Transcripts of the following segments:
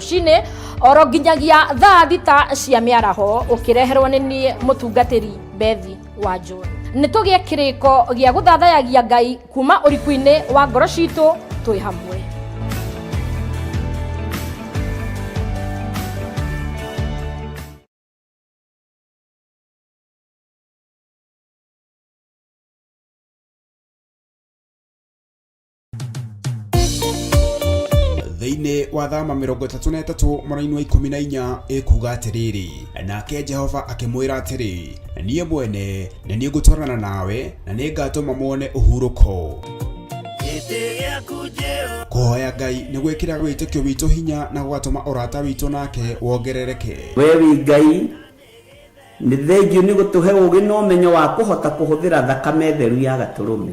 Rũcinĩ oro nginyagia thaa 6 cia mĩaraho, ũkĩreherwo nĩ niĩ mũtungatĩri Bethi wa John. Nĩ tũgĩe kĩrĩko gĩa gũthathayagia Ngai kuma ũriku-inĩ wa ngoro citũ twĩ hamwe. Thĩinĩ wa Thama 33 mũraini wa 14 ĩkuga atĩrĩrĩ, nake Jehova akĩmwĩra atĩrĩ, niĩ mwene nĩ niĩ ngũtwarana nawe na nĩ ngatũma muone ũhurũko. Kũhoya Ngai nĩ gwĩkĩraga wĩtĩkio witũ hinya na gũgatũma ũrata witũ nake wongerereke. We wĩ Ngai, nĩ thengiũ nĩ gũtũhe ũũgĩ na ũmenyo wa kũhota kũhũthĩra thakame theru ya Gatũrũme.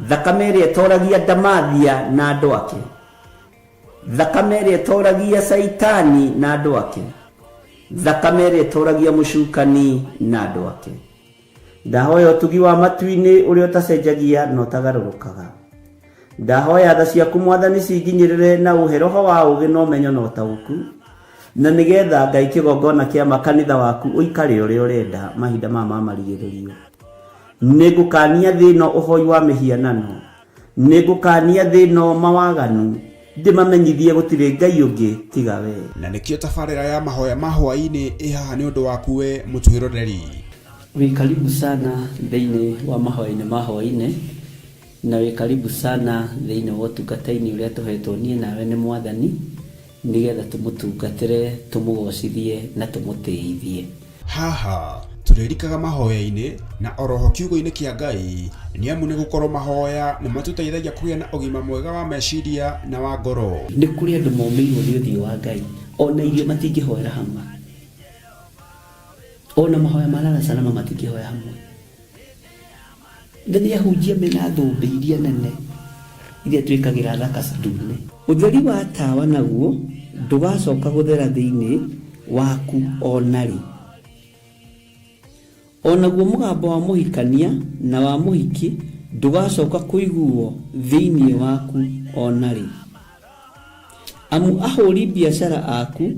Thakame ĩrĩa ĩtoragia ndamathia na andũ ake. Thakame ĩrĩa ĩtoragia Caitani na andũ ake. Thakame ĩrĩa ĩtoragia mũcukani na andũ ake. Ndahoya ũtugi wa matu-inĩ ũrĩa ũtacenjagia na ũtagarũrũkaga. Ndahoya tha ciaku Mwathani cinginyĩrĩre na ũhe roho wa ũũgĩ na ũmenyo na ũtaũku, na nĩgetha Ngai kĩgongona kĩa ma kanitha waku ũikare ũrĩa ũrenda mahinda maya ma marigĩrĩrio. Nĩngũkaania thĩ ĩno ũhoi wa mĩhianano, nĩngũkaania thĩ ĩno mawaganu, ndĩmamenyithie gũtirĩ Ngai ũngĩ tiga wee. Na nĩkĩo tabarĩra ya mahoya ma hwaĩ-inĩ ĩ haha nĩ ũndũ waku we mũtwĩroreri. Wĩ karibu sana thĩinĩ wa mahoya-inĩ ma hwaĩ-inĩ, na wĩ karibu sana thĩinĩ wa ũtungata-inĩ ũrĩa tũhetwo niĩ nawe nĩ Mwathani, nĩgetha tũmũtungatĩre, tũmũgocithie na tũmũtĩithie. Haha tũrĩrikaga mahoya-inĩ na oroho kiugo-inĩ kĩa Ngai, nĩ amu nĩ gũkorwo mahoya nĩ matũteithagia kũgĩa na ũgima mwega wa meciria na wa ngoro. Nĩ kũrĩ andũ momĩirwo nĩ ũthiũ wa Ngai, ona irio matingĩhoera hamwe, ona mahoya ma lala salama matingĩhoya hamwe. Na nĩ ahunjia mena thũmbĩ iria nene iria twĩkagĩra thaka ndune. Ũtheri wa tawa naguo ndũgacoka gũthera thĩinĩ waku o na rĩ. O naguo mũgambo wa mũhikania na wa mũhiki ndũgacoka kũiguwo thĩinĩ waku o na rĩ. Amu ahũri biacara aku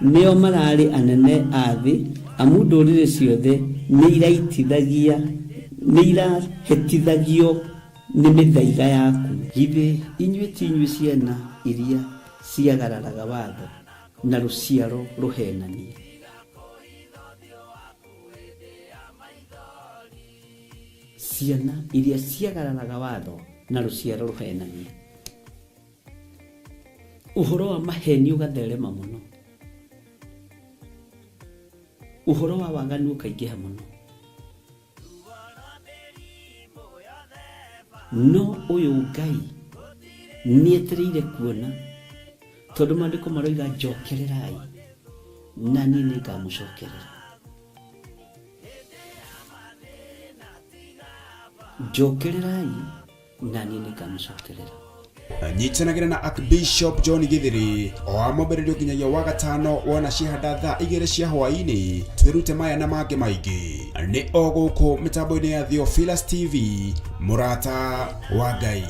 nĩo mararĩ anene a thĩ, amu ndũrĩrĩ ciothe nĩirahĩtithagio nĩ mĩthaiga yaku. Githĩ inyuĩ ti inyuĩ ciana iria ciagararaga watho, na rũciaro rũheenania? Ciana iria ciagararaga watho, na rũciaro rũheenania. Ũhoro wa maheni ũgatherema mũno, ũhoro wa waganu ũkaingĩha mũno. No ũyũ Ngai nĩetereire kuona, tondũ maandĩko maroiga njokererai na niĩ nĩngamũcokerera. Njokererai na niĩ nĩngamũcokerera. Nyitanagĩra na Archbishop John Githiri o wa mwambĩrĩrio nginyagia wa gatano wona ciahanda thaa 2 cia hwaĩ-inĩ, twĩrute maya na mangĩ maingĩ nĩ o gũkũ mĩtambo-inĩ ya Theophilus TV, mũrata wa Ngai.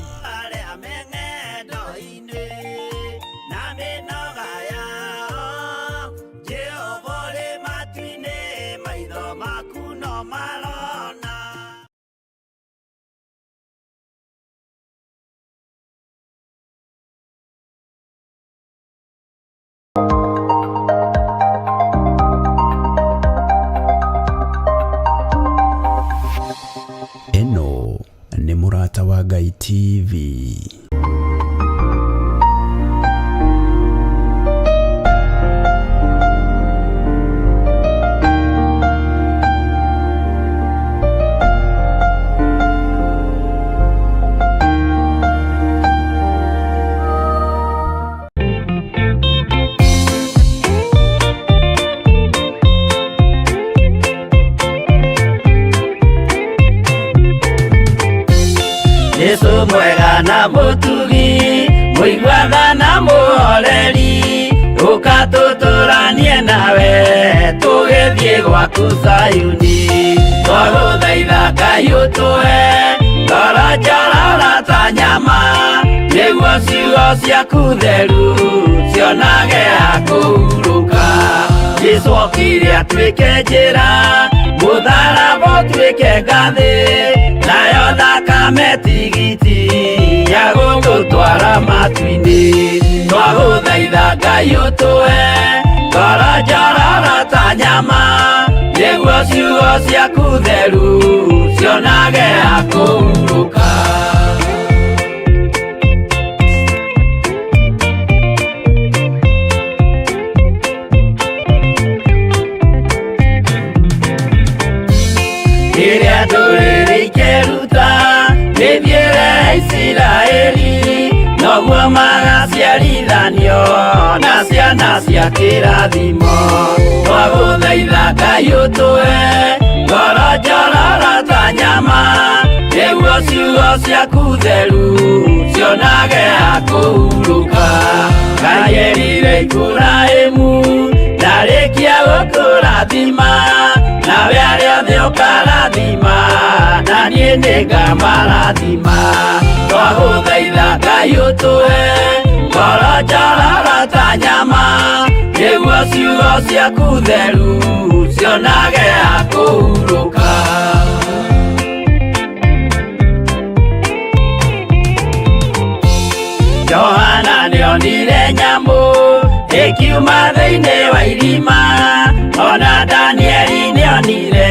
Ĩno nĩ Mũrata wa Ngai TV. Jesu mwega na mũtugi, mũiguatha na mũhoreri, ũka tũtũranie nawe tũgĩthiĩ gwaku Zayuni. Twagũthaitha Ngai ũtũhe Ngoro njororo ta nyama, nĩguo ciugo ciaku theru cionage ha kũhurũka. Jesũ okire atuĩke njĩra, mũtharaba ũtuĩke ngathĩ, nayo thakame tigiti ya gũgũtwara matu-inĩ. Twagũthaitha Ngai ũtũhe ngoro njororo ta nyama, nĩguo ciugo ciaku theru cionage ha kũhurũka. Rĩrĩa ndũrĩrĩ ikeruta mĩthiĩre ya Isiraeli, noguo magaciarithanio na ciana cia kĩrathimo. Twagũthaitha Ngai ũtũhe ngoro njororo ta nyama, nĩguo ciugo ciaku theru cionage ha kũhurũka. Ngai erire Iburahĩmu ndarĩkia gũkũrathima, nawe arĩa othe ũkarathima, na niĩ nĩngamarathima. Twagũthaitha Ngai ũtũhe ngoro njororo ta nyama, nĩguo ciugo ciaku theru cionage ha kũhurũka. Johana nĩonire nyamũ ĩkiuma thĩinĩ wa irima, ona Danieli nĩonire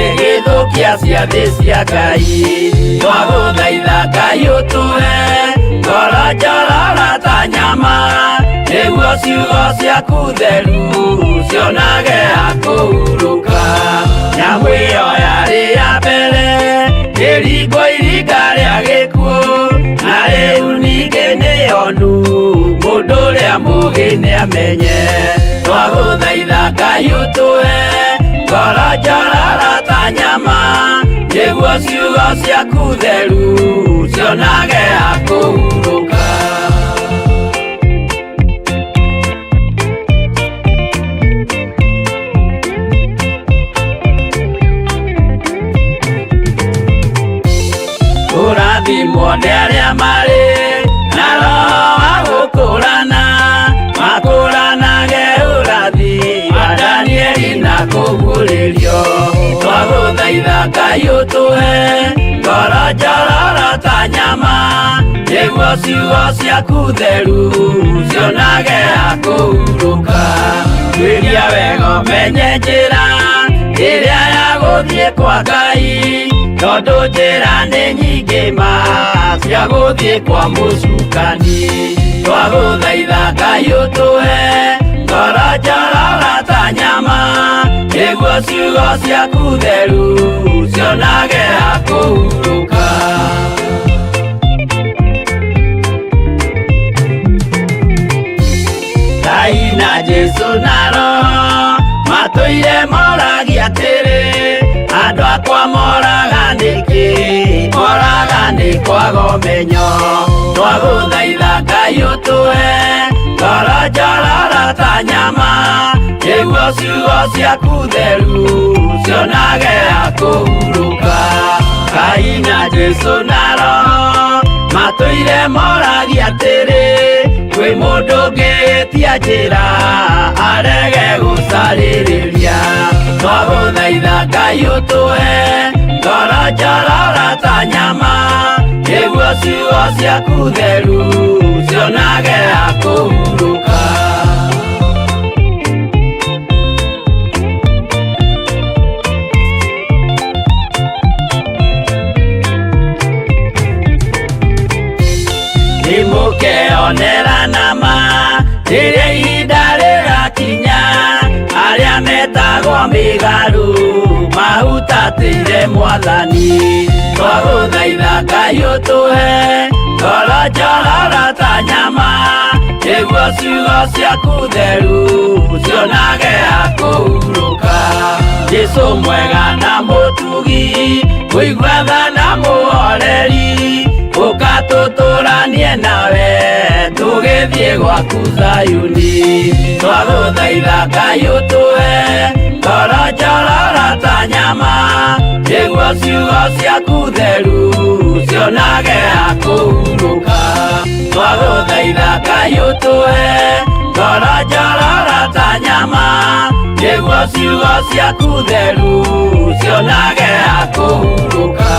ĩgĩthũkia ciathĩ cia Ngai. Twagũthaitha Ngai ũtũhe ngoro njororo ta nyama, nĩguo ciugo ciaku theru cionage ha kũhurũka. Nyamũ ĩyo yarĩ ya mbere ĩringwo iringa rĩa gĩkuũ, na rĩu ningĩ nĩyonu mũndũ ũrĩa mũũgĩ nĩamenye. Twagũthaitha Ngai ũtũhe ngoro njororo ta nyama, nĩguo ciugo ciaku theru cionage ha kũhurũka. Kũrathimwo nĩ arĩa marĩ na roho wa gũkũrana, makũranage ũrathi wa Danieli na kũguũrĩrio. Twagũthaitha Ngai ũtũhe ngoro njororo ta nyama, nĩguo ciugo ciaku theru cionage ha kũhurũka. Tuĩria wega ũmenye njĩra ĩrĩa ya gũthiĩ kwa Ngai, tondũ njĩra nĩ nyingĩ ma cia gũthiĩ kwa mũcukani. Twagũthaitha Ngai ũtũhe ngoro njororo ta nyama, nĩguo ciugo ciaku theru cionage ha kũhurũka. Ngai na Jesũ na Roho matũire moragia atĩrĩ, andũ akwa moraga nĩkĩ? Moraga nĩ kwaga ũmenyo. Twagũthaitha Ngai ũtũhe ngoro njororo ta nyama, nĩguo ciugo ciaku theru cionage ha kũhurũka. Ngai na Jesũ na Roho matũire moragia atĩrĩ, kwĩ mũndũ ũngĩtia njĩra arege gũcarĩrĩria. Twagũthaitha Ngai ũtũhe ngoro njororo ta nyama, nĩguo ciugo ciaku theru cionage ha kũhurũka. Nĩmũkeonera nama rĩrĩa ihinda rĩgakinya, arĩa metagwo mĩgarũ mahutatĩire Mwathani. Twagũthaitha Ngai ũtũhe ngoro njororo ta nyama, nĩguo ciugo ciaku theru cionage ha kũhurũka. Jesũ mwega na mũtugi, mũigua tha na mũhoreri, ũka tũtũranie nawe tũgĩthiĩ gwaku Zayuni. Twagũthaitha Ngai ũtũhe ngoro Ngoro njororo ta nyama nĩguo ciugo ciaku theru cionage ha kũhurũka. Twagũthaitha Ngai ũtũhe ngoro njororo ta nyama nĩguo ciugo ciaku theru cionage ha kũhurũka.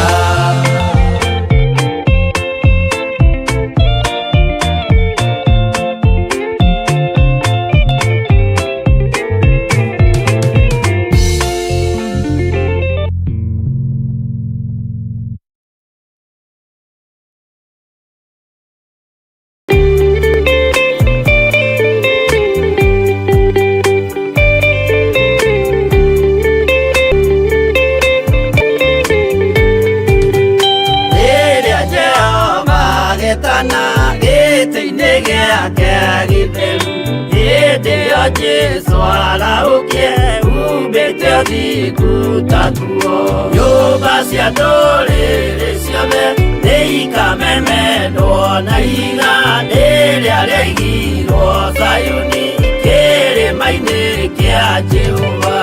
Rĩrĩa Jehova agetana gĩtĩ-inĩ gĩake gĩtheru, hĩndĩ ĩyo Jesũ arahũkie umbĩte ũthingu ta nguo. Nyũmba cia ndũrĩrĩ ciothe nĩikamemendwo na ihiga rĩrĩa rĩaigirwo Zayuni kĩrĩma-inĩ kĩa Jehova.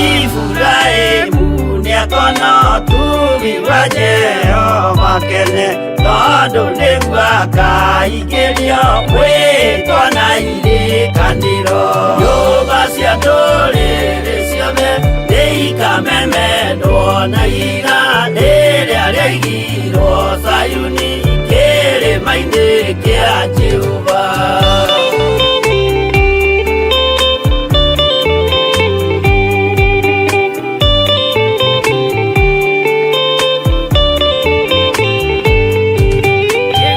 Iburahĩmu nĩakona ũtugi wa Jehova kene, tondũ nĩguo akaingĩrio mwĩtwa na irĩkanĩro. Nyũmba cia ndũrĩrĩ ciothe nĩikamemendwo na ihiga rĩrĩa rĩaigirwo Zayuni kĩrĩma-inĩ kĩa Jehova.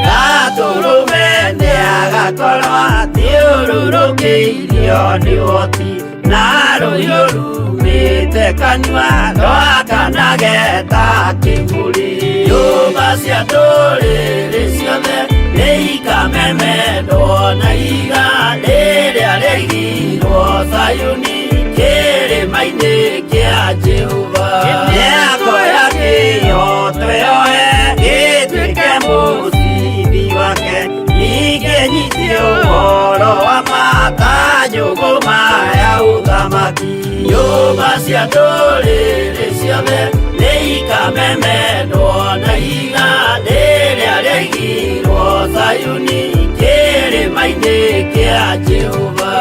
Gatũrũme nĩagakorwo athiũrũrũkĩirio nĩ ũhoti, na rũhiũ rumĩte kanua rwakanage ta kĩmũrĩ. Nyũmba cia ndũrĩrĩ ciothe nĩikamemendwo na ihiga rĩrĩa rĩaigirwo Zayuni kĩrĩma-inĩ kĩa Jehova. Mĩako ya kĩhooto yoe ĩtuĩke mũcibi wake, ningĩ nyitie ũhoro wa ma ta njũgũma ya ũthamaki. Nyũmba cia ndũrĩrĩ ciothe nĩikamemendwo na ihiga rĩrĩa rĩaigirwo Zayuni kĩrĩma-inĩ kĩa Jehova.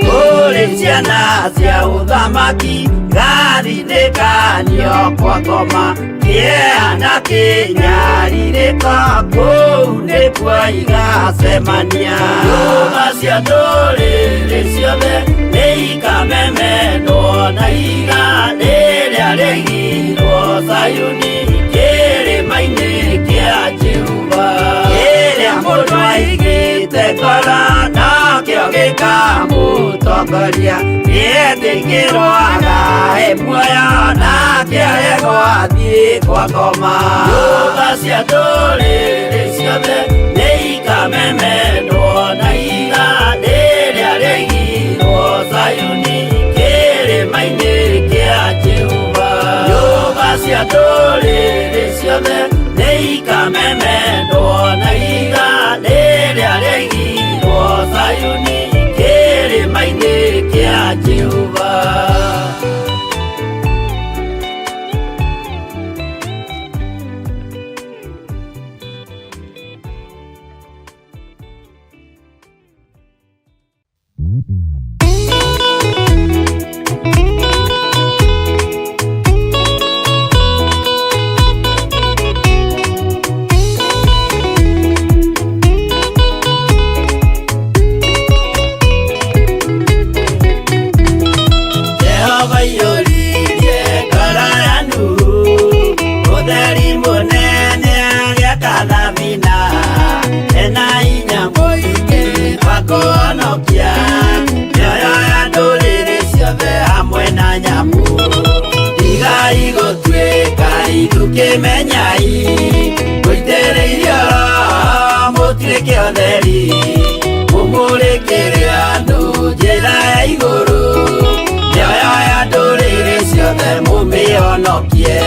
Kũrĩ ciana cia ũthamaki gathinĩkanio kwa ngoma, kĩeha na kĩnyarirĩko kũu nĩkuo igacemania. Nyũmba cia ndũrĩrĩ ciothe nĩikamemendwo na ihiga rĩrĩa rĩaigirwo Zayuni kĩrĩma-inĩ kĩa Jehova. Kĩrĩa mũndũ aigĩte ngoro nokĩo gĩkamũtongoria, nĩetĩkĩrwo agae muoyo nake aregwo athiĩ kwa ngoma. Nyũmba cia ndũrĩrĩ ciothe nĩikamemendwo na ihiga rĩrĩa rĩaigirwo Zayuni kĩrĩma-inĩ kĩa Jehova. Nyũmba cia ndũrĩrĩ ciothe nĩikamemendwo na ihiga rĩrĩa rĩaigirwo Zayuni kĩrĩma-inĩ kĩa Jehova. Jehova iyũririe ngoro ya Nuhu, ũtheri mũnene agĩaka thabina, ena hinya mũingĩ wa kũhonokia mĩoyo ya ndũrĩrĩ ciothe hamwe na nyamũ. Tigai gũtuĩka ithukĩmenyai, mũitĩrĩirio Roho mũtuĩke ũtheri, mũmũrĩkĩre andũ njĩra ya igũrũ, mĩoyo ya ndũrĩrĩ ciothe mũmĩhonokie.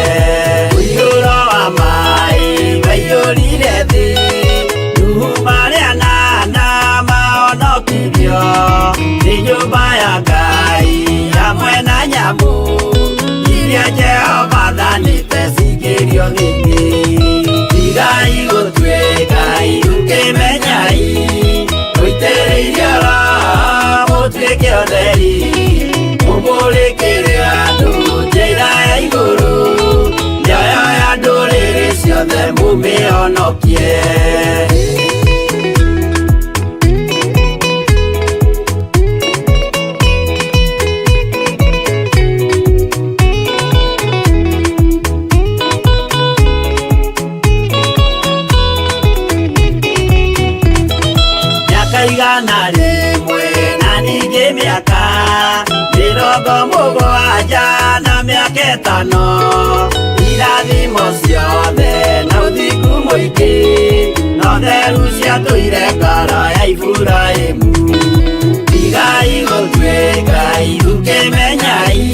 Iria Jehova athanĩte cingĩrio gĩtĩ. Tigai gũtuĩka irukĩmenyai, mũitĩrĩirio Roho mũtuĩke ũtheri, mũmũrĩkĩre andũ njĩra ya igũrũ, mĩoyo ya ndũrĩrĩ ciothe mũmĩhonokie. Mĩaka 100 na ningĩ mĩaka 70 na mĩaka 5, irathimo ciothe na ũthingu mũingĩ, na ũtheru ciatũire ngoro ya Iburahĩmu. Tigai gũtuĩka irukĩmenyai,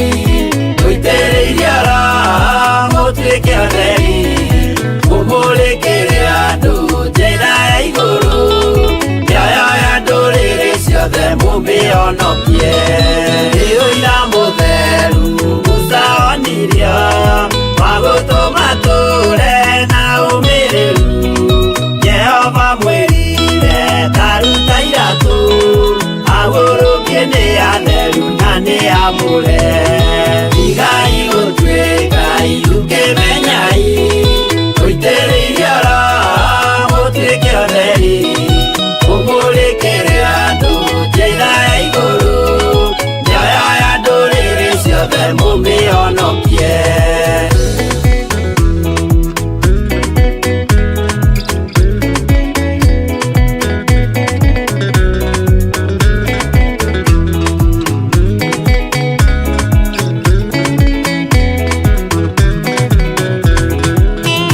mũitĩrĩirio Roho mũtuĩke ũtheri, mũmũrĩkĩre andũ njĩra ya igũrũ, mĩoyo ya ndũrĩrĩ ciothe mũmĩhonokie. Nĩ ũira mũtheru Musa onirio, wa gũtũma tũre na ũmĩrĩru. Jehova mwĩrire ta ruta iratũ, ahurũkie nĩ atheru na nĩ amũre. Tigai gũtuĩka irukĩmenyai, mũitĩrĩirio Roho mũtuĩke ũtheri, mũmũrĩkĩre andũ njĩra ya igũrũ, mĩoyo ya ndũrĩrĩ ciothe mũmĩhonokie.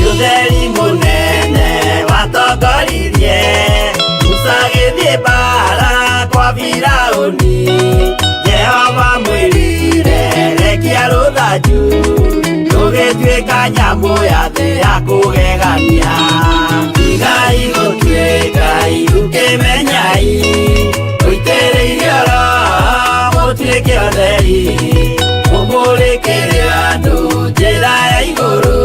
Ũtheri mũnene watongoririe Musa agĩthiĩ mbaara kwa Firaũni. Jehova mwĩrire rekia rũthanju, rũgĩtuĩka nyamũ ya thĩ ya kũgegania. Tigai gũtuĩka irukĩmenyai, mũitĩrĩirio Roho mũtuĩke ũtheri, mũmũrĩkĩre andũ njĩra ya igũrũ,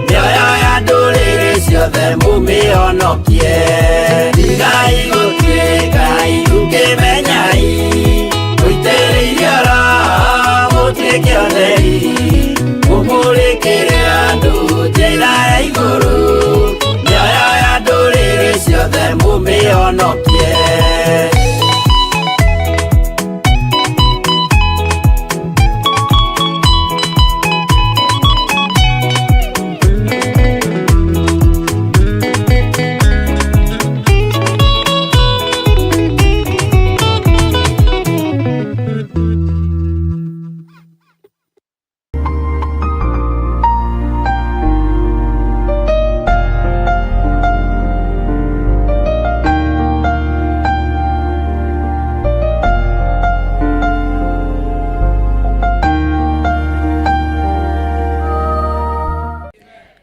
mĩoyo ya ndũrĩrĩ ciothe mũmĩhonokie. Tigai gũtuĩka irukĩmenyai, mũitĩrĩirio Roho mũtuĩke ũtheri, mũmũrĩkĩre andũ njĩra ya igũrũ, mĩoyo ya ndũrĩrĩ ciothe mũmĩhonokie.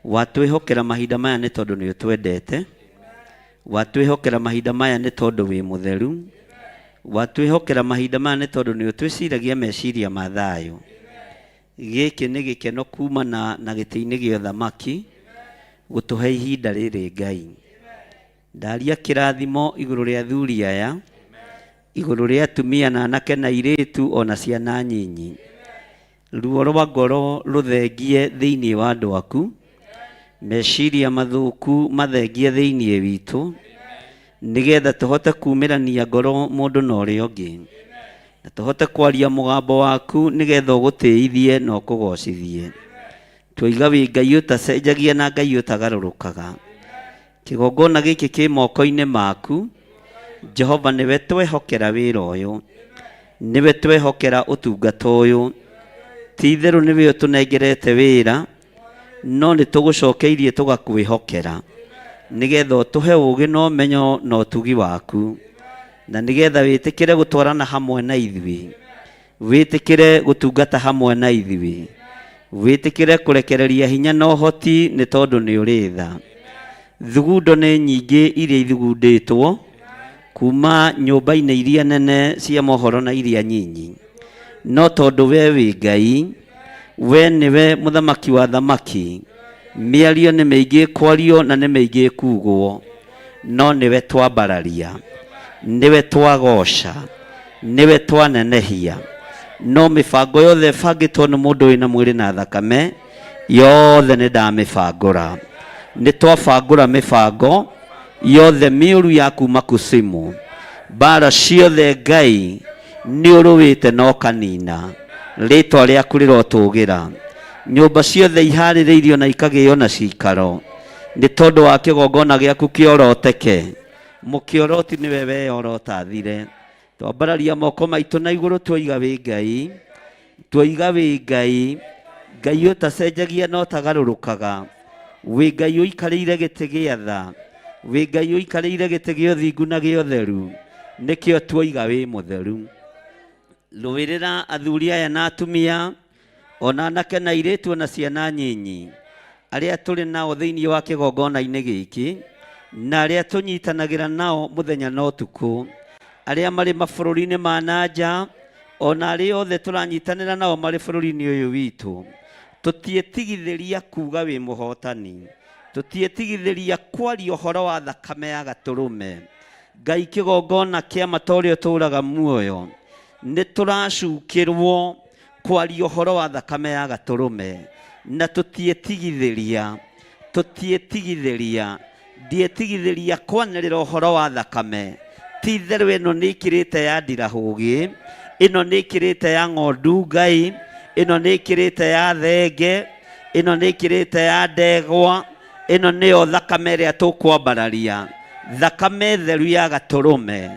Watwĩhokera mahinda maya nĩ tondũ nĩ ũtwendete, watwĩhokera mahinda maya nĩ tondũ wĩ mũtheru, watwĩhokera mahinda maya nĩ tondũ nĩ ũtwĩciragia meciria ma thayũ. Gĩkĩ nĩ gĩkeno kumana na gĩtĩ-inĩ gĩa ũthamaki gũtũhe ihinda rĩrĩ Ngai. Ndaria kĩrathimo igũrũ rĩa athuri aya, igũrũ rĩa atumia na anake na airĩtu ona ciana nyinyi. Ruo rwa ngoro rũthengie thĩinĩ wa andũ aku, meciria mathũku mathengie thĩinĩ witũ, nĩgetha tũhote kumĩrania ngoro mũndũ na ũrĩa ũngĩ, na tũhote kwaria mũgambo waku nĩgetha ũgũtĩithie na ũkũgocithie. Twaiga wĩ Ngai ũtacenjagia na Ngai ũtagarũrũkaga. Kĩgongona gĩkĩ kĩ moko-inĩ maku, Jehova nĩwe twehokera wĩra ũyũ, nĩwe twehokera ũtungata ũyũ. Ti itherũ nĩwe ũtũnengerete wĩra, no nĩ tũgũcokeirie tũgakwĩhokera, nĩgetha ũtũhe ũũgĩ na ũmenyo na ũtugi waku, na nĩgetha wĩtĩkĩre gũtwarana hamwe na ithuĩ, wĩtĩkĩre gũtungata hamwe na ithuĩ, wĩtĩkĩre kũrekereria hinya na ũhoti nĩ tondũ nĩ ũrĩ tha. Thugundo nĩ nyingĩ iria ithugundĩtwo kuma nyũmba-inĩ iria nene cia mohoro na iria nyinyi, no tondũ we wĩ Ngai, We nĩwe mũthamaki wa thamaki. Mĩario nĩ mĩingĩ ĩkwario na nĩ mĩingĩ ĩkugwo, no nĩwe twambararia, nĩwe twagoca, nĩwe twanenehia. No mĩbango yothe ĩbangĩtwo nĩ mũndũ wĩna mwĩrĩ na thakame yothe nĩ ndamĩbangũra. Nĩ twabangũra mĩbango yothe mĩũru ya kuma kusimu. Mbara ciothe Ngai nĩ ũrũĩte na ũkanina. Rĩtwa rĩaku rĩrotũgĩra. Nyũmba ciothe iharĩrĩirio na ikagĩo na cikaro nĩ tondũ wa kĩgongona gĩaku kĩoroteke. Mũkĩoroti nĩwe weyorotathire. Twambararia moko maitũ na igũrũ twoiga wĩ Ngai, twoiga wĩ Ngai, Ngai ũtacenjagia na ũtagarũrũkaga, wĩ Ngai ũikarĩire gĩtĩ gĩa tha, wĩ Ngai ũikarĩire gĩtĩ gĩa ũthingu na gĩa ũtheru, nĩkĩo twoiga wĩ mũtheru. Rũĩrĩra athuri aya na atumia, ona anake na airĩtu ona ciana nyinyi, arĩa tũrĩ nao thĩinĩ wa kĩgongona-inĩ gĩkĩ, na arĩa tũnyitanagĩra nao mũthenya na ũtukũ, arĩa marĩ mabũrũri-inĩ ma na nja, ona arĩa othe tũranyitanĩra nao marĩ bũrũri-inĩ ũyũ witũ. Tũtiĩtigithĩria kuga wĩ mũhotani, tũtiĩtigithĩria kwaria ũhoro wa thakame ya gatũrũme. Ngai kĩgongona kĩa mata ũrĩa ũtũũraga muoyo, nĩ tũracukĩrwo kwaria ũhoro wa thakame ya gatũrũme, na tũtiĩtigithĩria, tũtiĩtigithĩria, ndietigithĩria kwanĩrĩra ũhoro wa thakame. Ti itherũ ĩno nĩ ĩkĩrĩte ya ndirahũgĩ, ĩno nĩ ĩkĩrĩte ya ng'ondu Ngai, ĩno nĩ ĩkĩrĩte ya thenge, ĩno nĩ ĩkĩrĩte ya ndegwa, ĩno nĩyo thakame ĩrĩa tũkwambararia, thakame theru ya gatũrũme,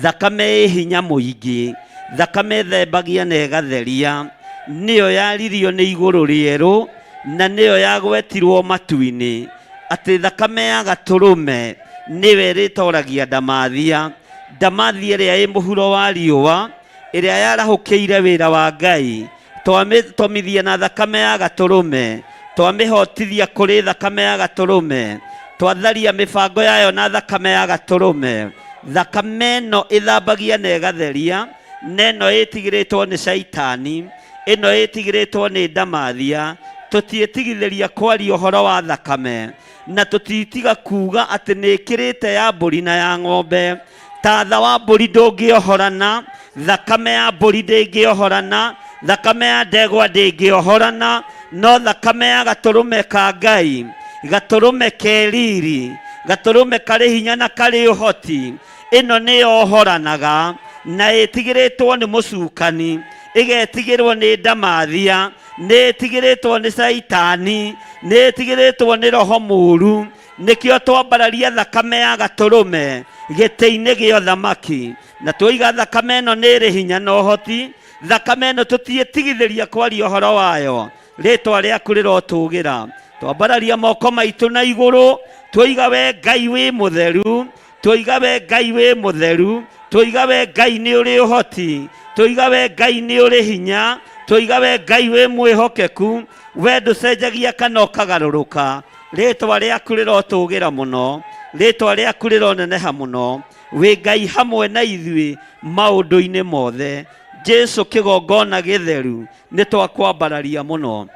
thakame ĩ hinya mũingĩ, thakame ĩthembagia na ĩgatheria, nĩyo yaririo nĩ igũrũ rĩerũ, na nĩyo yagwetirwo matu-inĩ, atĩ thakame ya gatũrũme nĩyo ĩrĩtoragia ndamathia, ndamathia ĩrĩa ĩ mũhuro wa riũa, ĩrĩa yarahũkĩire wĩra wa Ngai, twamĩtomithia na thakame ya gatũrũme, twamĩhotithia kũrĩ thakame ya gatũrũme, twatharia mĩbango yayo na thakame ya gatũrũme. Thakame ĩno ĩthambagia na ĩgatheria, na ĩno ĩtigĩrĩtwo nĩ caitani, ĩno ĩtigĩrĩtwo nĩ ndamathia. Tũtiĩtigithĩria kwaria ũhoro wa thakame, na tũtitiga kuga atĩ nĩ ĩkĩrĩte ya mbũri na ya ng'ombe. Tatha wa mbũri ndũngĩohorana, thakame ya mbũri ndĩngĩohorana, thakame ya ndegwa ndĩngĩohorana, no thakame ya gatũrũme ka Ngai, gatũrũme ke riri, gatũrũme karĩ hinya na karĩ ũhoti, ĩno nĩyohoranaga na ĩtigĩrĩtwo nĩ mũcukani, ĩgetigĩrwo nĩ ndamathia, nĩ ĩtigĩrĩtwo nĩ caitani, nĩ ĩtigĩrĩtwo nĩ roho mũru. Nĩkĩo twambararia thakame ya gatũrũme gĩtĩ-inĩ gĩa ũthamaki, na twoiga thakame ĩno nĩ ĩrĩ hinya na ũhoti, thakame ĩno tũtiĩtigithĩria kwaria ũhoro wayo, rĩtwa rĩaku rĩrotũgĩra. Twambararia moko maitũ na igũrũ, twoiga we Ngai wĩ mũtheru, twoiga we Ngai wĩ mũtheru, twoiga we Ngai nĩ ũrĩ ũhoti, twoiga we Ngai nĩ ũrĩ hinya, twoiga we Ngai wĩ mwĩhokeku, we ndũcenjagia kana ũkagarũrũka. Rĩtwa rĩaku rĩrotũgĩra mũno, rĩtwa rĩaku rĩroneneha mũno, wĩ Ngai hamwe na ithuĩ maũndũ-inĩ mothe. Jesu kĩgongona gĩtheru, nĩ twakwambararia mũno.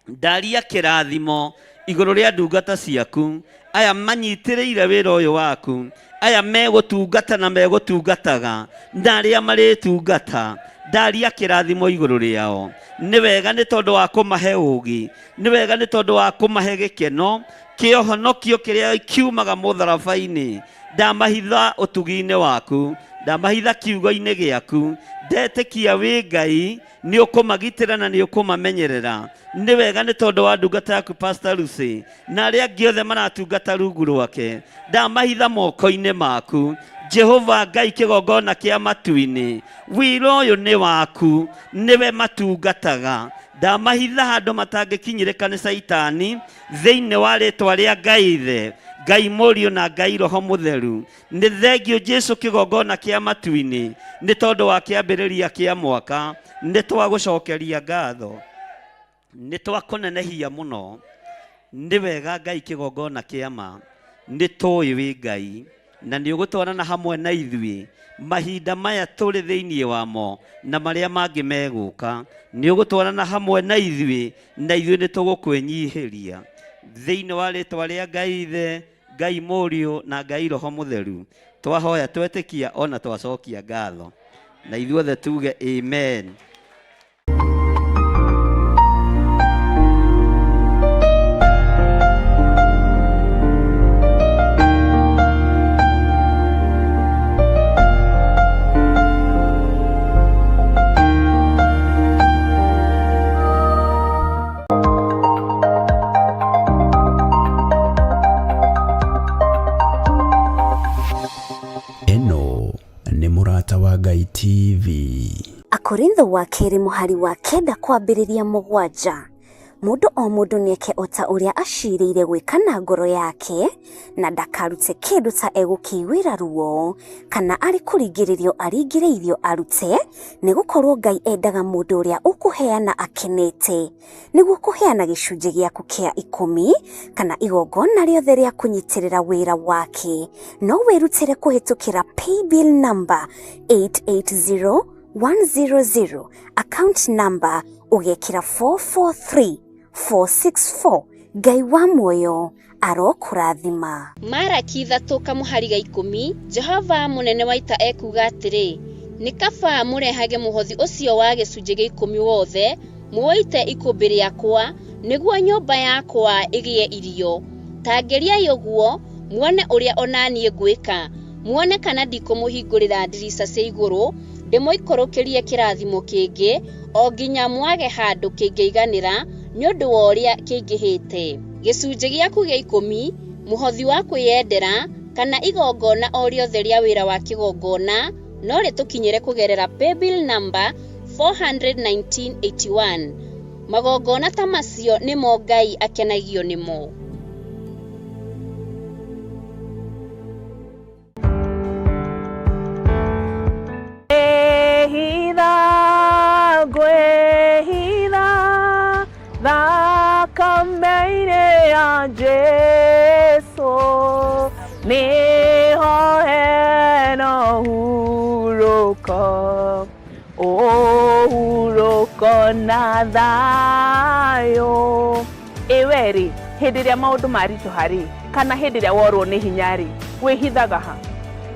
Ndaria kĩrathimo igũrũ rĩa ndungata ciaku, aya manyitĩrĩire wĩra ũyũ waku, aya megũtungata na megũtungataga, na arĩa marĩtungata, ndaria kĩrathimo igũrũ rĩao. Nĩ wega nĩ tondũ wa kũmahe ũũgĩ, nĩ wega nĩ tondũ wa kũmahe gĩkeno kĩa ũhonokio kĩrĩa kiumaga mũtharaba-inĩ. Ndamahitha ũtugi-inĩ waku, ndamahitha kiugo-inĩ gĩaku, ndetĩkia wĩ Ngai, nĩ ũkũmagitĩra na nĩ ũkũmamenyerera. Nĩ wega nĩ tondũ wa ndungata yaku Pastor Lucy na arĩa angĩ othe maratungata rungu rwake, ndamahitha moko-inĩ maku. Jehova Ngai kĩgongona kĩa matu-inĩ, wĩra ũyũ nĩ waku, nĩwe matungataga. Ndamahitha handũ matangĩkinyĩrĩka nĩ caitani, thĩinĩ wa rĩtwa rĩa Ngai Ithe, Ngai Mũriũ na Ngai Roho Mũtheru. Nĩ thengio Jesu kĩgongona kĩa matu-inĩ, nĩ tondũ wa kĩambĩrĩria kĩa mwaka, nĩ twagũcokeria ngatho, nĩ twakũnenehia mũno. Nĩ wega Ngai kĩgongona kĩa ma, nĩ tũĩ wĩ Ngai. Na nĩ ũgũtwarana hamwe na ithuĩ mahinda maya tũrĩ thĩinĩ wamo na marĩa mangĩ megũka. Nĩ ũgũtwarana hamwe na ithuĩ, na ithuĩ nĩ tũgũkwĩnyihĩria thĩinĩ wa rĩtwa rĩa Ngai Ithe, Ngai Mũriũ na Ngai Roho Mũtheru. Twahoya, twetĩkia ona twacokia ngatho, na ithuothe tuge amen. Ĩno nĩ Mũrata wa Ngai TV. Akorintho wa kerĩ mũhari wa kenda kwambĩrĩria mũgwanja. Mũndũ o mũndũ nĩeke o ta ũrĩa acirĩire gwĩka na ngoro yake, na ndakarute kĩndũ ta egũkĩiguĩra ruo, kana arĩ kũringĩrĩrio aringĩrĩirio arute, nĩ gũkorwo Ngai endaga mũndũ ũrĩa ũkũheana akenete. Nĩguo kũheana gĩcunjĩ gĩaku kĩa ikũmi kana igongona rĩothe rĩa kũnyitĩrĩra wĩra wake, no wĩrutĩre kũhĩtũkĩra paybill number 880100, account number ũgekĩra 443464. Ngai wa muoyo arokũrathima. Maraki 3 kamũhari ga 10, Jehova mũnene wa ita ekuuga atĩrĩ, Nĩ kaba mũrehage mũhothi ũcio wa gĩcunjĩ gĩa ikũmi wothe, mũũite ikũmbĩ rĩakwa, nĩguo nyũmba yakwa ĩgĩe irio. Ta ngeriai ũguo, muone ũrĩa o na niĩ ngwĩka, muone kana ndikũmũhingũrĩra ndirica cia igũrũ, ndĩmũikũrũkĩrie kĩrathimo kĩngĩ, o nginya mwage handũ kĩngĩiganĩra nĩ ũndũ wa ũrĩa kĩingĩhĩte. Gĩcunjĩ gĩaku gĩa ikũmi, mũhothi wa kwĩyendera, kana igongona o rĩothe rĩa wĩra wa kĩgongona, no rĩtũkinyĩre kũgerera paybill number 41981. Magongona ta macio nĩmo Ngai akenagio nĩmo. Ngwĩhitha, ngwĩhitha thakame-inĩ ya Jesu, nĩho hena ũhurũko, ũhurũko na thayũ. Ĩ we rĩ, hĩndĩ ĩrĩa maũndũ maritũha rĩ, kana hĩndĩ ĩrĩa worwo nĩ hinya rĩ, wĩhithaga ha?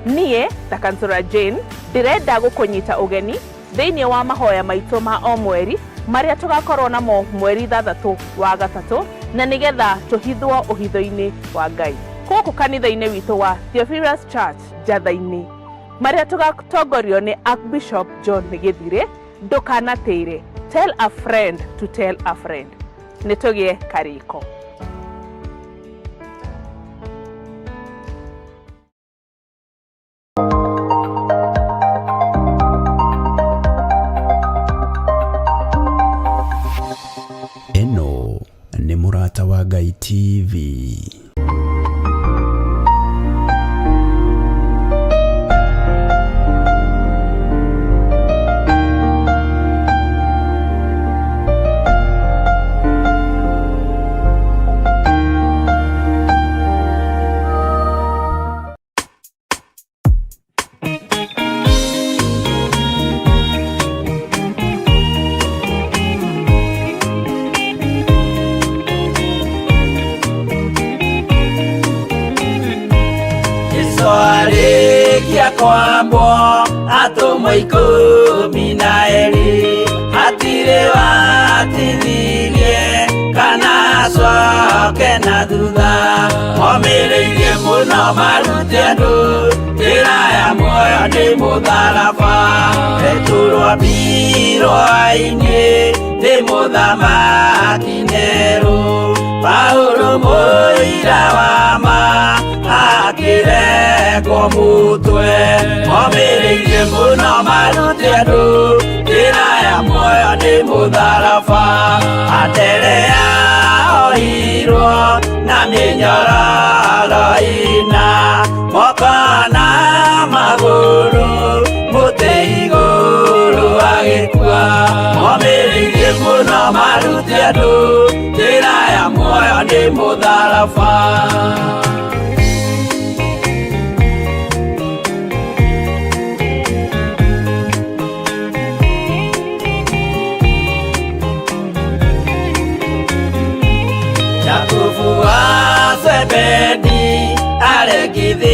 Niĩ ta Kansũra Jane ndĩrenda gũkũnyita ũgeni thĩinĩ wa mahoya maitũ ma o mweri marĩa tũgakorwo namo mweri 6 wa gatatũ, na nĩgetha tũhithwo ũhitho-inĩ wa Ngai gũkũ kanitha-inĩ witũ wa Theophilus Church Njatha-inĩ, marĩa tũgatongorio nĩ Archbishop John Gĩthirĩ. Ndũkanatĩre, tell a friend to tell a friend. Nĩ tũgĩe karĩko. Ĩno nĩ Mũrata wa Ngai TV. Jesu arĩkia kwambwo atũmwo 12, hatirĩ watithirie kana acoke na thutha, momĩrĩirie mũno marute andũ njĩra ya muoyo nĩ mũtharaba. Petero ambirwo ainĩ nĩ mũthamaki Nero, Paulo mũira wa ma akĩrekwo mũtwe, momĩrĩirie mũno marute andũ njĩra ya muoyo nĩ mũtharaba. Anderea ohirwo na mĩnyororo ĩna, moko na magũrũ mũtĩ igũrũ agĩkua, momĩrĩirie mũno marute andũ njĩra ya muoyo nĩ mũtharaba.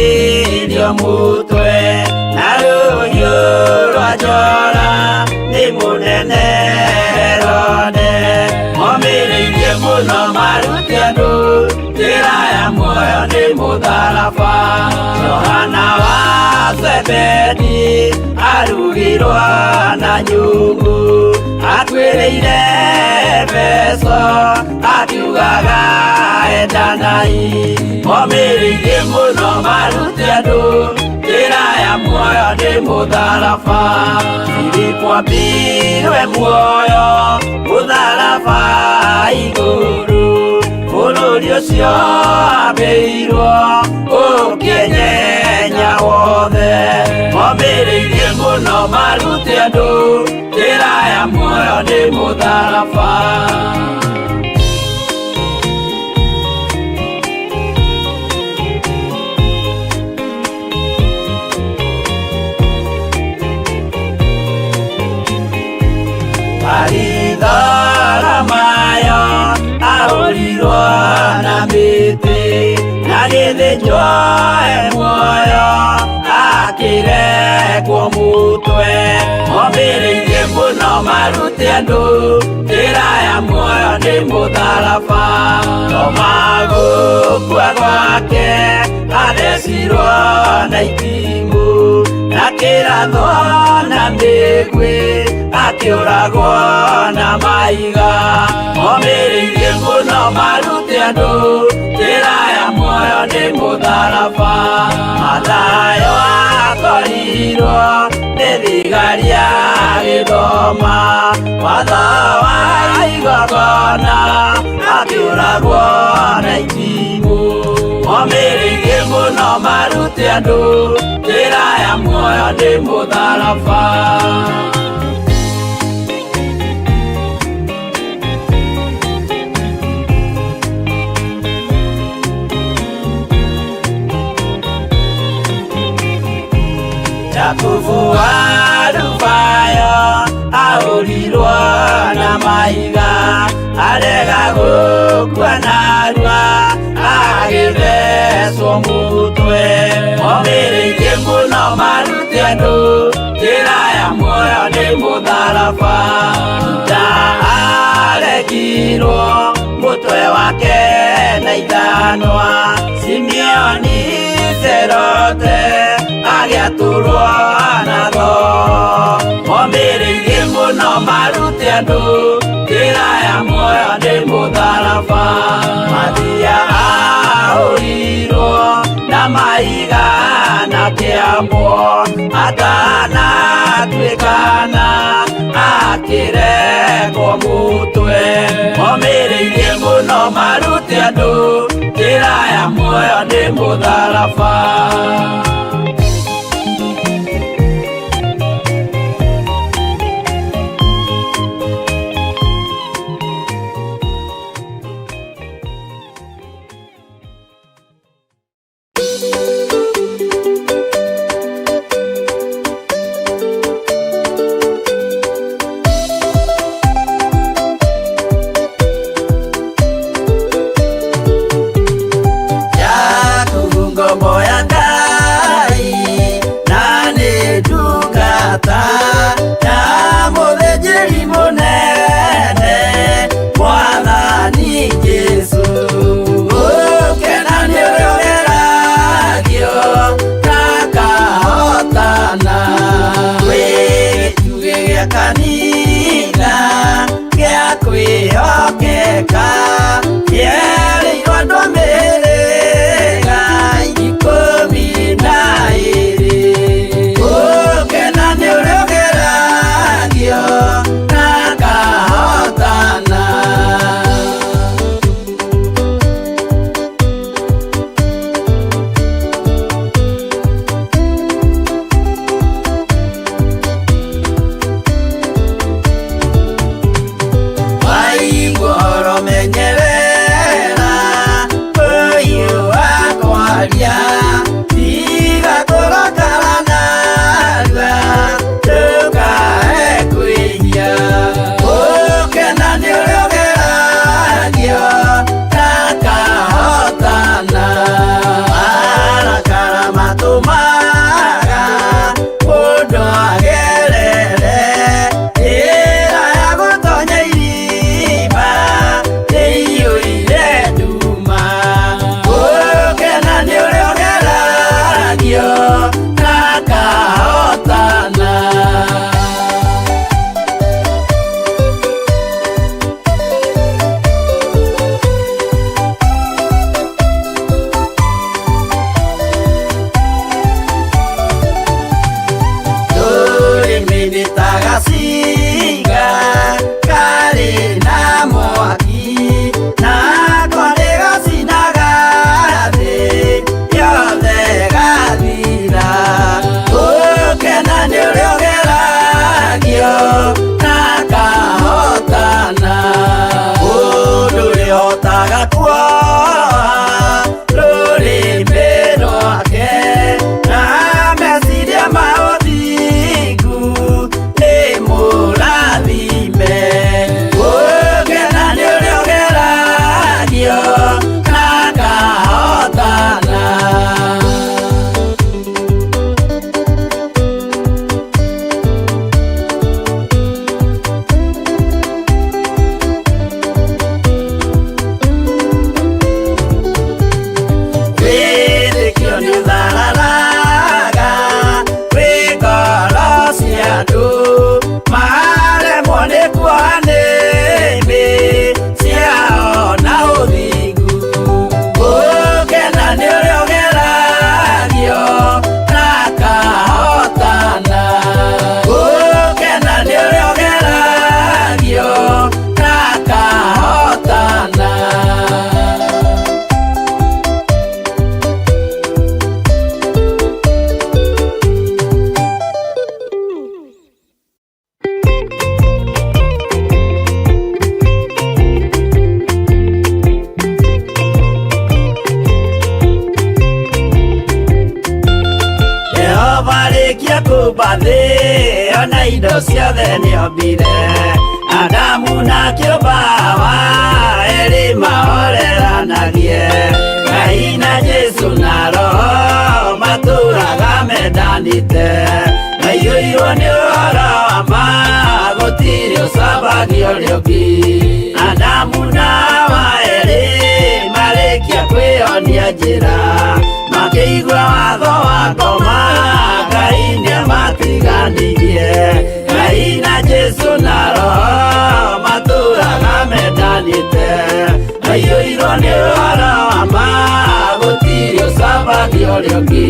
Atinirio mũtwe na rũhiũ rwa njora nĩ mũnene Herode. Momĩrĩirie mũno marute andũ njĩra ya muoyo nĩ mũtharaba. Johana wa Zebedi arugirwo na nyungu, atuĩrĩire Efeso akiugaga endanai. Momĩrĩirie mũno marute andũ njĩra ya muoyo nĩ mũtharaba. Filipo ambirwe muoyo mũtharaba igũrũ, bũrũri ũcio ambĩirwo ũkĩenyenya wothe. Momĩrĩirie mũno marute andũ njĩra ya muoyo nĩ mũtharaba. Baritholomayo ahũrirwo na mĩtĩ na gĩthĩnjwo e muoyo akĩrekwo mũtwe. Momĩrĩirie mũno marute andũ njĩra ya muoyo nĩ mũtharaba. Toma gũkua gwake athecirwo na itimũ na kĩrathwo na mĩguĩ akĩũragwo na mahiga. Momĩrĩirie mũno marute andũ njĩra ya muoyo nĩ mũtharaba. Mathayo akorirwo nĩ thigari agĩthoma watho wa igongona akĩũragwo na itimũ. Momĩrĩirie mũno marute andũ njĩra ya muoyo nĩ mũtharaba. Jakubu wa Alufayo ahũrirwo na mahiga arega gũkua narua agĩthecwo mũtwe. Momĩrĩirie mũno marute andũ njĩra ya muoyo nĩ mũtharaba. Juda aregirwo mũtwe wake na ithanwa, Simeoni Serote agĩatũrwo na thoo. Momĩrĩirie mũno marute andũ njĩra ya muoyo nĩ mũtharaba. Mathia ahũrirwo na mahiga na kĩambwo atanatuĩkana akĩrekwo mũtwe. Momĩrĩirie mũno marute andũ njĩra ya muoyo nĩ mũtharaba. Jakubu ngombo ya Ngai Ona indo ciothe nĩombire Adamu na kĩũmba Hawa erĩ mahoreranagie Ngai na Jesu na Roho matũraga mendanĩte maiyũirwo nĩ ũhoro wa ma gũtirĩ ũcambagia ũrĩa ũngĩ Adamu na Hawa erĩ marĩkia kwĩyonia njĩra makĩigua watho wa ngoma Ngai nĩamatiganirie Ngai na Jesu na Roho matũraga mendanĩte maiyũirwo nĩ ũhoro wa ma gũtirĩ ũcambagia ũrĩa ũngĩ.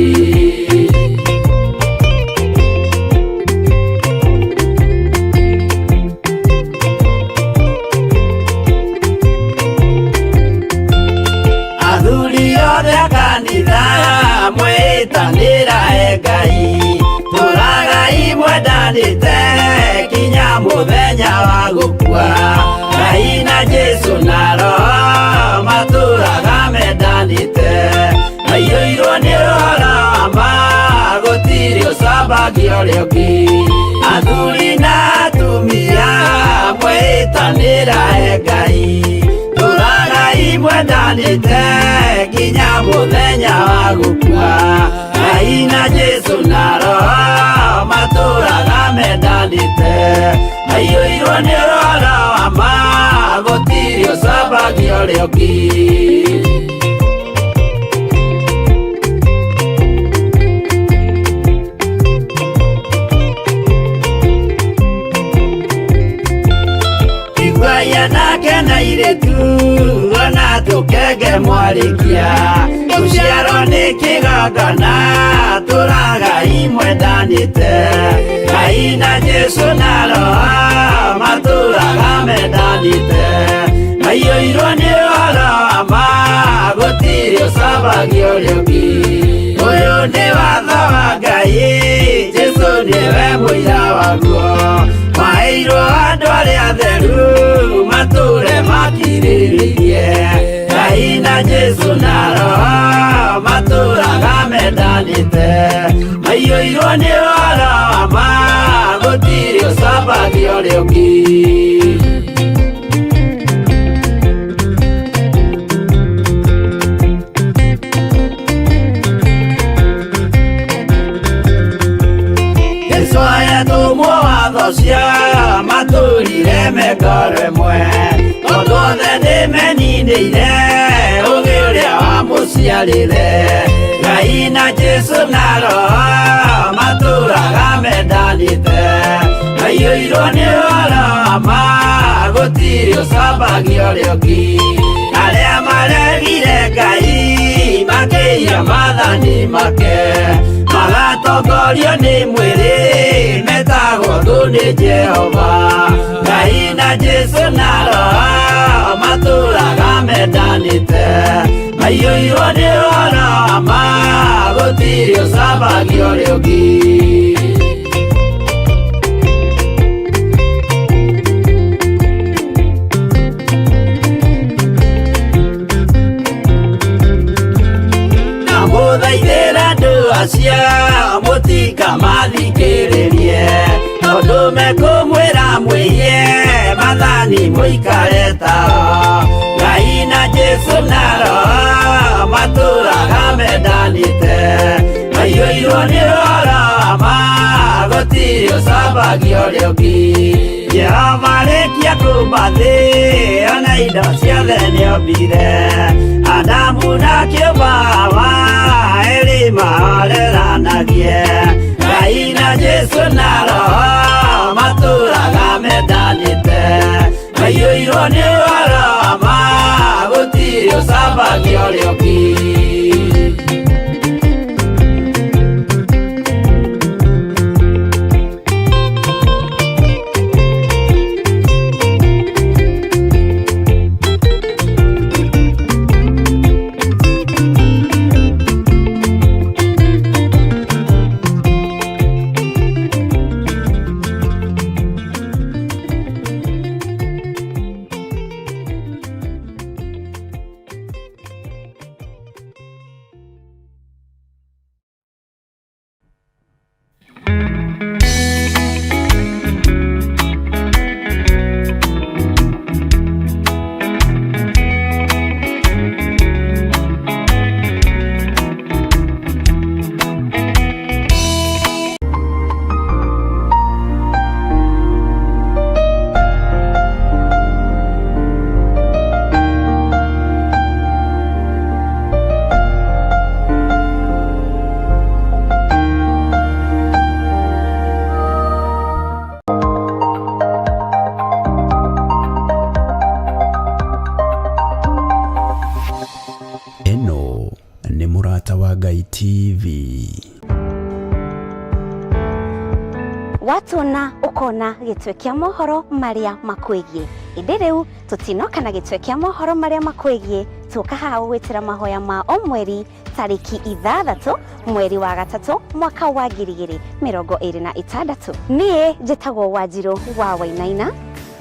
Athuri othe a kanitha mwĩtanĩra e Ngai tũragai mwendanĩte kinya mũthenya wa gũkua Ngai na Jesu na Roho matũraga mendanĩte maiyũirwo nĩ ũhoro wa ma gũtirĩ ũcambagia ũrĩa ũngĩ athuri na atumia mwĩtanĩra e Ngai tũragai mwendanĩte nginya mũthenya wa gũkua Ngai na Jesu na Roho matũraga mendanĩte maiyũirwo nĩ ũhoro wa ma gũtirĩ ũcambagia ũrĩa ũngĩ. Iguaia nake na irĩtu ona tũkenge mwarĩkia gũciarwo nĩ kĩgongona tũragai mwendanĩte Ngai na Jesu na Roho matũraga mendanĩte maiyũirwo nĩ ũhoro wa ma gũtirĩ ũcambagia ũrĩa ũngĩ ũyũ nĩ watho wa Ngai Jesu nĩwe mũira waguo maheirwo andũ arĩa atheru matũre makirĩrĩirie Ngai na Jesu na Roho matũraga mendanĩte maiyũirwo nĩ ũhoro wa ma gũtirĩ ũcambagia ũrĩa ũngĩ. Jesu ayatũmwo watho cia matũrire mengoro ĩmwe tondũ othe nĩmeninĩire ũgĩ ũrĩa wamũciarĩre Ngai na Jesu na Roho matũraga mendanĩte maiyũirwo nĩ ũhoro wa ma gũtirĩ ũcambagia ũrĩa ũngĩ arĩa maregire Ngai makĩiya maathani make magatongorio nĩ mwĩrĩ metagwo thũ nĩ Jehova Ngai na Jesu na Roho matũraga mendanĩte maiyũirwo nĩ ũhoro wa ma gũtirĩ ũcambagia ũrĩa ũngĩ. Ndamũthaithĩra andũ acio mũtikamathikĩrĩrie tondũ mekũmwĩra mwĩhie maathani mũikare tao Ngai na Jesu na Roho matũraga mendanĩte maiyũirwo nĩ ũhoro wa ma gũtirĩ ũcambagia ũrĩa ũngĩ Jehova arĩkia kũmba thĩ ona indo ciothe nĩombire Adamu na kĩũmba Hawa erĩ mahoreranagie Ngai na Jesu na Roho matũraga mendanĩte maiyũirwo nĩ ũhoro wa ma gũtirĩ ũcambagia ũrĩa ũngĩ. TV. Watuona ukona gĩtwe kĩa mohoro marĩa makwĩgiĩ, ĩndĩ rĩu tũtinoka na gĩtwe kĩa mohoro marĩa makwĩgiĩ, tũka haha gũgwĩtĩra mahoya ma o mweri tarĩki 6 mweri wa 3 mwaka wa 2026. Niĩ njĩtagwo Wanjirũ wa Wainaina.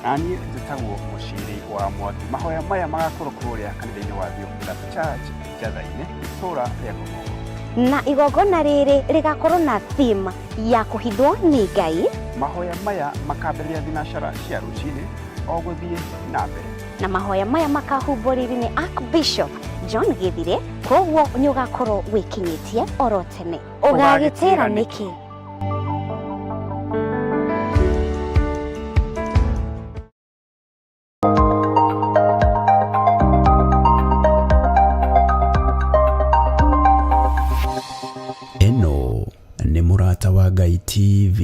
Naniĩ njĩtagwo Mũciri wa Mwangi. Mahoya maya magakorwo kũrĩa kanitha-inĩ wa Theophilus Church Njatha-inĩ, itũũra rĩa Kũgongo. Na igongona rĩrĩ rĩgakorwo na theme ya kũhithwo nĩ Ngai. Mahoya maya makambĩrĩria thinacara cia rũcinĩ o gũthiĩ na mbere. Na mahoya maya makahumbwo riri nĩ Archbishop John Githire, koguo nĩ ũgakorwo wĩkinyĩtie oro tene. Ũgagĩtĩra nĩkĩ? Ĩno nĩ Mũrata wa Ngai TV.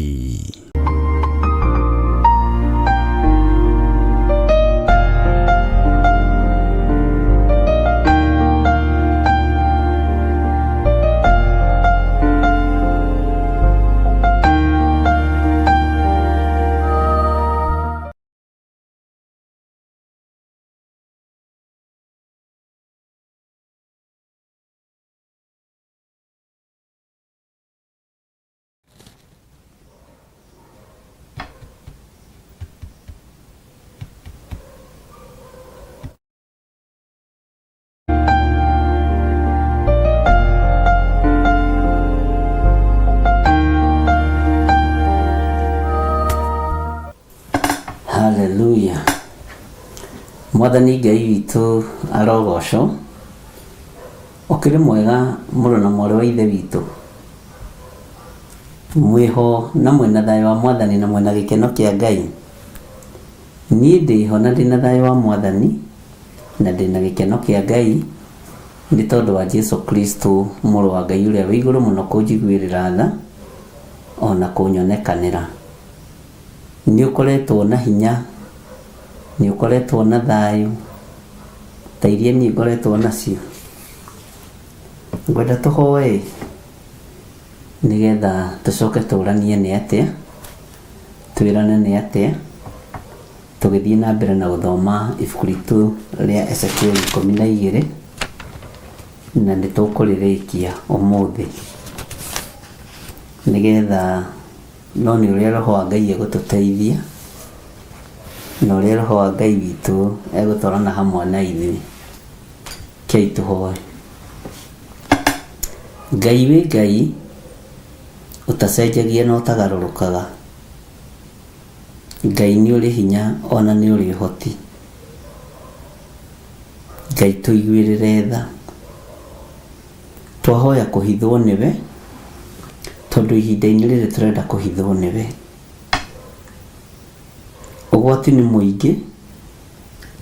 Haleluya. Mwathani Ngai witũ arogocwo. Ũkĩrĩ mwega mũrũ na mwarĩ wa ithe witũ. Mwĩho na mwĩna thayũ wa Mwathani na mwĩna gĩkeno kĩa Ngai. Niĩ ndĩho na ndĩna thayũ wa Mwathani na ndĩna gĩkeno kĩa Ngai nĩ tondũ wa Jesu Kristo mũrũ wa Ngai ũrĩa wĩ igũrũ mũno kũnjiguĩrĩra tha ona kũnyonekanĩra. Nĩ ũkoretwo na hinya, nĩ ũkoretwo na thayũ ta iria niĩ ngoretwo nacio. Ngwenda tũhoe nĩgetha tũcoke tũranie nĩ atĩa, twĩrane nĩ atĩa, tũgĩthiĩ na mbere na gũthoma ibuku ritũ rĩa Ezekiel 12 na nĩ tũkũrĩrĩkia ũmũthĩ nĩgetha no nĩ ũrĩa Roho wa Ngai egũtũteithia na ũrĩa Roho wa Ngai witũ egũtwarana hamwe na ithuĩ. Kei tũhoe. Ngai wĩ Ngai ũtacenjagia na ũtagarũrũkaga. Ngai nĩ ũrĩ hinya ona nĩ ũrĩ ũhoti. Ngai tũiguĩrĩre tha. Twahoya kũhithwo nĩwe tondũ ihinda-inĩ rĩrĩ tũrenda kũhithwo nĩwe. Ũgwati nĩ mũingĩ,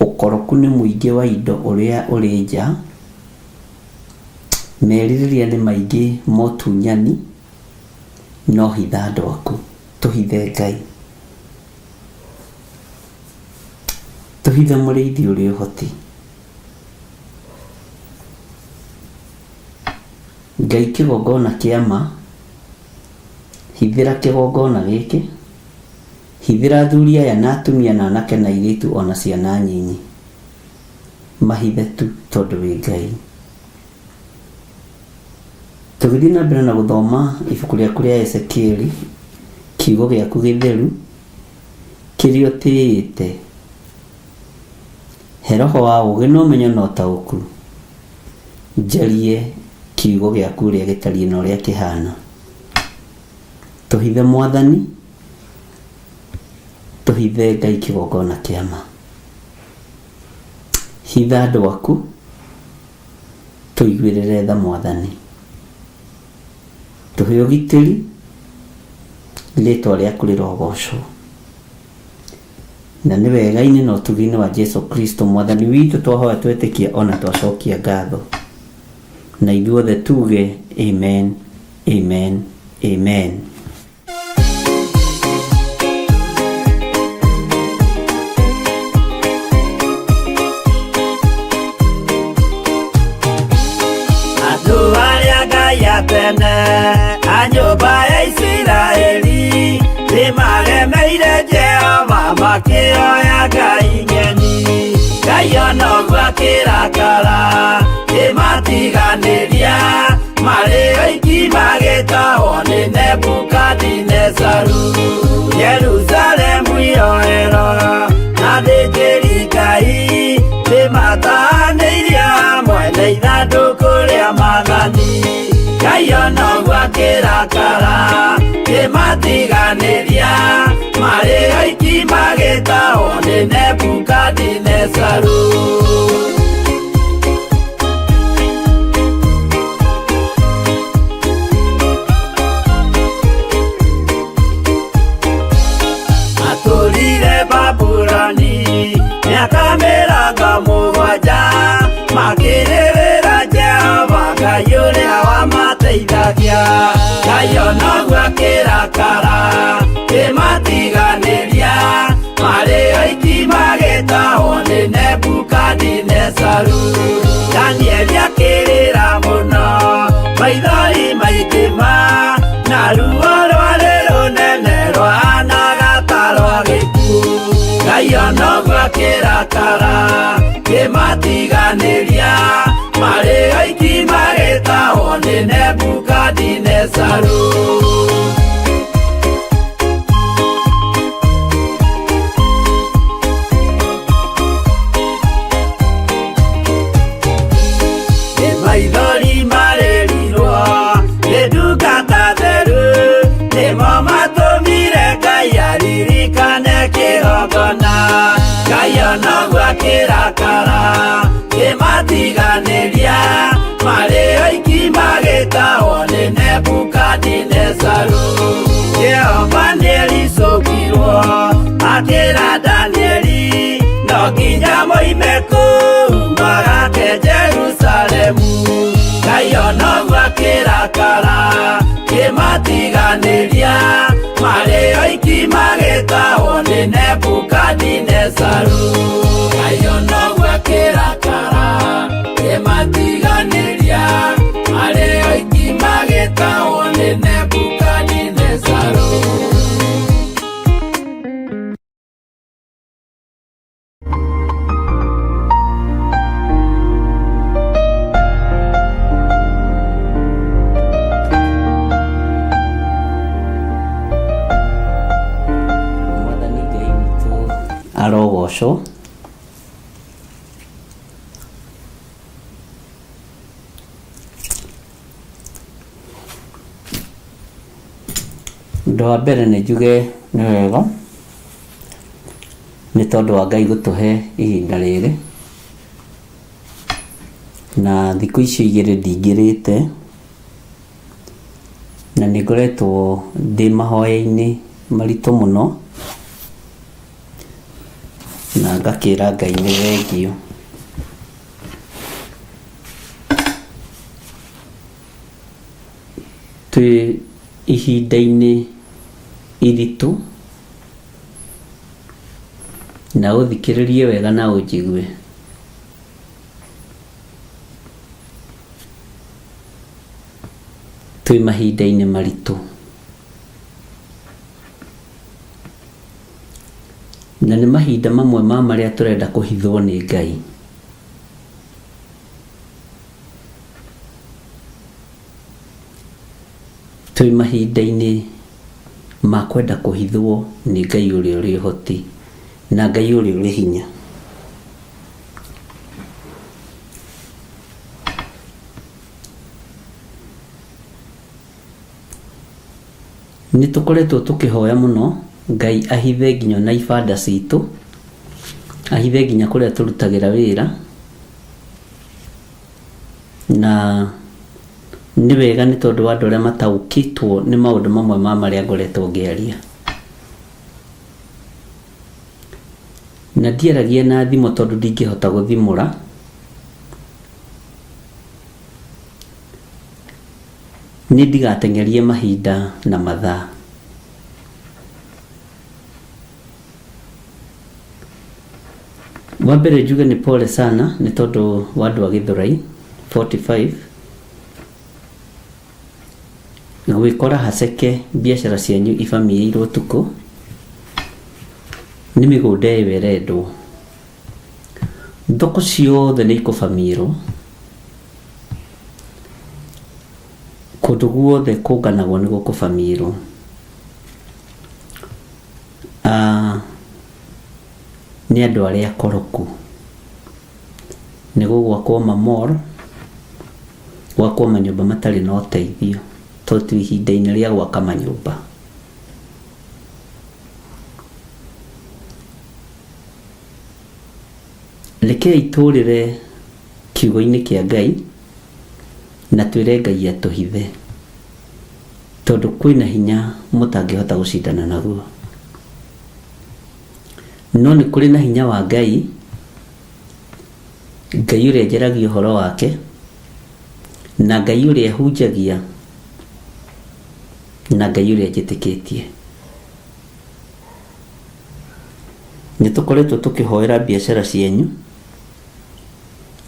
ũkoroku nĩ mũingĩ wa indo ũrĩa ũrĩ nja, merirĩria nĩ maingĩ motunyani, no hitha andũ aku, tũhithe Ngai. Tũhithe mũrĩithi ũrĩ ũhoti. Ngai kĩgongona kĩa ma, hithĩra kĩgongona gĩkĩ, hithĩra athuri aya na atumia na anake na airĩtu ona ciana nyinyi. Mahithe tu tondũ wĩ Ngai. Tũgĩthiĩ na mbere na gũthoma ibuku rĩaku rĩa Ezekieli, kiugo gĩaku gĩtheru, kĩrĩa ũtĩĩte. He roho wa ũũgĩ na ũmenyo na ũtaũku. Njarie kiugo gĩaku ũrĩa gĩtariĩ na ũrĩa kĩhana. Tũhithe Mwathani, tũhithe Ngai kĩgongona kĩa ma. Hitha andũ aku, tũiguĩrĩre tha Mwathani. Tũhe ũgitĩri, rĩtwa rĩaku rĩrogocwo. Na nĩ wega-inĩ na ũtugi-inĩ wa Jesu Kristo Mwathani witũ twahoya twetĩkia ona twacokia ngatho. Na ithuothe tuge amen, amen, amen. Andũ arĩa Ngai Anene a nyũmba ya Isiraeli nĩmaremeire Jehova makĩoya ngai ng'eni. Ngai ona ũguo akĩrakara kĩmatiganĩria marĩ oiki magĩtahwo nĩ Nebukadinezaru. Jerusalemu iroero na athĩnjĩri Ngai nĩmatahanĩirie hamwe na ithandũkũ rĩa maathani. Ngai ona ũguo akĩrakara kĩmatiganĩria marĩ oiki magĩtahwo nĩ Nebukadinezaru. Matũrire Babuloni mĩaka 70 makĩrĩrĩra Jehova Ngai ũrĩa wamateithagia. Ngai ona ũguo akĩrakara kĩmatiganĩria marĩ oiki magĩtahwo nĩ Nebukadinezaru. Danieli akĩrĩra mũno maithori maingĩ ma na ruo rwarĩ rũnene rwahanaga ta rwa gĩkuũ. Ngai ona ũguo akĩrakara kĩmatiganĩria marĩ oiki magĩtahwo nĩ Nebukadinezaru. Nĩ maithori marĩrirwo nĩ ndungata theru nĩmo matũmire Ngai aririkane kĩgongona. Ngai ona ũguo akĩrakara kĩmatiganĩria marĩ oiki magĩtahwo nĩ Nebukadinezaru. Jehova nĩericũkirwo akĩra Danieli no nginya moime kũu magake Jerusalemu. Ngai ona ũguo akĩrakara kĩmatiganĩria marĩ oiki magĩtahwo nĩ Nebukadinezaru. Ngai ona ũguo akĩrakara kĩmatiganĩria marĩ oiki magĩtahwo nĩ Nebukadinezaru. Mwathani Ngai witũ arogocwo. Ũndũ wa mbere nĩ njuge nĩ wega nĩ tondũ wa Ngai gũtũhe ihinda rĩrĩ, na thikũ icio igĩrĩ ndingĩrĩte, na nĩ ngoretwo ndĩ mahoya-inĩ maritũ mũno, na ngakĩra Ngai nĩ thengiũ. Twĩ ihinda-inĩ iritũ, na ũthikĩrĩrie wega na ũnjigue. Twĩ mahinda-inĩ maritũ, na nĩ mahinda mamwe ma marĩa tũrenda kũhithwo nĩ Ngai. Twĩ mahinda-inĩ ma kwenda kũhithwo nĩ Ngai ũrĩa ũrĩ ũhoti na Ngai ũrĩa ũrĩ hinya. Nĩ tũkoretwo tũkĩhoya mũno Ngai ahithe nginya ona ibanda citũ, ahithe nginya kũrĩa tũrutagĩra wĩra, na nĩ wega nĩ tondũ wa andũ arĩa mataũkĩtwo nĩ maũndũ mamwe ma marĩa ngoretwo ngĩaria. Na ndiaragia na thimo tondũ ndingĩhota gũthimũra. Niĩ ndigateng'erie mahinda na mathaa. Wa mbere njuge nĩ pole sana nĩ tondũ wa andũ a Gĩthũrai 45. Gwĩkora haceke biacara cianyu ibamĩirwo ũtukũ nĩ mĩgũnda ĩyo ĩrendwo. Thoko ciothe nĩ ikũbamĩrwo, kũndũ guothe kũnganagwo nĩ gũkũbamĩrwo. Nĩ andũ arĩa akoroku. Nĩ gũgwakwo ma mall, gwakwo manyũmba matarĩ na ũteithio tondũ twĩ ihinda-inĩ rĩa gwaka manyũmba. Rekei tũrĩre kiugo-inĩ kĩa Ngai na twĩre Ngai atũhithe tondũ kwĩna hinya mũtangĩhota gũcindana naguo. No nĩ kũrĩ na hinya wa Ngai, Ngai ũrĩa njaragia ũhoro wake, na Ngai ũrĩa hunjagia, na Ngai ũrĩa njĩtĩkĩtie. Nĩ tũkoretwo tũkĩhoera biacara cianyu,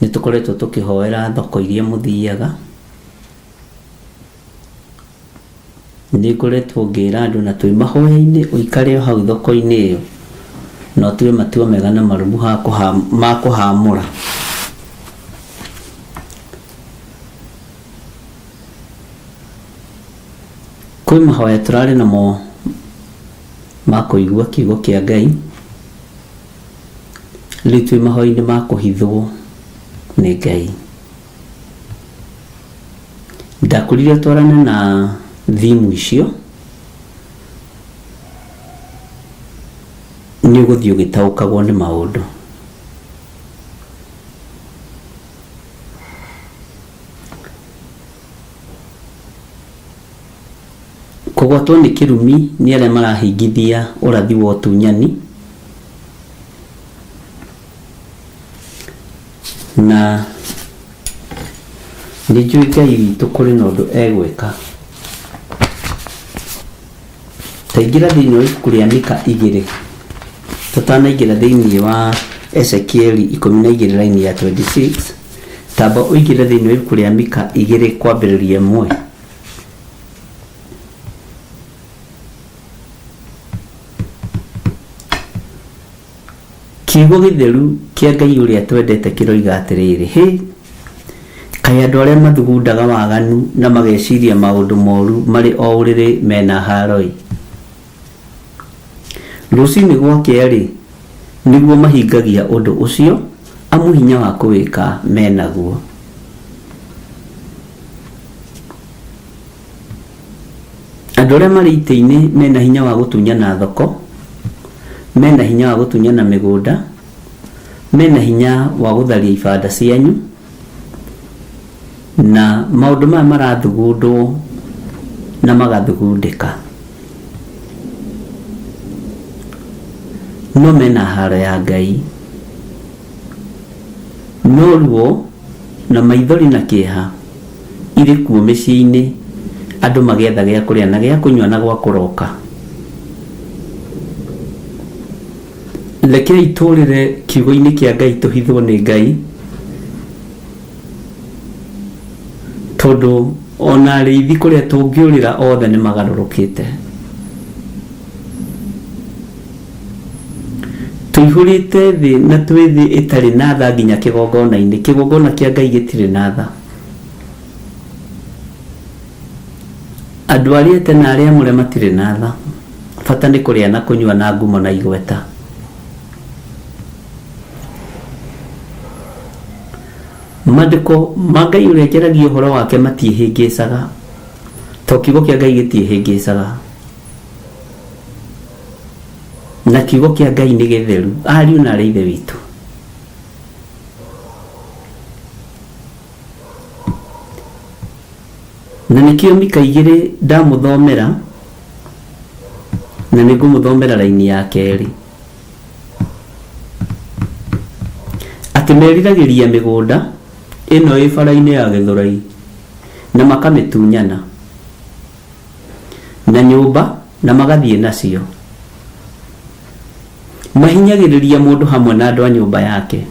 nĩ tũkoretwo tũkĩhoera thoko iria mũthiaga, nĩ ngoretwo ngĩra andũ na twĩ mahoya-inĩ ũikare o hau thoko-inĩ ĩyo na ũtue matua mega na marũmu ma kũhamũra. Kwĩ mahoya tũrarĩ namo ma kũigua kiugo kĩa Ngai, rĩu twĩ mahoya-inĩ ma kũhithwo nĩ Ngai. Ndakwĩrire ũtwarane na theme icio, nĩ ũgũthiĩ ũgĩtaũkagwo nĩ maũndũ. Kũgwatwo nĩ kĩrumi nĩ arĩa marahingithia ũrathi wa ũtunyani, na nĩ njũĩ Ngai witũ kũrĩ na ũndũ egwĩka. Ta ingĩra thĩinĩ wa ibuku rĩa Mika 2, tũtanaingĩra thĩinĩ wa Ezekieli 12 raini ya 26, tamba ũingĩre thĩinĩ wa ibuku rĩa Mika 2 kwambĩrĩria 1. Kiugo gĩtheru kĩa Ngai ũrĩa twendete kĩroiga atĩrĩrĩ, Hĩ! Kaĩ andũ arĩa mathugundaga waganu na mageciria maũndũ moru marĩ o ũrĩrĩ me na haaro-ĩ! Rũcinĩ gwakĩa-rĩ, nĩguo mahingagia ũndũ ũcio, amu hinya wa kũwĩka me naguo. Andũ arĩa marĩ itĩ-inĩ mena hinya wa gũtunyana thoko, mena hinya wa gũtunyana mĩgũnda, mena hinya wa gũtharia ibanda cianyu, na maũndũ maya marathugundwo na magathugundĩka. No mena haro ya Ngai. No ruo na maithori na kĩeha irĩ kuo mĩciĩ-inĩ, andũ magĩetha gĩa kũrĩa na gĩa kũnyua na gwa kũroka. Rekei tũrĩre kiugo-inĩ kĩa Ngai tũhithwo nĩ Ngai, tondũ ona arĩithi kũrĩa tũngĩũrĩra othe nĩ magarũrũkĩte. Tũihũrĩte thĩ na twĩ thĩ ĩtarĩ na tha nginya kĩgongona-inĩ. Kĩgongona kĩa Ngai gĩtirĩ na tha. Andũ arĩa ete na arĩa amũre matirĩ na tha. Bata nĩ kũrĩa na kũnyua na ngumo na igweta. Mandĩko ma Ngai ũrĩa njaragia ũhoro wake matiĩhĩngĩcaga, to kiugo kĩa Ngai gĩtiĩhĩngĩcaga. Na kiugo kĩa Ngai nĩ gĩtheru, ariũ na arĩ Ithe witũ. Na nĩkĩo Mika 2 ndamũthomera, na nĩngũmũthomera raini ya kerĩ. Atĩ meriragĩria mĩgũnda ĩno ĩ bara-inĩ ya Gĩthũrai, na makamĩtunyana, na nyũmba na magathiĩ nacio. Mahinyagĩrĩria mũndũ hamwe na andũ a nyũmba yake.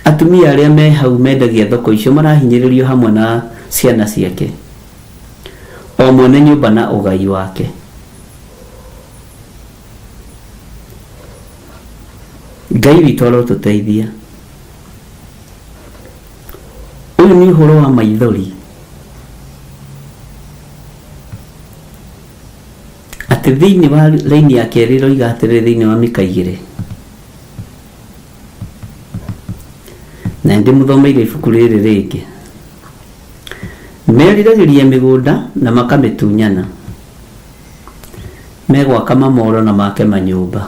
Atumia arĩa me hau mendagia thoko icio marahinyĩrĩrio hamwe na ciana ciake. O mwene nyũmba na ũgai wake. Ngai witũ arotũteithia. Ũyũ nĩ ũhoro wa maithori. Atĩ thĩinĩ wa raini ya kerĩ ĩroiga atĩrĩrĩ thĩinĩ wa mĩka igĩrĩ. Na ndĩmũthomeire ibuku rĩrĩ rĩngĩ. Meriragĩria mĩgũnda na makamĩtunyana. Megwaka mamoro na make manyũmba.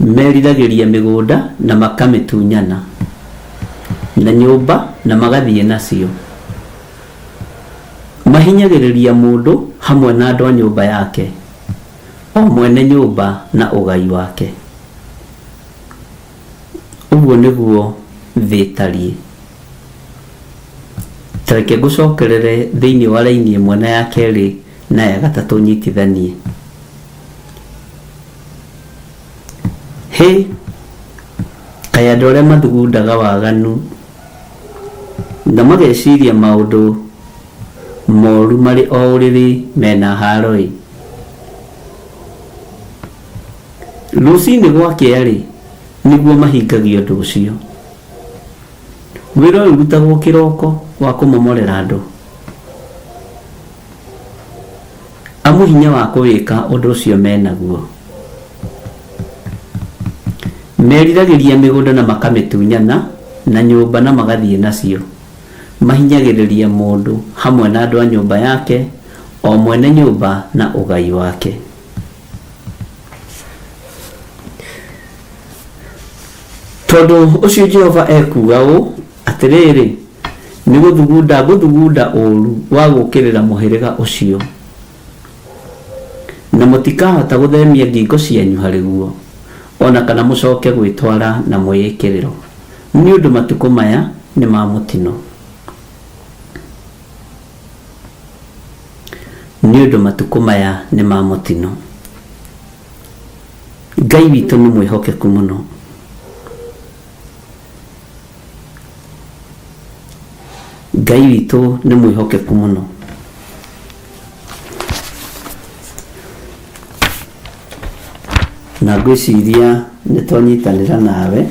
Meriragĩria mĩgũnda na makamĩtunyana, na nyũmba na magathiĩ nacio. Mahinyagĩrĩria mũndũ hamwe na andũ a nyũmba yake, o mwene nyũmba na ũgai wake. Ũguo nĩguo thĩ ĩtariĩ. Ta reke ngũcokerere thĩinĩ wa raini ĩmwe na ya kerĩ na ya gatatũ nyitithanie. Hĩ! Kaĩ andũ arĩa mathugundaga waganu na mageciria maũndũ moru marĩ o ũrĩrĩ me na haaro-ĩ! Rũcinĩ gwakĩa-rĩ, nĩguo mahingagia ũndũ ũcio. Wĩra ũyũ ũrutagwo kĩroko wa kũmomorera andũ. Amu hinya wa kũwĩka ũndũ ũcio me naguo. Meriragĩria mĩgũnda na makamĩtunyana, na nyũmba na magathiĩ nacio. Mahinyagĩrĩria mũndũ hamwe na andũ a nyũmba yake, o mwene nyũmba na ũgai wake. Tondũ ũcio Jehova ekuuga ũũ, Atĩrĩrĩ, nĩ gũthugunda ngũthugunda ũũru wa gũũkĩrĩra mũhĩrĩga ũcio, na mũtikahota gũthemia ngingo cianyu harĩ guo, o na kana mũcoke gwĩtwara na mwĩĩkĩrĩro, nĩ ũndũ matukũ maya nĩ ma mũtino. Nĩ ũndũ matukũ maya nĩ ma mũtino. Ngai witũ nĩ mwĩhokeku mũno. Ngai witũ nĩ mwĩhokeku mũno. Na ngwĩciria nĩ twanyitanĩra nawe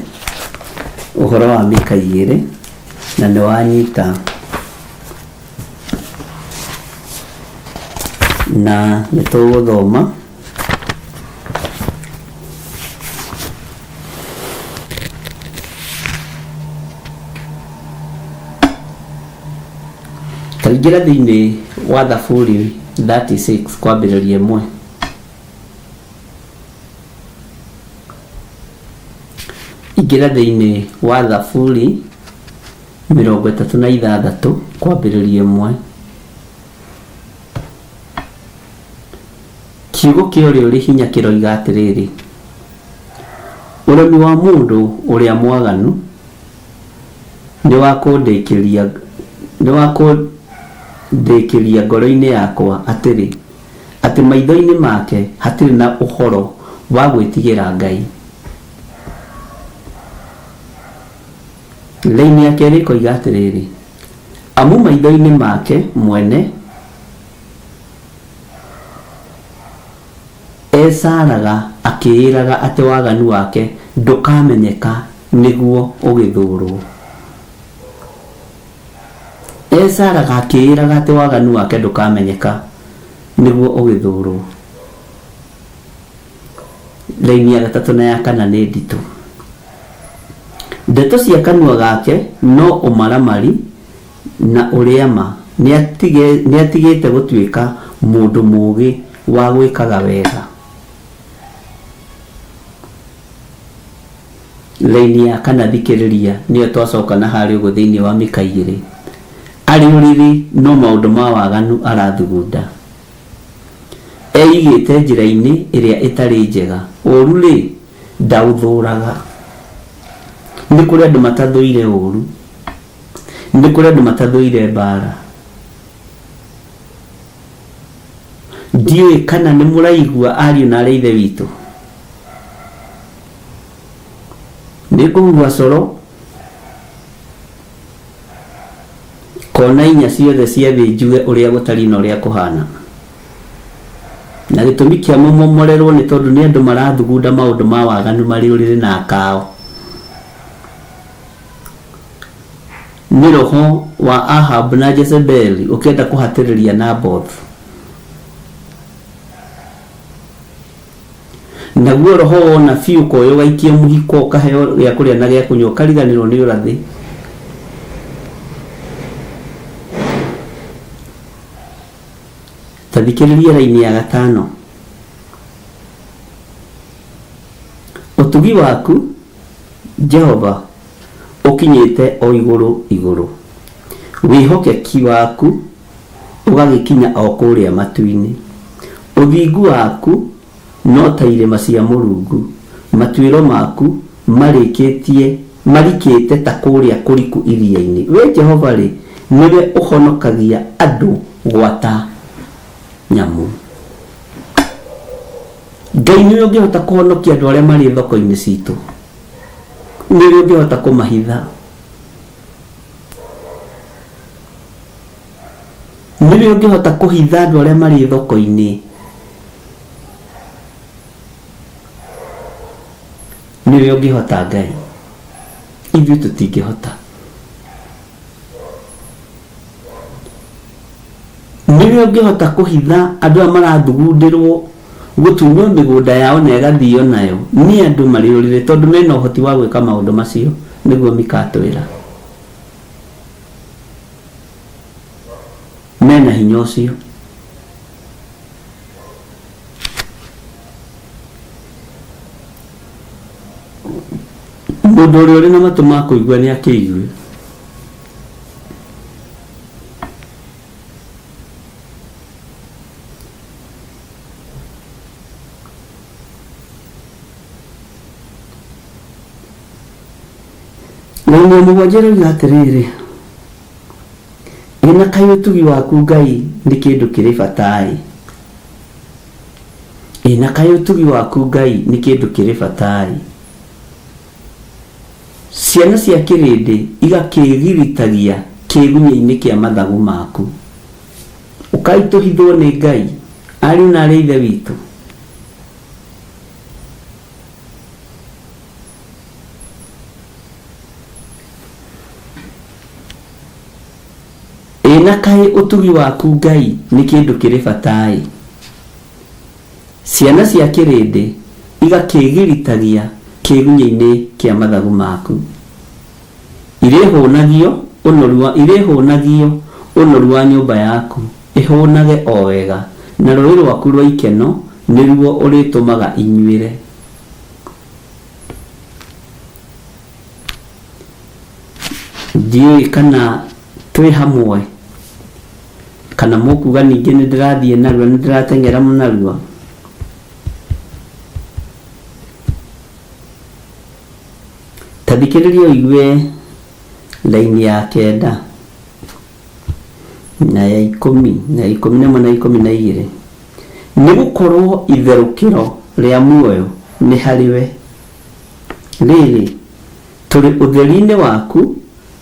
ũhoro wa mĩka igĩrĩ na nĩ wanyita na nĩ tũgũthoma Ta ingĩra thĩinĩ wa Thaburi 36 kwambĩrĩria ĩmwe. Ingĩra thĩinĩ wa Thaburi 36 kwambĩrĩria ĩmwe. Kiugo kĩa ũrĩa ũrĩ hinya kĩroiga atĩrĩrĩ, Ũremi wa mũndũ ũrĩa mwaganu nĩ wa kũndĩkĩria nĩ wa kũndĩkĩria ngoro-inĩ yakwa atĩrĩ, atĩ maitho-inĩ make hatirĩ na ũhoro wa gwĩtigĩra Ngai. Raini ya kerĩ ĩkoiga atĩrĩrĩ, Amu maitho-inĩ make mwene Ecaaraga akĩĩraga atĩ waganu wake ndũkamenyeka nĩguo ũgĩthũũrwo. Ecaaraga akĩĩraga atĩ waganu wake ndũkamenyeka nĩguo ũgĩthũũrwo. Raini ya gatatũ na ya kana nĩ nditũ. Ndeto cia kanua gake no ũmaramari na ũrĩa ma, nĩatigĩte gũtuĩka mũndũ mũũgĩ wa gwĩkaga wega. Raini ya kana thikĩrĩria nĩyo twacoka na harĩa ũguo thĩinĩ wa mĩka igĩrĩ. Arĩ ũrĩrĩ no maũndũ ma waganu arathugunda. Eigĩte njĩra-inĩ ĩrĩa ĩtarĩ njega, ũũru-rĩ, ndaũthũũraga. Nĩ kũrĩ andũ matathũire ũũru. Nĩ kũrĩ andũ matathũire mbaara. Ndiũĩ kana nĩ mũraigua ariũ na arĩ a Ithe witũ. Nĩ ngũhuha coro. Kona inya ciothe cia thĩ njuge ũrĩa gũtariĩ na ũrĩa kũhana. Na gĩtũmi kĩa mũmomorerwo nĩ tondũ nĩ andũ marathugunda maũndũ ma waganu marĩ ũrĩrĩ na akao. Nĩ roho wa Ahab na Jezebeli ũkĩenda kũhatĩrĩria Naboth. Naguo roho wona biũ ũkoya ũgaikio mũhiko ũkaheo gĩa kũrĩa na gĩa kũnyua ũkariganĩrwo nĩ ũrathĩ. Ta thikĩrĩria raini ya gatano. Ũtugi waku, Jehova, ũkinyĩte o igũrũ igũrũ, wĩhokeki waku ũgagĩkinya o kũrĩa matu-inĩ. Ũthingu waku no ta irĩma cia Mũrungu, matuĩro maku marĩkĩtie marikĩte ta kũrĩa kũriku iria-inĩ. Wee Jehova-rĩ, nĩwe ũhonokagia andũ gwata nyamũ. Ngai nĩwe ũngĩhota kũhonokia andũ arĩa marĩ thoko-inĩ citũ, nĩwe ũngĩhota kũmahitha. Nĩwe ũngĩhota kũhitha andũ arĩa marĩ thoko-inĩ. Nĩwe ũngĩhota Ngai, ithuĩ tũtingĩhota. Nĩwe ũngĩhota kũhitha andũ aya marathugundĩrwo gũtunywo mĩgũnda yao na ĩgathio nayo nĩ andũ marĩ ũrĩrĩ tondũ mena ũhoti wa gwĩka maũndũ macio, nĩguo Mika atwĩra. Mena hinya ũcio. Mũndũ ũrĩa ũrĩ na matũ ma kũigua nĩ akĩigue. Raini ya mũgwanja ĩroiga atĩrĩrĩ, ĩ na kaĩ ũtugi waku Ngai nĩ kĩndũ kĩrĩ bata-ĩ! Ĩ na kaĩ ũtugi waku Ngai nĩ kĩndũ kĩrĩ bata-ĩ! Ciana cia kĩrĩndĩ igakĩĩgiritagia kĩĩgunyĩ-inĩ kĩa mathagu maku. Ũkai tũhithwo nĩ Ngai, ariũ na aarĩ a Ithe witũ. Ĩ na kaĩ ũtugi waku Ngai nĩ kĩndũ kĩrĩ bata-ĩ! Ciana cia kĩrĩndĩ igakĩĩgiritagia kĩĩgunyĩ-inĩ kĩa mathagu maku. Irĩhũnagio ũnoru wa, irĩhũnagio ũnoru wa nyũmba yaku, ĩhũnage o wega, na rũũĩ rwaku rwa ikeno nĩruo ũrĩtũmaga inyuĩre. Ndiũĩ kana twĩ hamwe kana mũkuga ningĩ nĩ ndĩrathiĩ narua nĩ ndĩrateng'era narua. Ta thikĩrĩria ũigue raini ya kenda na ya ikũmi na ya ikũmi na ĩmwe na 12. Nĩ gũkorwo itherũkĩro rĩa muoyo nĩ harĩ we. Rĩrĩ, tũrĩ ũtheri-inĩ waku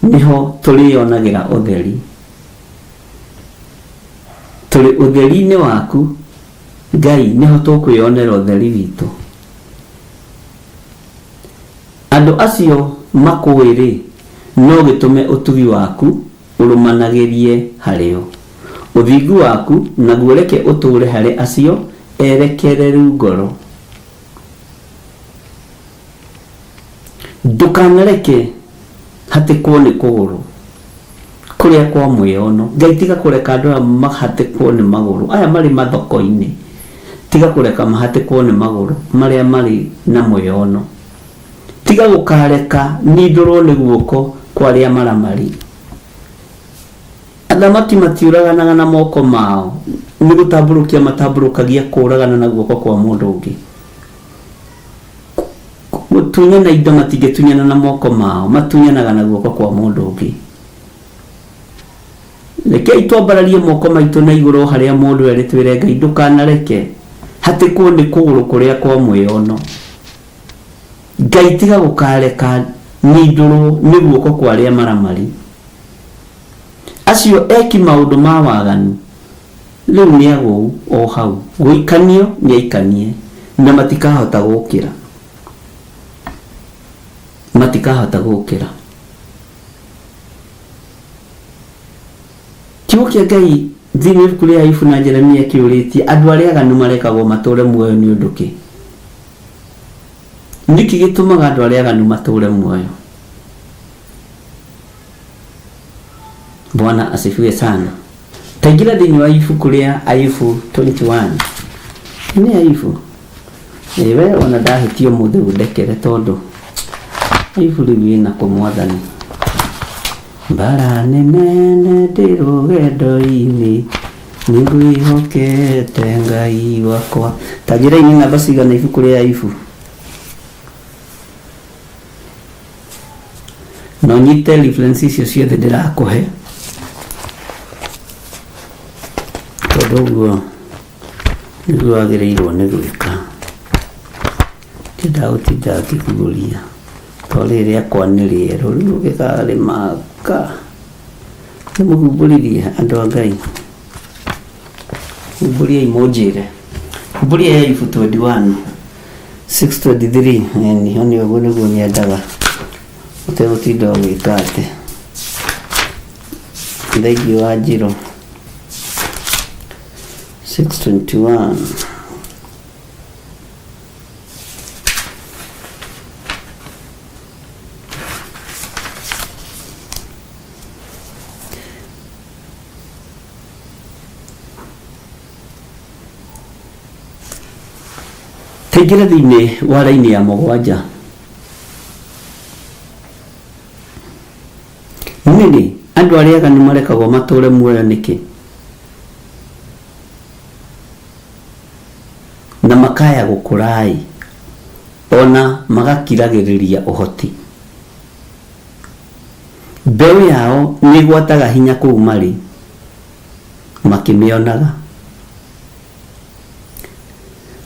nĩho tũrĩĩonagĩra ũtheri. Tũrĩ ũtheri-inĩ waku, Ngai, nĩho tũkwĩonera ũtheri witũ. Andũ acio makũũĩ-rĩ, no gĩtũme ũtugi waku ũrũmanagĩrie harĩo. Ũthingu waku naguo reke ũtũũre harĩ acio erekereru ngoro. Ndũkanareke hatĩkwo nĩ kũgũrũ kũrĩa kwa mwĩono. Ngai tiga kũreka andũ aya mahatĩkwo nĩ magũrũ aya marĩ mathoko-inĩ, tiga kũreka mahatĩkwo nĩ magũrũ marĩa marĩ na mwĩono. Tiga gũkareka nindũrwo nĩ guoko kwa arĩa maramari. Athamaki matiũraganaga na moko mao, nĩ gũtambũrũkia matambũrũkagia kũũragana na guoko kwa mũndũ ũngĩ. Gũtunyana indo matingĩtunyana na moko mao, matunyanaga na guoko kwa mũndũ ũngĩ. Rekei twambararie moko maitũ na igũrũ o harĩa mũndũ erĩ twĩre Ngai ndũkanareke hatĩkwo nĩ kũgũrũ kũrĩa kwa mwĩono. Ngai tiga gũkareka nindũrwo nĩ guoko kwa arĩa maramari. Acio eki maũndũ ma waganu rĩu nĩ agũu o hau, gũikanio nĩ aikanie, na matikahota gũkĩra, matikahota gũkĩra. Kiugo kĩa Ngai thĩinĩ wa ibuku rĩa Ayubu na Jeremia kĩũrĩtie andũ arĩa aganu marekagwo matũũre muoyo nĩ ũndũ kĩ? Nĩkĩ gĩtũmaga andũ arĩa aganu matũũre muoyo? Bwana asifiwe sana. Taingĩra thĩinĩ wa ibuku rĩa Ayubu 21. Nĩ Ayubu. Ĩ we ona ndahĩtia ũmũthĩ ũndekere tondũ Ayubu rĩu ĩna kũ mwathani. Mbara nĩ nene ndĩ rũgendo-inĩ nĩngwĩhokete Ngai wakwa. Ta njĩrai nĩ namba cigana ibuku rĩa Ayubu. Na ũnyite reference icio ciothe ndĩrakũhe tondũ ũguo nĩguo wagĩrĩirwo nĩ gwĩka. Ndiendaga gũtinda ngĩguũria tondũ rĩrĩ rĩakwa nĩ rĩerũ rĩu ũngĩkarĩmaka nĩ mũhumbũririe andũ a Ngai. Humbũriai mũnjĩre. Humbũriai Ayubu 21 623 ĩni hau nĩ ũguo nĩguo nyendaga ũtegũtinda ũgĩka atĩ. Thengiũ wa Njirũ 621. Taingĩra thĩinĩ wa raini ya mũgwanja. Nĩrĩ, andũ arĩa aganu marekagwo matũũre muoyo nĩkĩ? Na makaya gũkũra-ĩ, o na magakiragĩrĩria ũhoti. Mbeũ yao nĩĩgwataga hinya kũu marĩ, makĩmĩonaga.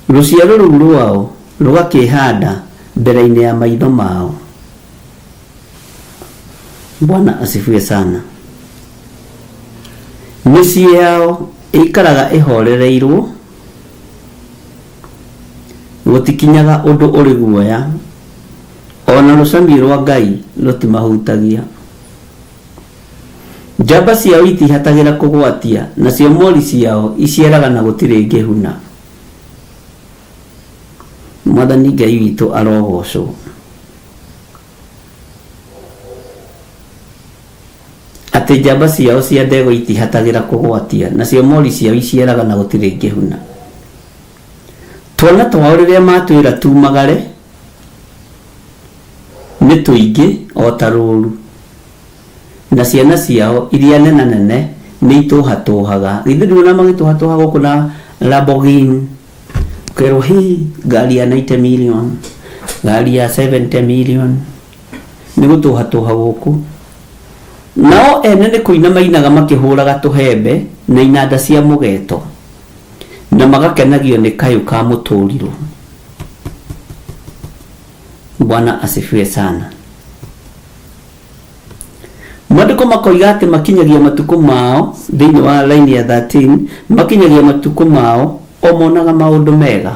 Rũciaro rũu rwao rũgakĩĩhanda mbere-inĩ ya maitho mao. Bwana asifiwe sana. Mĩciĩ yao ĩikaraga ĩhorereirwo, gũtikinyaga ũndũ ũrĩ guoya, o na rũcamiũ rwa Ngai rũtimahutagia. Njamba ciao itihatagĩra kũgwatia, nacio mori ciao iciaraga na gũtirĩ ĩngĩhuna. Mwathani Ngai witũ arogoocwo. Atĩ njamba ciao cia ndegwa itihatagĩra kũgwatia, nacio mori ciao iciaraga na gũtirĩ ĩngĩhuna. Twana twao rĩrĩa matwĩra tumagare, nĩ tũingĩ o ta rũũru, na ciana ciao iria nenanene nĩ itũhatũhaga. Githĩ nduona magĩtũhatũha gũkũ na Lamborghini? Ũkerwo hi, ngari ya 90 million, ngari ya 70 million, nĩ gũtũhatũha gũkũ. Nao ene nĩ kũina mainaga makĩhũraga tũhembe na inanda cia mũgeto, na magakenagio nĩ kayũ ka mũtũrirũ. Bwana asifiwe sana. Maandĩko makoiga atĩ makinyagia matukũ mao thĩinĩ wa line ya 13 makinyagia matukũ mao o monaga maũndũ mega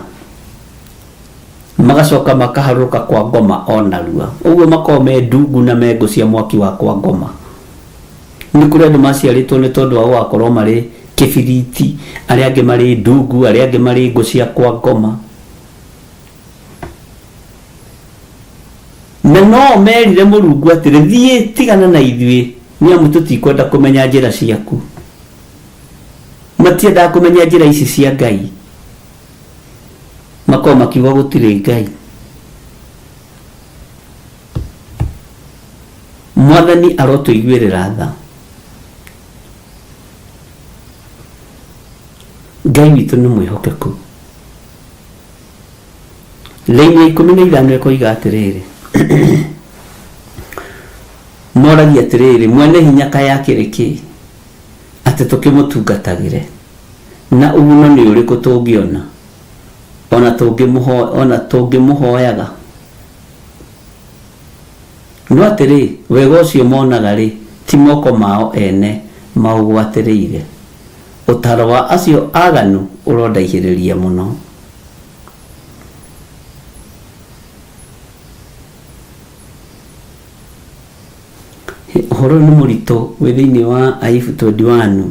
magacoka makaharũrũka kwa ngoma o narua ũguo makoragwo me ndungu na me ngũ cia mwaki wa kwa ngoma nĩ kũrĩ andũ maciarĩtwo nĩ tondũ wa gũgakorwo marĩ kĩbiriti arĩa angĩ marĩ ndungu arĩa angĩ marĩ ngũ cia kwa ngoma Na no merire Mũrungu atĩrĩ, Thiĩ, tigana na ithuĩ, nĩ amu tũtikwenda kũmenya njĩra ciaku. Matiendaga kũmenya njĩra ici cia Ngai. Makoragwo makiuga gũtirĩ Ngai. Mwathani arotũiguĩrĩra tha. Ngai witũ nĩ mwĩhokeku. Raini ya 15 ĩkoiga atĩrĩrĩ, moragia atĩrĩrĩ, mwene hinya kaĩ akĩrĩ kĩ, atĩ tũkĩmũtungatagĩre? Na ũguno nĩ ũrĩkũ tũngĩona, o na tũngĩmũhoyaga? No atĩrĩ, wega ũcio monaga-rĩ, ti moko mao ene Maũgwatĩrĩire. Ũtaaro wa acio aganu ũrondaihĩrĩria mũno. Ũhoro ũyũ nĩ mũritũ wĩ thĩinĩ wa Ayubu 21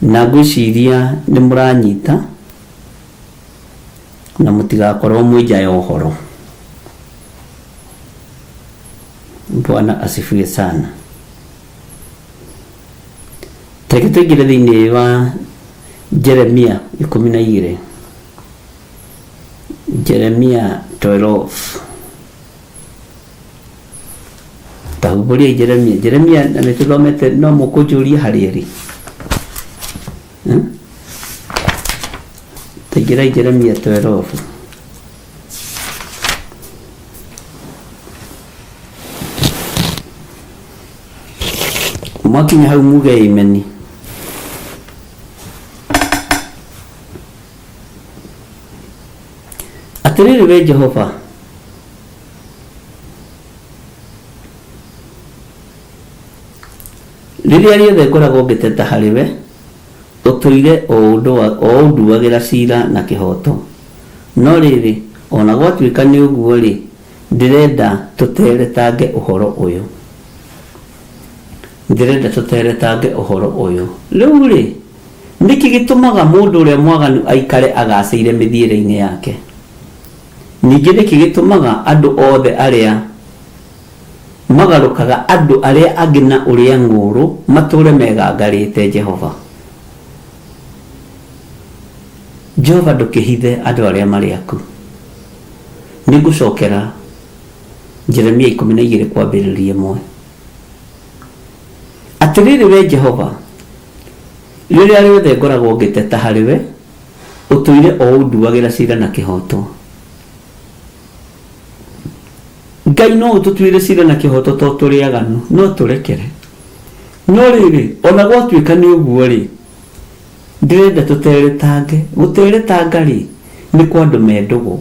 na ngwĩciria nĩ mũranyita na mũtigakorwo mwĩ nja ya ũhoro. Bwana asifiwe sana. Reke tũingĩre thĩinĩ wa Jeremia 12. Jeremia 12. Ta humbũriai Jeremia. Jeremia na nĩ tũthomete no mũkũnjũria harĩa ĩrĩ. Hmm? Taingĩrai Jeremia 12. Mwakinya hau muge imeni. Atĩrĩrĩ we Jehova, rĩrĩa rĩothe ngoragwo ngĩteta harĩ we, ũtũire o ũnduagĩra ciira na kĩhooto. No rĩrĩ, o na gwatuĩka nĩ ũguo-rĩ, ndĩrenda tũteretange ũhoro ũyũ. Ndĩrenda tũteretange ũhoro ũyũ. Rĩu-rĩ, nĩkĩ gĩtũmaga mũndũ ũrĩa mwaganu aikare agacĩire mĩthiĩre-inĩ yake? Ningĩ nĩkĩ gĩtũmaga andũ othe arĩa magarũkaga andũ arĩa angĩ na ũrĩa ng'ũũrũ matũũre megangarĩte Jehova? Jehova ndũkĩhithe andũ arĩa marĩ aku. Nĩngũcokera Jeremia 12 kwambĩrĩria ĩmwe. Atĩrĩrĩ wee Jehova, rĩrĩa rĩothe ngoragwo ngĩteta harĩ we, ũtũire o ũnduagĩra ciira na kĩhooto. Ngai no ũtũtuĩre ciira na kĩhooto to tũrĩ aganu, no tũrekere. No rĩrĩ, o na gwatuĩka nĩ ũguo-rĩ, ndĩrenda tũteretange. Gũteretanga-rĩ, nĩ kwa andũ me ndũgũ.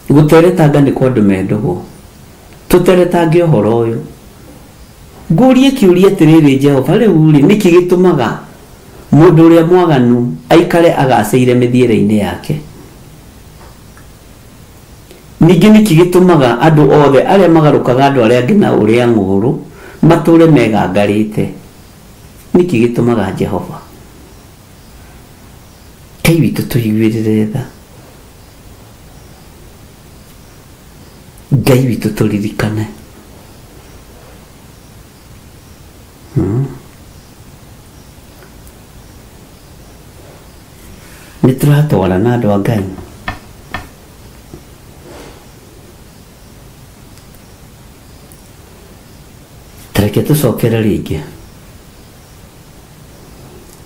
Gũteretanga nĩ kwa andũ me ndũgũ. Tũteretange ũhoro ũyũ. Ngũrie kĩũria atĩrĩrĩ, Jehova, rĩu-rĩ, nĩkĩ gĩtũmaga mũndũ ũrĩa mwaganu aikare agacĩire mĩthiĩre-inĩ yake? Ningĩ nĩkĩ gĩtũmaga andũ othe arĩa magarũkaga andũ arĩa angĩ na ũrĩa ng'ũũrũ matũũre megangarĩte? Nĩkĩ gĩtũmaga Jehova? Ngai witũ tũiguĩrĩre tha. Ngai witũ tũririkane. Hmm. Nĩ tũratwarana andũ a Ngai. Tareke tũcokere rĩngĩ.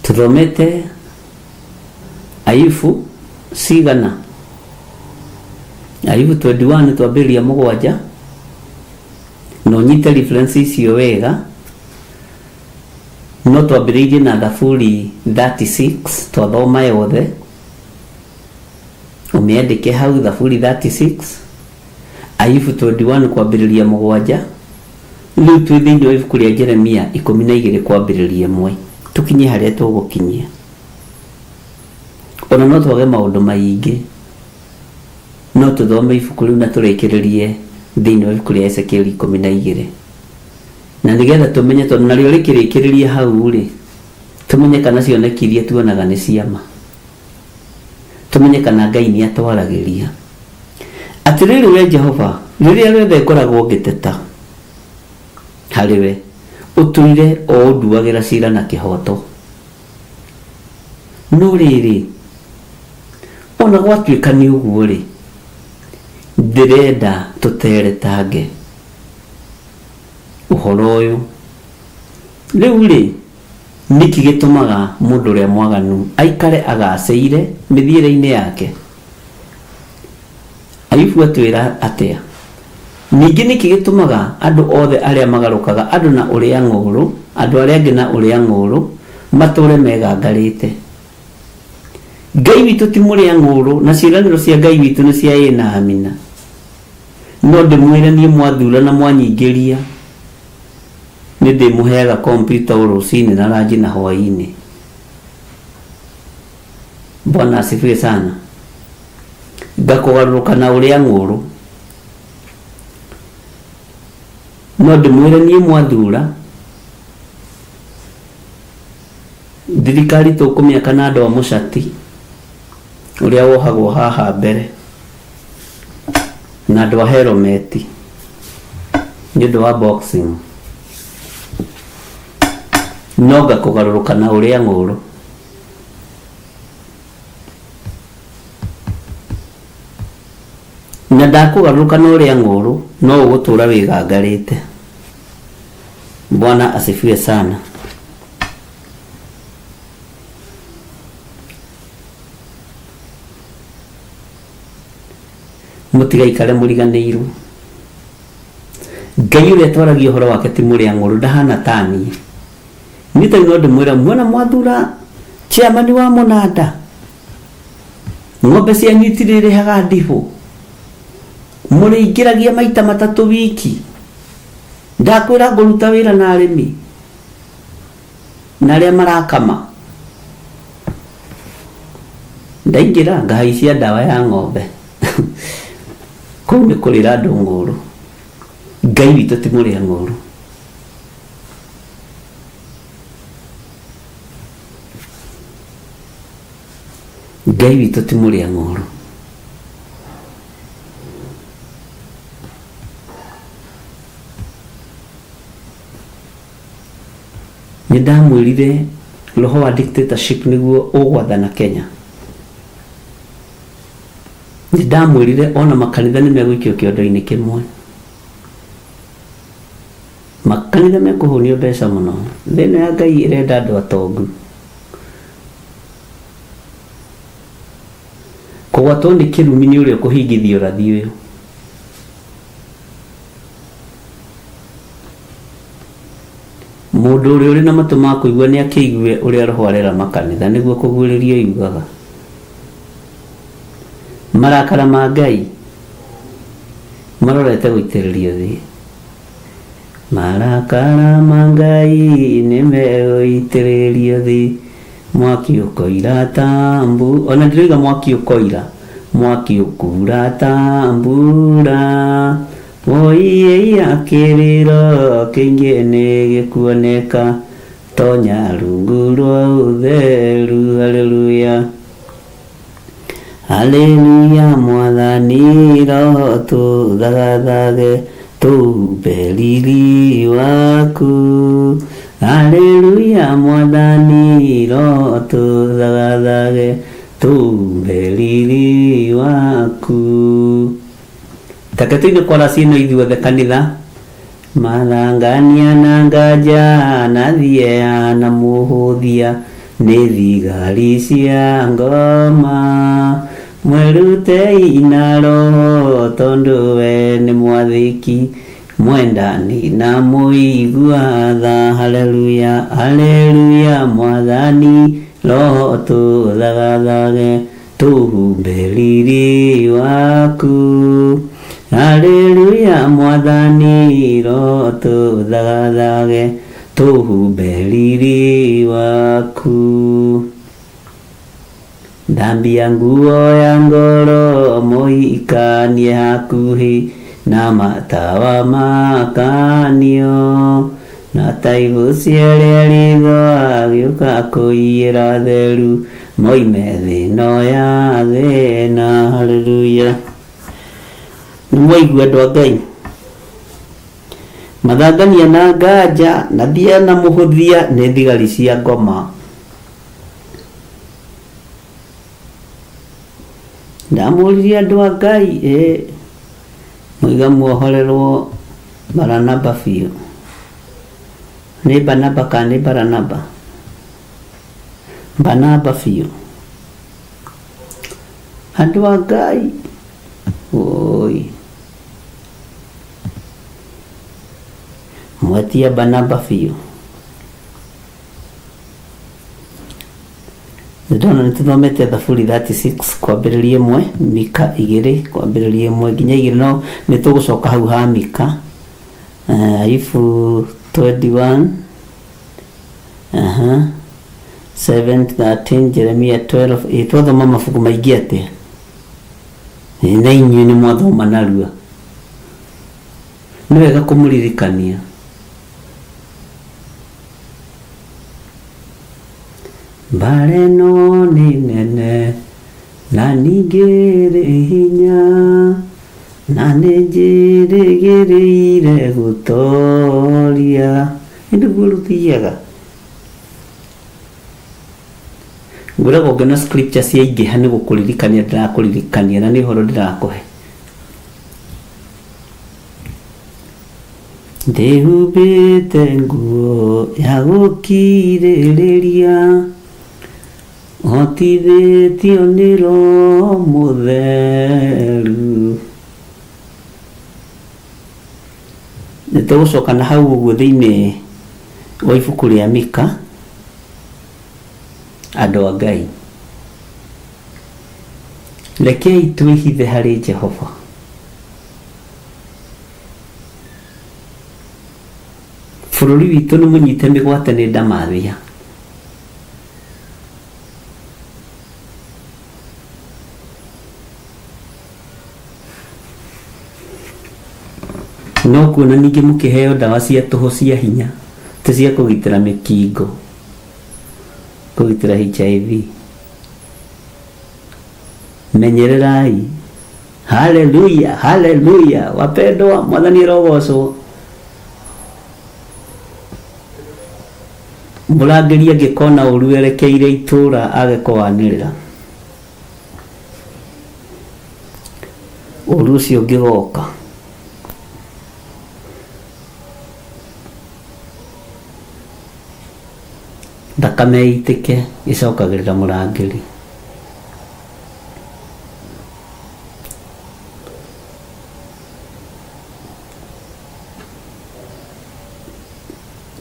Tũthomete Ayubu cigana? Ayubu 21 twambĩrĩria mũgwanja na ũnyite reference icio wega no twambĩrĩirie na Thaburi 36 twathoma yothe ũmĩandĩke hau Thaburi 36 Ayubu 21 kwambĩrĩria mũgwanja Rĩu twĩ thĩinĩ wa ibuku rĩa Jeremia 12 kwambĩrĩria ĩmwe. Tũkinye harĩa tũgũkinyia. Ona no twage maũndũ maingĩ, no tũthome ibuku rĩu na tũrĩkĩrĩrie thĩinĩ wa ibuku rĩa Ezekieli 12. Na nĩgetha tũmenye, tondũ narĩo rĩkĩrĩkĩrĩria hau-rĩ, tũmenye kana cioneki iria tuonaga nĩ cia ma. Tũmenye kana Ngai nĩ atwaragĩria. Atĩrĩrĩ wee Jehova, rĩrĩa rĩothe ngoragwo ngĩteta harĩ we, ũtũire o ũnduagĩra ciira na kĩhooto. No rĩrĩ, o na gwatuĩka nĩ ũguo-rĩ, ndĩrenda tũteretange ũhoro ũyũ. Rĩu-rĩ, nĩkĩ gĩtũmaga mũndũ ũrĩa mwaganu aikare agacĩire mĩthiĩre-inĩ yake? Ayubu atwĩra atĩa? Ningĩ nĩkĩ gĩtũmaga andũ othe arĩa magarũkaga andũ na ũrĩa ng'ũũrũ, andũ arĩa angĩ na ũrĩa ng'ũũrũ, matũũre megangarĩte? Ngai witũ ti mũrĩa ng'ũũrũ, na ciĩranĩro cia Ngai witũ nĩ cia ĩĩ na amina. No ndĩmwĩre niĩ mwathura na mwanyingĩria, Nĩ ndĩmũheaga kompiuta o rũcinĩ na ranji na hwaĩ-inĩ. Bwana asifiwe sana. Ngakũgarũrũka na ũrĩa ng'ũrũ. No ndĩmwĩre niĩ mwathura thirikari tũkũmĩaka na andũ a mũcati ũrĩa wohagwo haha mbere na andũ a helmeti nĩ ũndũ wa boxing no ngakũgarũrũka na ũrĩa ng'ũrũ. Na ndakũgarũrũka na ũrĩa ng'ũrũ no ũgũtũra wĩgangarĩte. Bwana asifiwe sana. Mũtigaikare mũriganĩirwo. Ngai ũrĩa twaragia ũhoro wake ti mũrĩa ng'ũrũ, ndahana ta niĩ. Niĩ tarĩu no ndĩmwĩre muona mwathura chairman wa mũnanda, ng'ombe cianyu itirĩrĩhaga ndibũ, mũrĩingĩragia maita matatũ wiki, ndakwĩra ngũruta wĩra na arĩmi na arĩa marakama. Ndaingĩra ngahaicia ndawa ya ng'ombe. Kũu nĩ kũrĩra andũ ng'ũrũ. Ngai witũ ti mũrĩa ng'ũrũ. Ngai witũ ti mũrĩa ng'ũrũ. Nĩ ndamwĩrire roho wa dictatorship nĩguo ũgwathana Kenya. Nĩ ndamwĩrire ona makanitha nĩ megũikio kĩondo-inĩ kĩmwe. Makanitha mekũhũnio mbeca mũno. Thĩ ĩno ya Ngai ĩrenda andũ atongu. Kũgwatwo nĩ kĩrumi nĩ ũrĩa ũkũhingithia ũrathi ũyũ. Mũndũ ũrĩa ũrĩ na matũ ma kũigua nĩ akĩigue ũrĩa Roho arera makanitha, nĩguo kũguũrĩrio yugaga. Marakara ma Ngai marorete gũitĩrĩrio thĩ. Marakara ma Ngai nĩ megũitĩrĩrio thĩ, mwaki ũkoira ta mbu, ona ndiroiga mwaki ũkoira, mwaki ũkura ta mbura. Woi kĩrĩro kĩingĩ nĩ gĩkuoneka, tonya rungu rwa ũtheru. Haleluya, haleluya, mwathani roho tũthagathage tũhumbe riri waku. Haleluya, mwathani roho tũthagathage tũhumbe riri waku. Take tũine chorus ĩno ithuothe kanitha. Mathangania na nganja na thieya na mũhũthia nĩ thigari cia ngoma, mwĩrutei na roho tondũ we nĩ mwathĩki, mwendani na mũigua tha. Haleluya, haleluya, mwathani roho tũthagathage tũhumbe riri waku. Haleluya, mwathani roho tũthagathage tũhumbe riri waku. Thambia nguo ya ngoro mũhikanie hakuhĩ na matawa makanio, na taibũ cierĩa ritho agĩũka kũiyĩra theru moime thĩ ĩno ya thĩna. Haleluya. Nĩ mwaigua andũ a Ngai? Mathangania na nganja na thia na mũhũthia nĩ thigari cia ngoma. Ndamũririe andũ a Ngai, ĩ mũiga muohorerwo Baranaba biũ. Nĩ Banaba kana nĩ Baranaba? Banaba biũ. Andũ a Ngai, oi. Mwetia Banaba biũ. Ndĩrona nĩ tũthomete Thaburi 36 kwambĩrĩria ĩmwe, Mika igĩrĩ kwambĩrĩria ĩmwe nginya igĩrĩ, no nĩ tũgũcoka hau ha Mika. Ayubu 21 aha 7 13 Jeremia 12 ĩ twathoma mabuku maingĩ atĩa Ĩ, na inyuĩ nĩ mwathoma narua nĩ wega kũmũririkania mbara ĩno nĩ nene na ningĩ ĩrĩ hinya na nĩ njĩrĩgĩrĩire gũtoria Ĩ nĩguo rũthiaga ngwĩraga ũngĩona scripture ciaingĩha nĩ gũkũririkania ndĩrakũririkania na nĩ ũhoro ndĩrakũhe ndĩhumbĩte nguo ya gũkirĩrĩria hotithĩtio nĩ Roho Mũtheru nĩ tũgũcoka na hau ũguo thĩinĩ wa ibuku rĩa Mika andũ a Ngai rekei twĩhithe harĩ Jehova bũrũri witũ nĩ mũnyite mĩgwate nĩ ndamathia no kuona ningĩ mũkĩheo ndawa cia tũhũ cia hinya ti cia kũgitĩra mĩkingo kũgitĩra HIV menyererai haleluya haleluya wapendwa mwathani arogocwo mũrangĩri angĩkona ũru erekeire itũũra age kũwanĩrĩra ũru ũcio ũngĩgoka thakame ĩitĩke ĩcokagĩrĩra mũrangĩri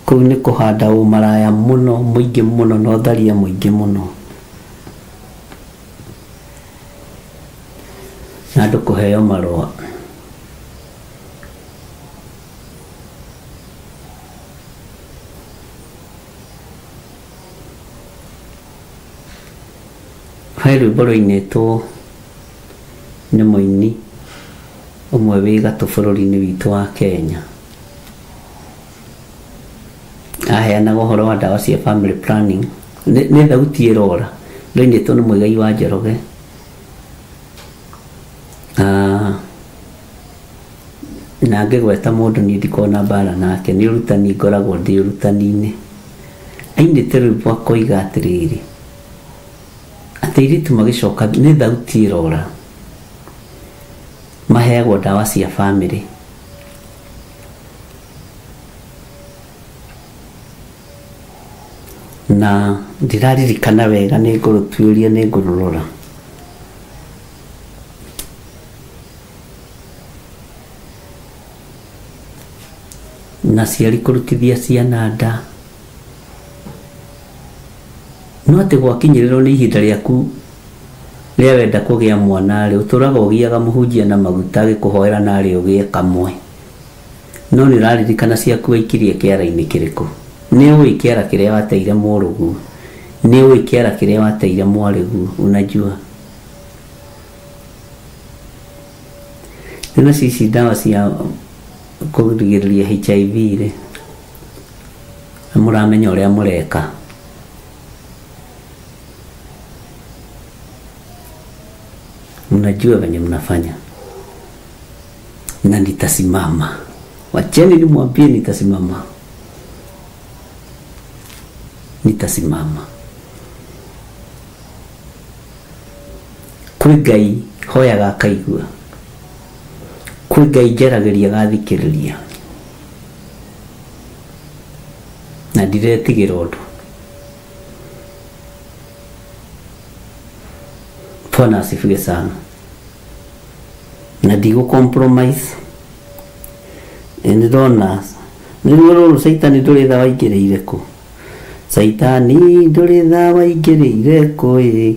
kũu nĩ kũhanda ũmaraya mũno mũingĩ mũno na ũtharia mũingĩ mũno na andũ kũheo marũa he rwĩmbo rwainĩtwo nĩ mũini ũmwe wĩ gatũ bũrũri-inĩ witũ wa Kenya aheanaga ũhoro wa ndawa cia family planning nĩ nĩ thauti ĩrora rwainĩtwo nĩ Mũigai wa Njoroge Ah, na ngĩgweta mũndũ niĩ ndikoragwo na mbara nake nĩ ũrutani ngoragwo ndĩ ũrutani-inĩ ainĩte rwĩmbo akoiga atĩrĩrĩ atĩ airĩtu magĩcoka nĩ thauti ĩrora maheagwo ndawa cia bamĩrĩ na ndiraririkana wega nĩ ngũrũtuĩria nĩ ngũrũrora na aciari kũrutithia ciana nda no atĩ gwakinyĩrĩrwo nĩ ihinda rĩaku rĩa wenda kũgĩa mwana rĩ ũtũraga ũgiaga mũhunjia na maguta agĩkũhoera narĩ ũgĩe kamwe no nĩ ũraririkana ciaku waikirie kĩara-inĩ kĩrĩkũ nĩ ũĩ kĩara kĩrĩa wateire mũrũguo nĩ ũĩ kĩara kĩrĩa wateire mwarĩguo unajua rĩu nacio ici ndawa cia kũrigĩrĩria HIV rĩ nĩ mũramenya ũrĩa mũreka mnajua venye mnafanya na nitasimama wacheni nimwambie nitasimama nitasimama kwĩ ngai hoyaga akaigua kwĩ ngai njaragĩria agathikĩrĩria na ndiretigĩra ũndũ Bwana asifiwe sana na ndigũ compromise Ĩ nĩndona nĩruo rũrũ caitani ndũrĩ tha waingĩrĩire kũ caitani ndũrĩ tha waingĩrĩire kũ ĩ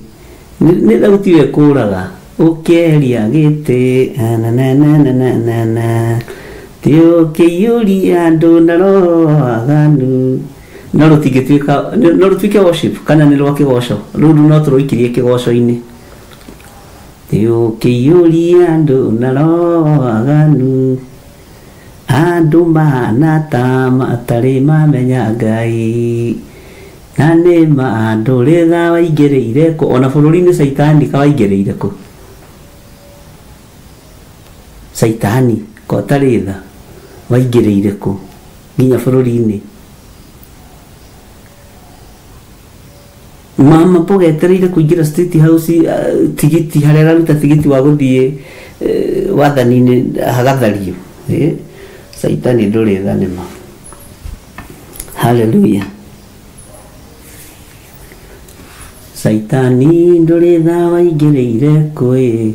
nĩ nĩ thauti ĩyo ĩkũraga ũkĩeheria gĩtĩ nananananana Ũkĩiyũria andũ na roho waganu. No rũtingĩtuĩka, no rũtuĩke worship kana nĩ rwa kĩgoco. Rũu no tũrũikirie kĩgoco-inĩ. Ũkĩiyũria andũ na roho waganu. Andũ mahana ta matarĩ mamenya Ngai. Na nĩ ma ndũrĩ tha waingĩrĩire kũ. Ona bũrũri-inĩ caitani kawaingĩrĩire kũ. Caitani ko ũtarĩ tha waingĩrĩire kũ nginya bũrũri-inĩ. Mama mboga etereire kũingĩra State House, tigiti harĩa araruta tigiti wa gũthiĩ wathani-inĩ hagathario. Caitani ndũrĩ tha nĩ ma. Hallelujah. Caitani ndũrĩ tha waingĩrĩire kũ ĩ,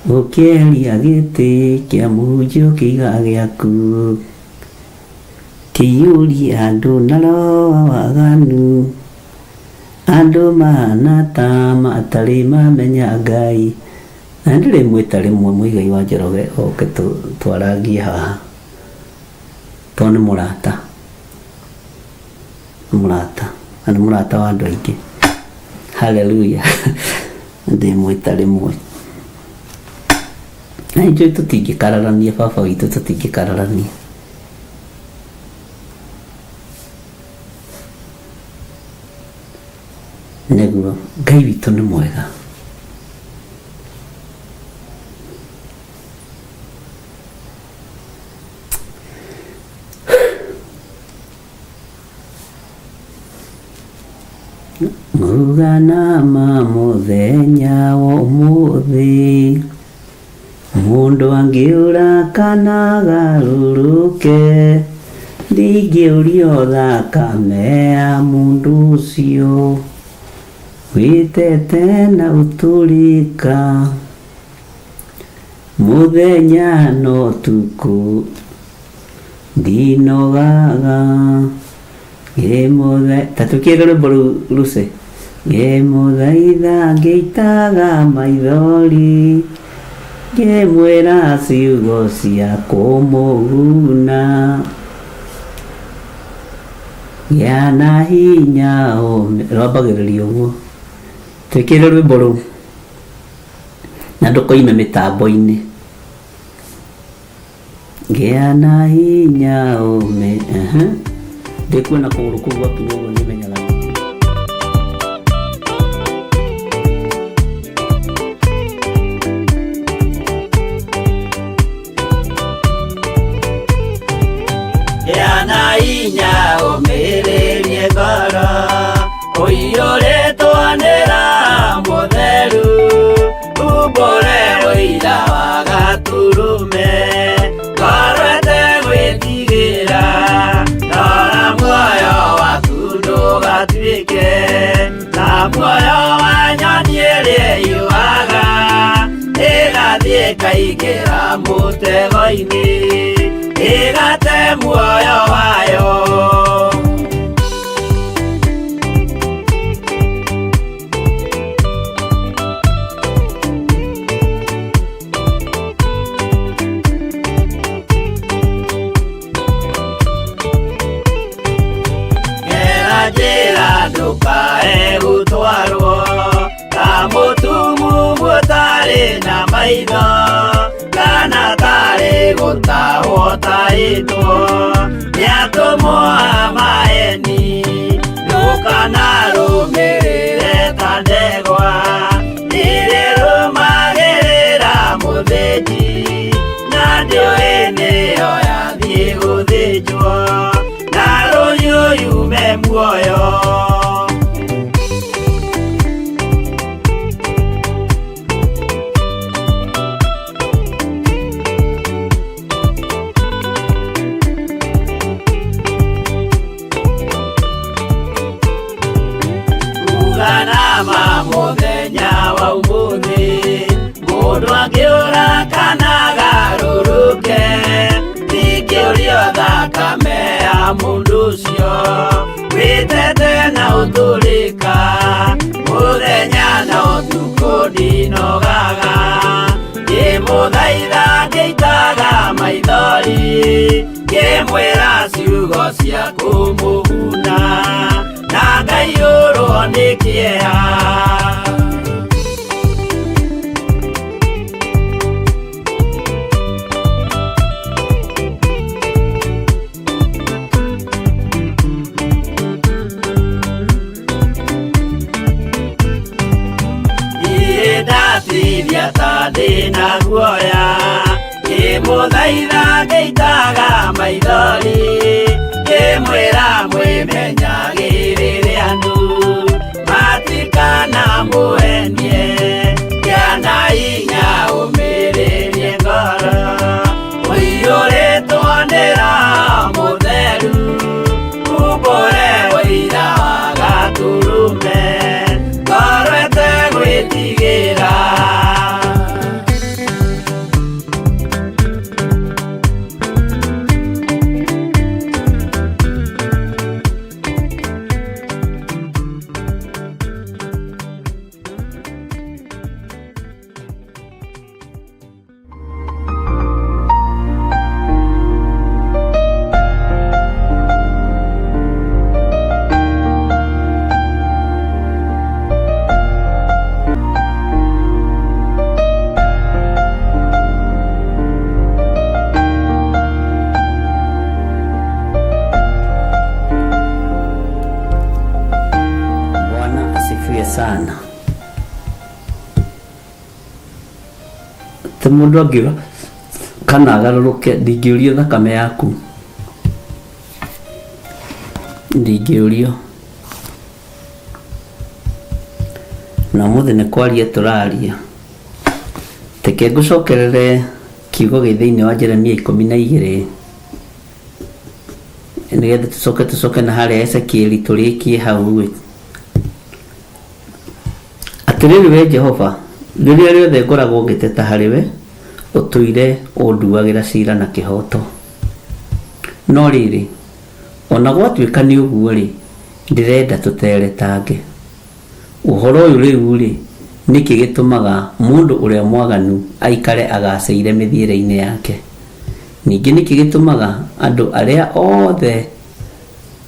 ũkĩeheria gĩtĩ kĩa mũhunjia ũkĩiga gĩaku. Kĩiyũria andũ na roho wa waganu, andũ mahana ta matarĩ mamenya Ngai. Na ndĩrĩmwĩta rĩmwe Mũigai wa Njoroge oke twarangie haha, tondũ nĩ mũrata. Nĩ mũrata, na nĩ mũrata wa andũ aingĩ. Hallelujah. Ndĩmwĩta rĩmwe. Na ithuĩ tũtingĩkararania, baba witũ tũtingĩkararania. Nĩguo, Ngai witũ nĩ mwega. Nguga na ma mũthenya wa ũmũthĩ, mũndũ angĩũra kana agarũrũke, ndingĩũrio thakame ya mũndũ ũcio wĩtete na ũtũrĩka mũthenya na ũtukũ. Ndinogaga ngĩmũtha, ta tũkĩre rwĩmbo rũu Lucy, ngĩmũthaitha ngĩitaga maithori, ngĩmwĩra ciugo cia kũmũguna, gĩa na hinya ũmĩ, rwambagĩrĩria ũguo. Twĩkĩre rwĩmbo rũu na ndũkoime mĩtambo-inĩ. Gĩa na hinya ũme, ndĩkuona kũgũrũ kũu gwakinya ũguo nĩmenyaga. Gĩa na hinya ũmĩrĩrie ngoro, ũiyũrĩtwo nĩ Roho Mũtheru, umbũre ũira wa Gatũrũme, ngoro ĩtegwĩtigĩra, rora muoyo waku ndũgatuĩke ta muoyo wa nyoni ĩrĩa ĩiyũaga, ĩgathiĩ ĩkaingĩra mũtego-inĩ, ĩgate muoyo wayo. Gera njĩra ndũkae gũtwarwo ta mũtumumu ũtarĩ na maitho, kana tarĩ gũtahwo tahĩtwo nĩ atũmwo a maeni, ndũkanarũmĩrĩre ta ndegwa ĩrĩa ĩrũmagĩrĩra mũthĩnji, na ndĩũĩ nĩyo yathiĩ gũthĩnjwo, na rũhiũ yume muoyo. Uga na ma mũthenya wa ũmũthĩ, mũndũ angĩũra kana agarũrũke, ndingĩũrio thakame ya mũndũ ũcio wĩtete na ũtũrĩka, mũthenya na ũtukũ ndinogaga, ngĩmũthaitha Ngĩmũthaitha ngĩitaga maithori, ngĩmwĩra ciugo cia kũmũguna, na ngaiyũrwo nĩ kĩeha. Niĩ ndatithia ta ndĩna guoya, ngĩmũthaitha ngĩitaga maithori, ngĩmwĩra mwĩmenyagĩrĩre andũ, matikanamũhenie, gĩa na hinya ũmĩrĩrie ngoro, ũiyũrĩtwo nĩ Roho Mũtheru, umbũre ũira wa Gatũrũme, ngoro ĩtegwĩtigĩra. Bwana asifiwe sana. Ti mũndũ angiuga kana agarũrũke, ndingĩũrio thakame yaku, ndingĩũrio. Na ũmũthĩ nĩ kwaria tũraria. Reke ngũcokerere kiugo gĩ thĩinĩ wa Jeremia 12, nĩgetha tũcoke tũcoke na harĩa Ezekieli tũrĩkie hau ĩ. Atĩrĩrĩ we Jehova, rĩrĩa rĩothe ngoragwo ngĩteta harĩ we, ũtũire ũnduagĩra ciira na kĩhooto. No rĩrĩ, o na gwatuĩka nĩ ũguo-rĩ, ndĩrenda tũteretange. Ũhoro ũyũ rĩu-rĩ, nĩkĩ gĩtũmaga mũndũ ũrĩa mwaganu aikare agacĩire mĩthiĩre-inĩ yake? Ningĩ nĩkĩ gĩtũmaga andũ arĩa othe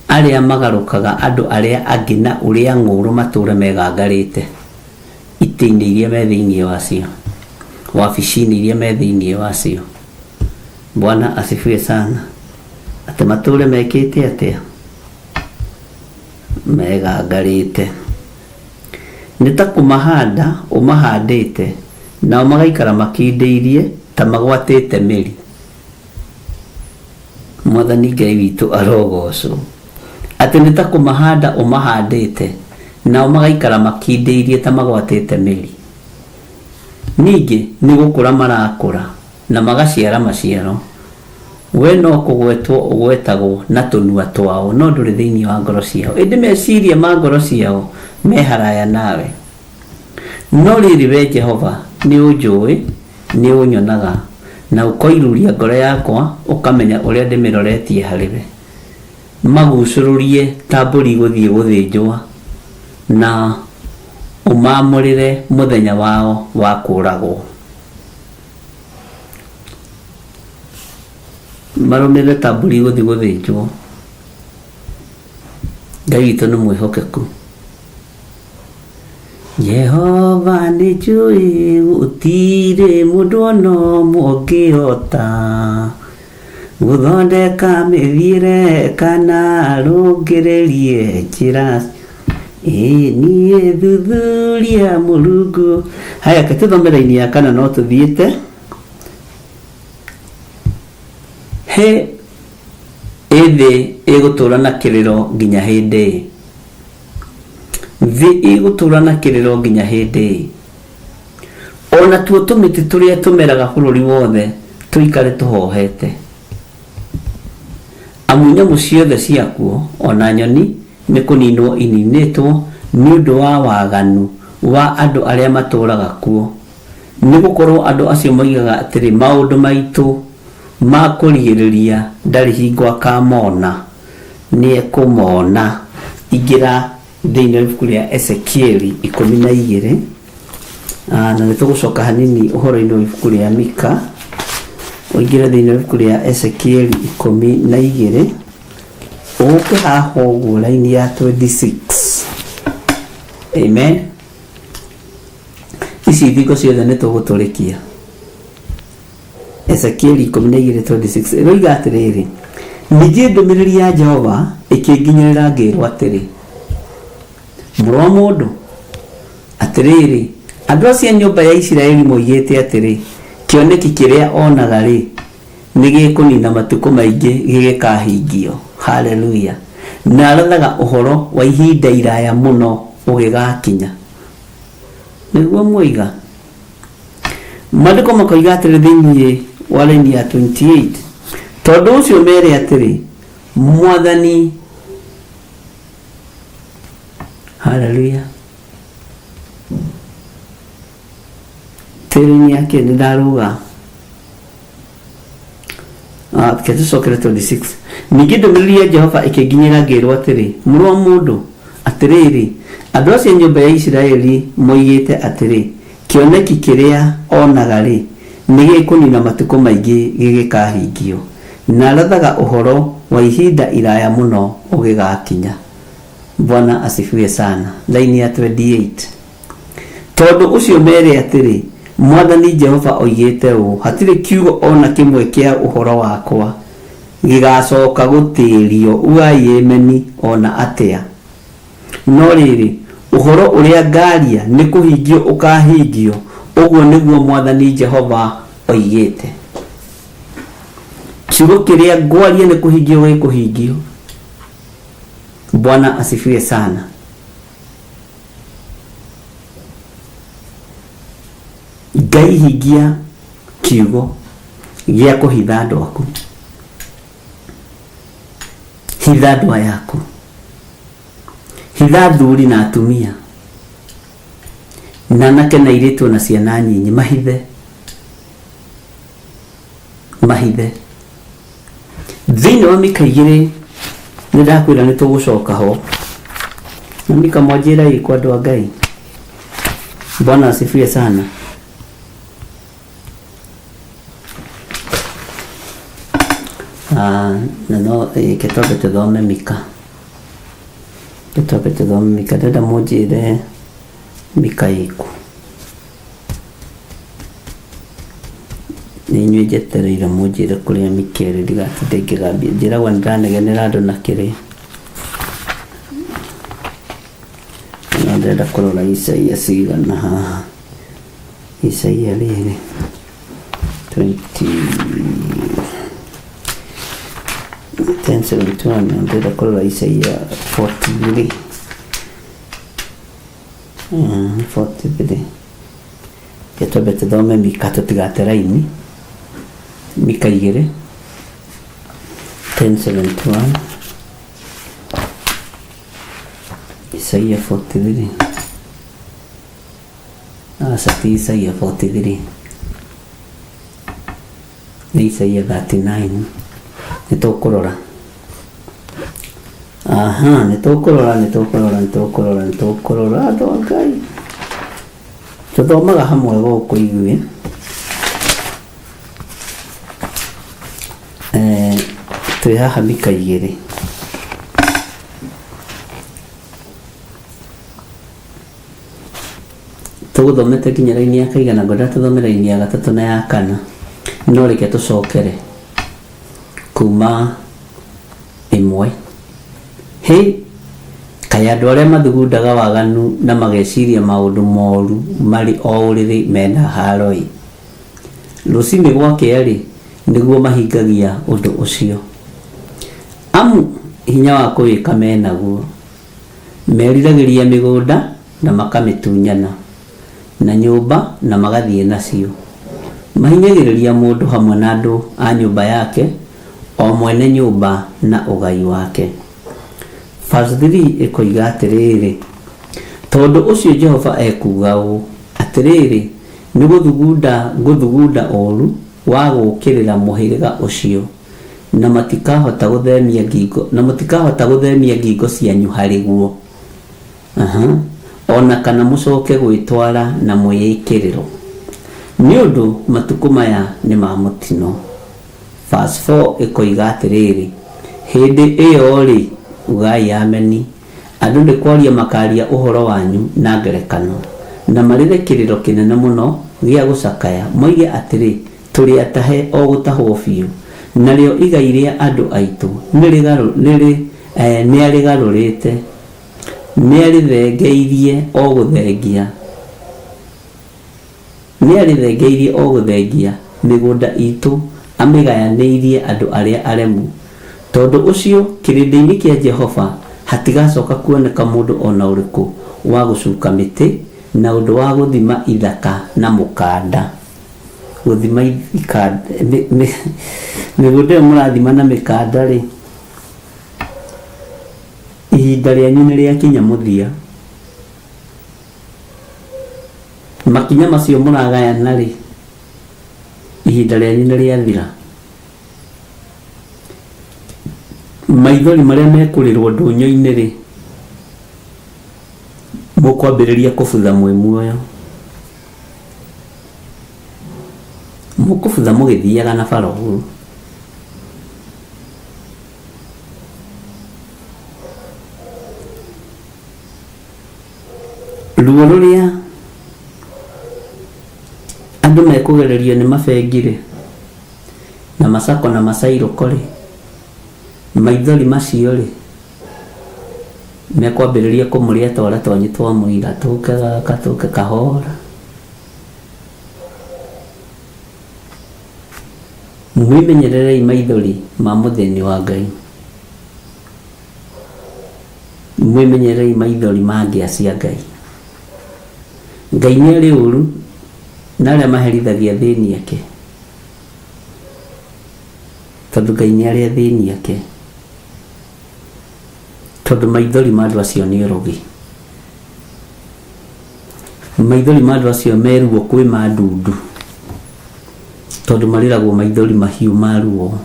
arĩa magarũkaga andũ arĩa angĩ na ũrĩa ng'ũũrũ matũũre megangarĩte itĩ-inĩ iria me thĩinĩ wacio, wabici-inĩ iria me thĩinĩ wacio? Bwana asifiwe sana. Atĩ matũũre mekĩte atĩa? Megangarĩte. Nĩ ta kũmahanda ũmahandĩte, nao magaikara makindĩirie ta magwatĩte mĩri. Mwathani Ngai witũ arogocwo. Atĩ nĩ ta kũmahanda ũmahandĩte, nao magaikara makindĩirie ta magwatĩte mĩri. Ningĩ nĩ gũkũra marakũra, na magaciara maciaro. We no kũgwetwo ũgwetagwo na tũnua twao, no ndũrĩ thĩinĩ wa ngoro ciao, ĩndĩ meciria ma ngoro ciao me haraya nawe. No rĩrĩ, wee Jehova, nĩũnjũĩ, nĩũnyonaga, na ũkoiruria ngoro yakwa, ũkamenya ũrĩa ndĩmĩroretie harĩ we. Magucũrũrie ta mbũri gũthiĩ gũthĩnjwo, na ũmaamũrĩre mũthenya wao wa kũũragwo. Marũmĩrĩre ta mbũri gũthiĩ gũthĩnjwo. Ngai witũ nĩ mwĩhokeku. Jehova nĩ njũĩ gũtirĩ mũndũ ona ũmwe ũngĩhota gũthondeka mĩthiĩre kana arũngĩrĩrie njĩra. Ĩĩ niĩ thuthuria Mũrungu. Haya, reke tũthome raini ya kana no tũthiĩte. Hĩ, ĩ thĩ ĩgũtũũra na kĩrĩro nginya hĩndĩ ĩ? Thĩ ĩgũtũũra na kĩrĩro nginya hĩndĩ ĩ? O natuo tũmĩtĩ tũrĩa tũmeraga bũrũri wothe tũikare tũhohete. Amu nyamũ ciothe ciakuo, o na nyoni, nĩ kũninwo ininĩtwo nĩ ũndũ wa waganu wa andũ arĩa matũũraga kuo. Nĩ gũkorũo andũ acio moigaga atĩrĩ, Maũndũ maitũ ma kũrigĩrĩria ndarĩ hingo akamona, nĩekũmona. Ingĩra thĩinĩ wa ibuku rĩa Ezekieli 12. Ah, na nĩ tũgũcoka hanini ũhoro-inĩ wa ibuku rĩa Mika ũingĩre thĩinĩ wa ibuku rĩa Ezekieli 12 ũke haha ũguo raini ya 26. Amen. Ici thingo ciothe nĩ tũgũtũrĩkia. Ezekieli 12:26 ĩroiga atĩrĩrĩ, ningĩ ndũmĩrĩri ya Jehova ĩkĩnginyĩrĩra ngĩrwo atĩrĩ, mũrũ wa mũndũ, atĩrĩrĩ, andũ acio a nyũmba ya Isiraeli moigĩte atĩrĩ, kĩoneki kĩrĩa onaga-rĩ, nĩ gĩkũnina matukũ maingĩ gĩgĩkahingio. Haleluya! Na arathaga ũhoro wa ihinda iraya mũno ũgĩgakinya. Nĩguo mwoiga. Maandĩko makoiga atĩrĩ thĩinĩ wa raini ya 28, tondũ ũcio mere atĩrĩ, Mwathani, haleluya, tĩri-inĩ yake nĩ ndarũga. Ah, reke tũcokere 26. Ningĩ ndũmĩrĩri ya Jehova ĩkĩnginyĩra ngĩrwo atĩrĩ, mũrũ wa mũndũ, atĩrĩrĩ, andũ acio a nyũmba ya Isiraeli moigĩte atĩrĩ, kĩoneki kĩrĩa onaga-rĩ, nĩ gĩkũnina matukũ maingĩ gĩgĩkahingio, na arathaga ũhoro wa ihinda iraya mũno ũgĩgakinya. Bwana asifiwe sana. Laini ya 28. Tondũ ũcio mere atĩrĩ, Mwathani Jehova oigĩte ũũ, Hatirĩ kiugo o na kĩmwe kĩa ũhoro wakwa gĩgacoka gũtĩĩrio, ugai ĩmeni o na atĩa. No rĩrĩ, ũhoro ũrĩa ngaaria nĩ kũhingio ũkahingio, ũguo nĩguo Mwathani Jehova oigĩte. Kiugo kĩrĩa ngwaria nĩ kũhingio gĩkũhingio. Bwana asifiwe sana. Ngai hingia kiugo gĩa kũhitha andũ aku, hitha andũ aya aku, hitha athuri na atumia na anake na airĩtu na ciana nyinyi, mahithe mahithe. Thĩinĩ wa Mika 2 nĩ ndakwĩra nĩ tũgũcoka ho. Na Mika mwanjĩra ĩkũ andũ a Ngai. Bwana asifiwe sana. Ah, na no reke twambe tũthome Mika. Reke twambe tũthome Mika. Ndĩrenda mũnjĩre Mika ĩkũ. Nĩ inyuĩ njetereire mũnjĩre kũrĩa Mika ĩrĩ ndigatinde ngĩgambia. Njĩragwo nĩ ndĩranegenera andũ na kĩrĩa. No ndĩrenda kũrora Isaia cigana haha. Isaia rĩrĩ 20 1071 ndĩrenda kũrora Isaia 43. 43. Reke twambe tũthome Mika tũtigate raini. Mika 2 1071 Isaia 43. Aca ti Isaia 43. Nĩ Isaia 39. Nĩ tũkũrora. Aha, nĩ tũkũrora, nĩ tũkũrora, nĩ tũkũrora, nĩ tũkũrora andũ a Ngai. Tũthomaga hamwe gũkũ ithuĩ. Eh, twĩ haha Mika 2. Tũgũthomete nginya raini ya kaigana, ngwenda tũthome raini ya gatatũ na ya kana. No reke tũcokere kuma 1. Hĩ! Kaĩ andũ arĩa mathugundaga waganu na mageciria maũndũ moru marĩ o ũrĩrĩ me na haaro-ĩ! Rũcinĩ gwakĩa-rĩ, nĩguo mahingagia ũndũ ũcio. Amu hinya wa kũwĩka me naguo. Meriragĩria mĩgũnda na makamĩtunyana, na nyũmba na magathiĩ nacio. Mahinyagĩrĩria mũndũ hamwe na andũ a nyũmba yake, o mwene nyũmba na ũgai wake. Verse 3 ĩkoiga atĩrĩrĩ, Tondũ ũcio Jehova ekuuga ũũ, Atĩrĩrĩ, nĩ gũthugunda ngũthugunda ũũru wa gũũkĩrĩra mũhĩrĩga ũcio, na matikahota gũthemia ngingo, na mũtikahota gũthemia ngingo cianyu harĩ guo. Aha. O na kana mũcoke gwĩtwara na mwĩĩkĩrĩro, nĩ ũndũ matukũ maya nĩ ma mũtino. Verse 4 ĩkoiga atĩrĩrĩ, hĩndĩ ĩyo-rĩ, ugai ameni, andũ nĩ kwaria makaaria ũhoro wanyu na ngerekano, na marĩre kĩrĩro kĩnene mũno gĩa gũcakaya, moige atĩrĩ, Tũrĩ atahe o gũtahwo biũ, narĩo igai rĩa andũ aitũ nĩarĩgarũrĩte. Nĩarĩthengeirie o gũthengia, nĩarĩthengeirie o gũthengia, mĩgũnda iitũ amĩgayanĩirie andũ arĩa aremu. Tondũ ũcio kĩrĩndĩ-inĩ kĩa Jehova hatigacoka kuoneka mũndũ o na ũrĩkũ wa gũcuka mĩtĩ na ũndũ wa gũthima ithaka na mũkanda. Gũthima mĩgũnda ĩyo mũrathima na mĩkanda-rĩ, Ihinda rĩanyu nĩ rĩakinya mũthia. Makinya macio mũragayana-rĩ, ihinda rĩanyu nĩ rĩathira. Maithori marĩa mekũrĩrwo ndũnyũ-inĩ-rĩ, mũkwambĩrĩria kũbutha mwĩ muoyo. Mũkũbutha mũgĩthiaga na bara ũguo. Ruo rũrĩa andũ mekũgererio nĩ mabengi-rĩ, na macako na macairũko-rĩ, maithori macio-rĩ, mekwambĩrĩria kũmũrĩa twara twanyu twa mũira, tũke gaka tũke kahora. Mwĩmenyererei maithori ma mũthĩni wa Ngai. Mwĩmenyererei maithori ma ngĩa cia Ngai. Ngai nĩ arĩ ũru na arĩa maherithagia athĩni ake, tondũ Ngai nĩ arĩ athĩni ake, tondũ maithori ma andũ acio nĩ ũrogi. Maithori ma andũ acio me ruo kwĩ ma ndundu, tondũ marĩragwo maithori mahiũ ma ruo.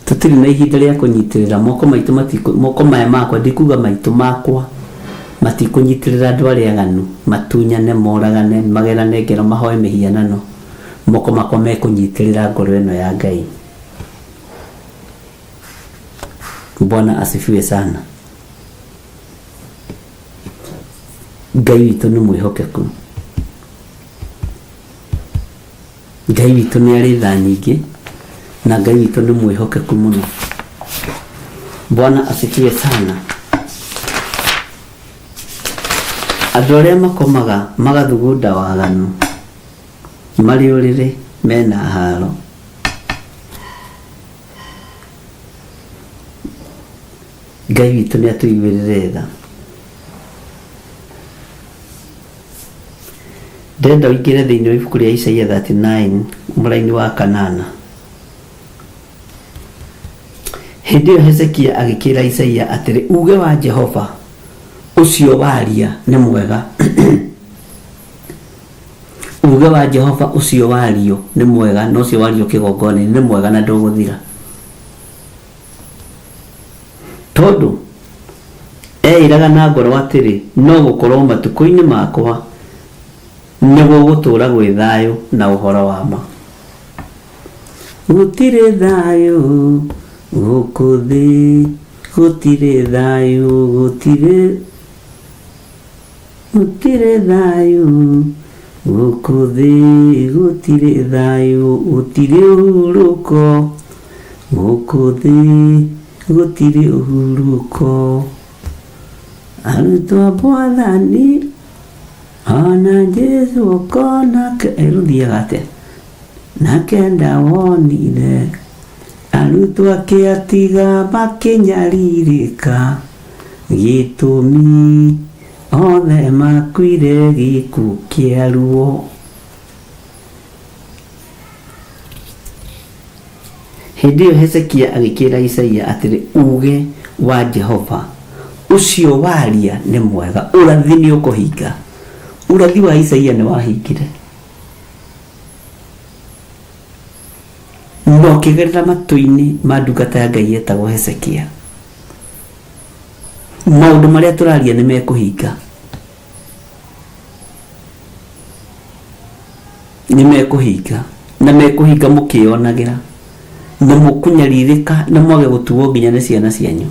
Tũtirĩ na ihinda rĩa kũnyitĩrĩra moko maitũ matikũ, moko maya makwa ndikuga maitũ makwa matikũnyitĩrĩra andũ arĩa aganu matunyane moragane magerane ngero mahoe mĩhianano moko makwa mekũnyitĩrĩra ngoro ĩno ya Ngai. Bwana asifiwe sana. Ngai witũ nĩ mwĩhokeku. Ngai witũ nĩ arĩ tha nyingĩ na Ngai witũ nĩ mwĩhokeku mũno. Bwana asifiwe sana. Andũ arĩa makomaga magathugunda waganu marĩ ũrĩrĩ mena haro. Ngai witũ nĩ atũiguĩrĩre tha. Ndĩrenda ũingĩre thĩinĩ wa ibuku rĩa Isaia 39 mũraini wa kanana. Hĩndĩ ĩyo Hezekia agĩkĩra Isaia atĩrĩ, uuge wa Jehova ũcio waria nĩ mwega. Uuge wa Jehova ũcio wario nĩ mwega, na ũcio wario kĩgongona-inĩ nĩ mwega na ndũgũthira. Tondũ eĩraga na ngoro atĩrĩ, No gũkorũo matukũ-inĩ makwa nĩgũgũtũũra gwĩ thayũ na ũhoro wa ma. Gũtirĩ thayũ gũkũ thĩ, gũtirĩ thayũ, gũtirĩ. Gũtirĩ thayũ gũkũ thĩ, gũtirĩ thayũ, gũtirĩ ũhurũko gũkũ thĩ, gũtirĩ ũhurũko. Arutwo a Mwathani ona Jesu okona ĩrũthiaga atĩa? Nake ndawonire arutwo ake atiga makĩnyarirĩka. Gĩtũmi, othe makuire gĩkuũ kĩa ruo. Hĩndĩ ĩyo Hezekia agĩkĩĩra Isaia atĩrĩ, Uuge wa Jehova ũcio waria nĩ mwega, ũrathi nĩ ũkũhinga. Ũrathi wa Isaia nĩ wahingire. Na ũkĩgerera matũ-inĩ ma ndungata ya Ngai yetagwo Hezekia. Maũndũ marĩa tũraria nĩ mekũhinga. Nĩ mekũhinga na mekũhinga mũkĩyonagĩra na mũkũnyarirĩka na mwage gũtuo nginya nĩ ciana cianyu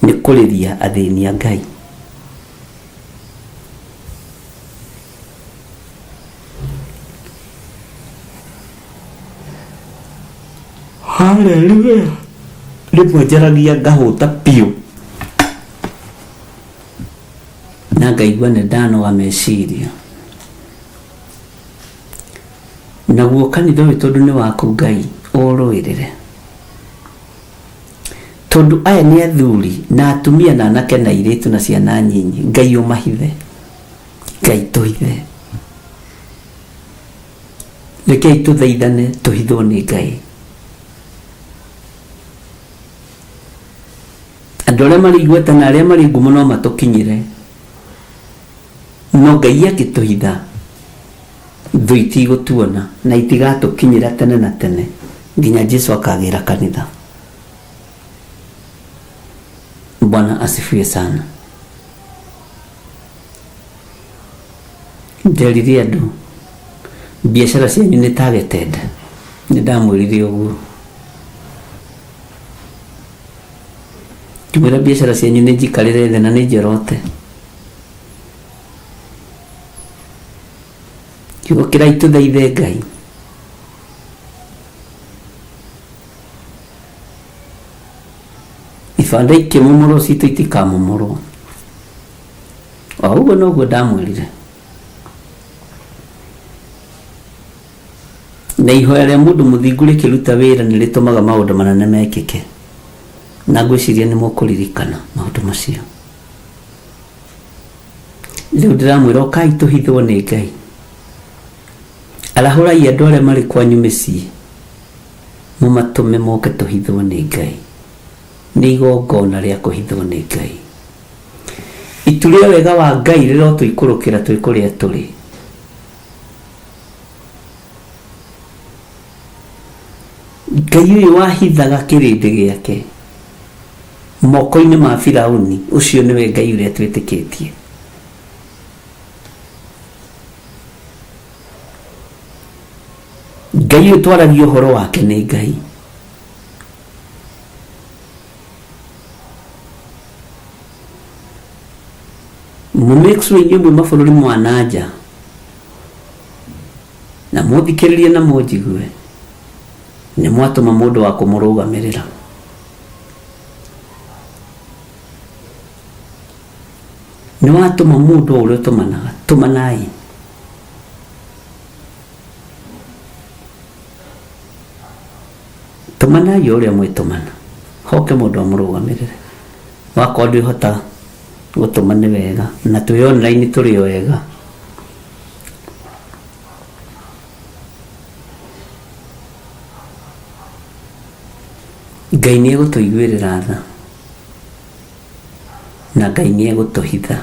nĩ kũrĩria athĩni a Ngai. Haleluya. Rĩmwe njaragia ngahũta biũ na ngaigua nĩ ndanoga meciria. Naguo kanitha ũyũ tondũ nĩ waku Ngai ũrũĩrĩre. Tondũ aya nĩ athuri na atumia na anake na airĩtu na ciana nyinyi, Ngai ũmahithe, Ngai tũhithe. Rekei tũthaithane tũhithwo nĩ Ngai. Andũ arĩa marĩ igweta na arĩa marĩ ngumo no matũkinyĩre, no Ngai angĩtũhitha thũ itigũtuona na itigatũkinyĩra tene na tene nginya Jesu akagĩra kanitha. Bwana asifiwe sana. Nderire andũ biacara cianyu nĩ targeted, nĩ ndamwĩrire ũguo. Ngĩmwĩra biacara cianyu nĩ njikarĩre thĩ na nĩ njorote. Kiugo kĩrai tũthaithe Ngai. Ibanda ikĩmomorwo citũ itikamomorwo. O ũguo noguo ndamwĩrire. Na ihoya rĩa mũndũ mũthingu rĩkĩruta wĩra nĩ rĩtũmaga maũndũ manene mekĩke. Na ngwĩciria nĩ mũkũririkana maũndũ macio. Rĩu ndĩramwĩra ũkai tũhithwo nĩ Ngai. Arahũrai andũ arĩa marĩ kwanyu mĩciĩ, mũmatũme moke tũhithwo nĩ Ngai. Nĩ igongona rĩa kũhithwo nĩ Ngai. Itu rĩa wega wa Ngai rĩrotũikũrũkĩra twĩ kũrĩa tũrĩ. Ngai ũyũ wahithaga kĩrĩndĩ gĩake moko-inĩ ma Firauni, ũcio nĩwe Ngai ũrĩa twĩtĩkĩtie. Ngai ũyũ twaragia ũhoro wake nĩ Ngai. Mũ make sure inyuĩ mwĩ mabũrũri ma na nja na mũthikĩrĩrie na mũnjigue nĩ mwatũma mũndũ wa kũmũrũgamĩrĩra. Nĩ watũma mũndũ o ũrĩa ũtũmanaga, tũmanai. Tũmanai o ũrĩa mwĩtũmana, hoke mũndũ amũrũgamĩrĩre. Wakorwo ndwĩhota gũtũma nĩ wega, na twĩ online tũrĩ o ega. Ngai nĩ egũtũiguĩrĩra tha na Ngai nĩ egũtũhitha.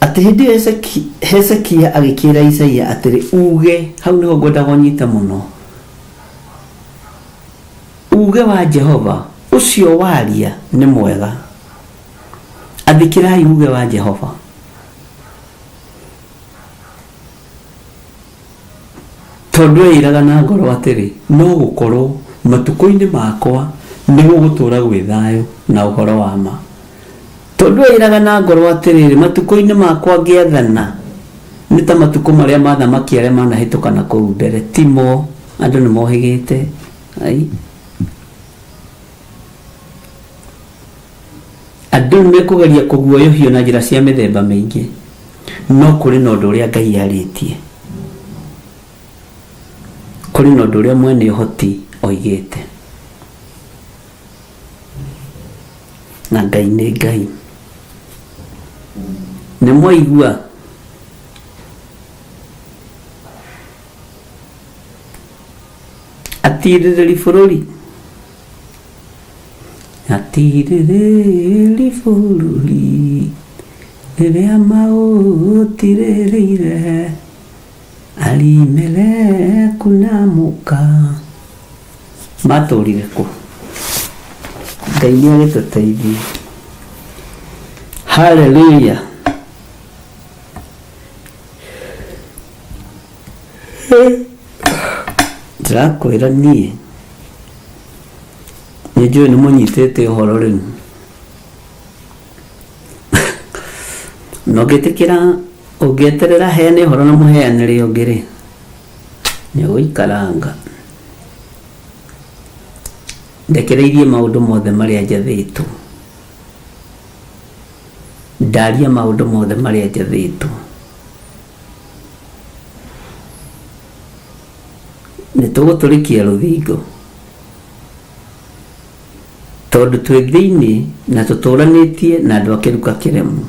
Atĩ hĩndĩ ĩyo Hezekia agĩkĩĩra Isaia atĩrĩ, Uuge, hau nĩho ngwendaga ũnyite mũno, uuge wa Jehova ũcio waria nĩ mwega. Athĩkĩrai uuge wa Jehova. Tondũ eĩraga na ngoro atĩrĩ, No gũkorwo matukũ-inĩ makwa nĩgũgũtũũra gwĩ thayũ na ũhoro wa ma. Tondũ eĩraga na ngoro atĩrĩrĩ, Matukũ-inĩ makwa ngĩathana, nĩ ta matukũ marĩa ma athamaki arĩa manahĩtũka na kũu mbere. Timo, andũ nĩmohĩgĩte. Ai. Andũ nĩ mekũgeria kũguoyohio na njĩra cia mĩthemba mĩingĩ, no kũrĩ na ũndũ ũrĩa Ngai arĩtie. Kũrĩ na ũndũ ũrĩa mwene ũhoti oigĩte. Na Ngai nĩ Ngai. Nĩ mwaigua? Atirĩrĩri bũrũri. Atirĩrĩri bũrũri rĩrĩa maũtirĩrĩire Alimeleku na mũka. Matũrire kũ? Ngai nĩ agĩtũteithie. Haleluya. Ndĩrakwĩra niĩ nĩ njũĩ nĩ mũnyitĩte ũhoro rĩu na ũngĩtĩkĩra ũngĩeterera heane ũhoro na mũheanĩre ũngĩ rĩ nĩ ũgũikaranga ndekereirie maũndũ mothe marĩa njathĩtwo ndaria maũndũ mothe marĩa njathĩtwo nĩ tũgũtũrĩkia rũthingo tondũ twĩ thĩinĩ na tũtũranĩtie na andũ a kĩruka kĩremu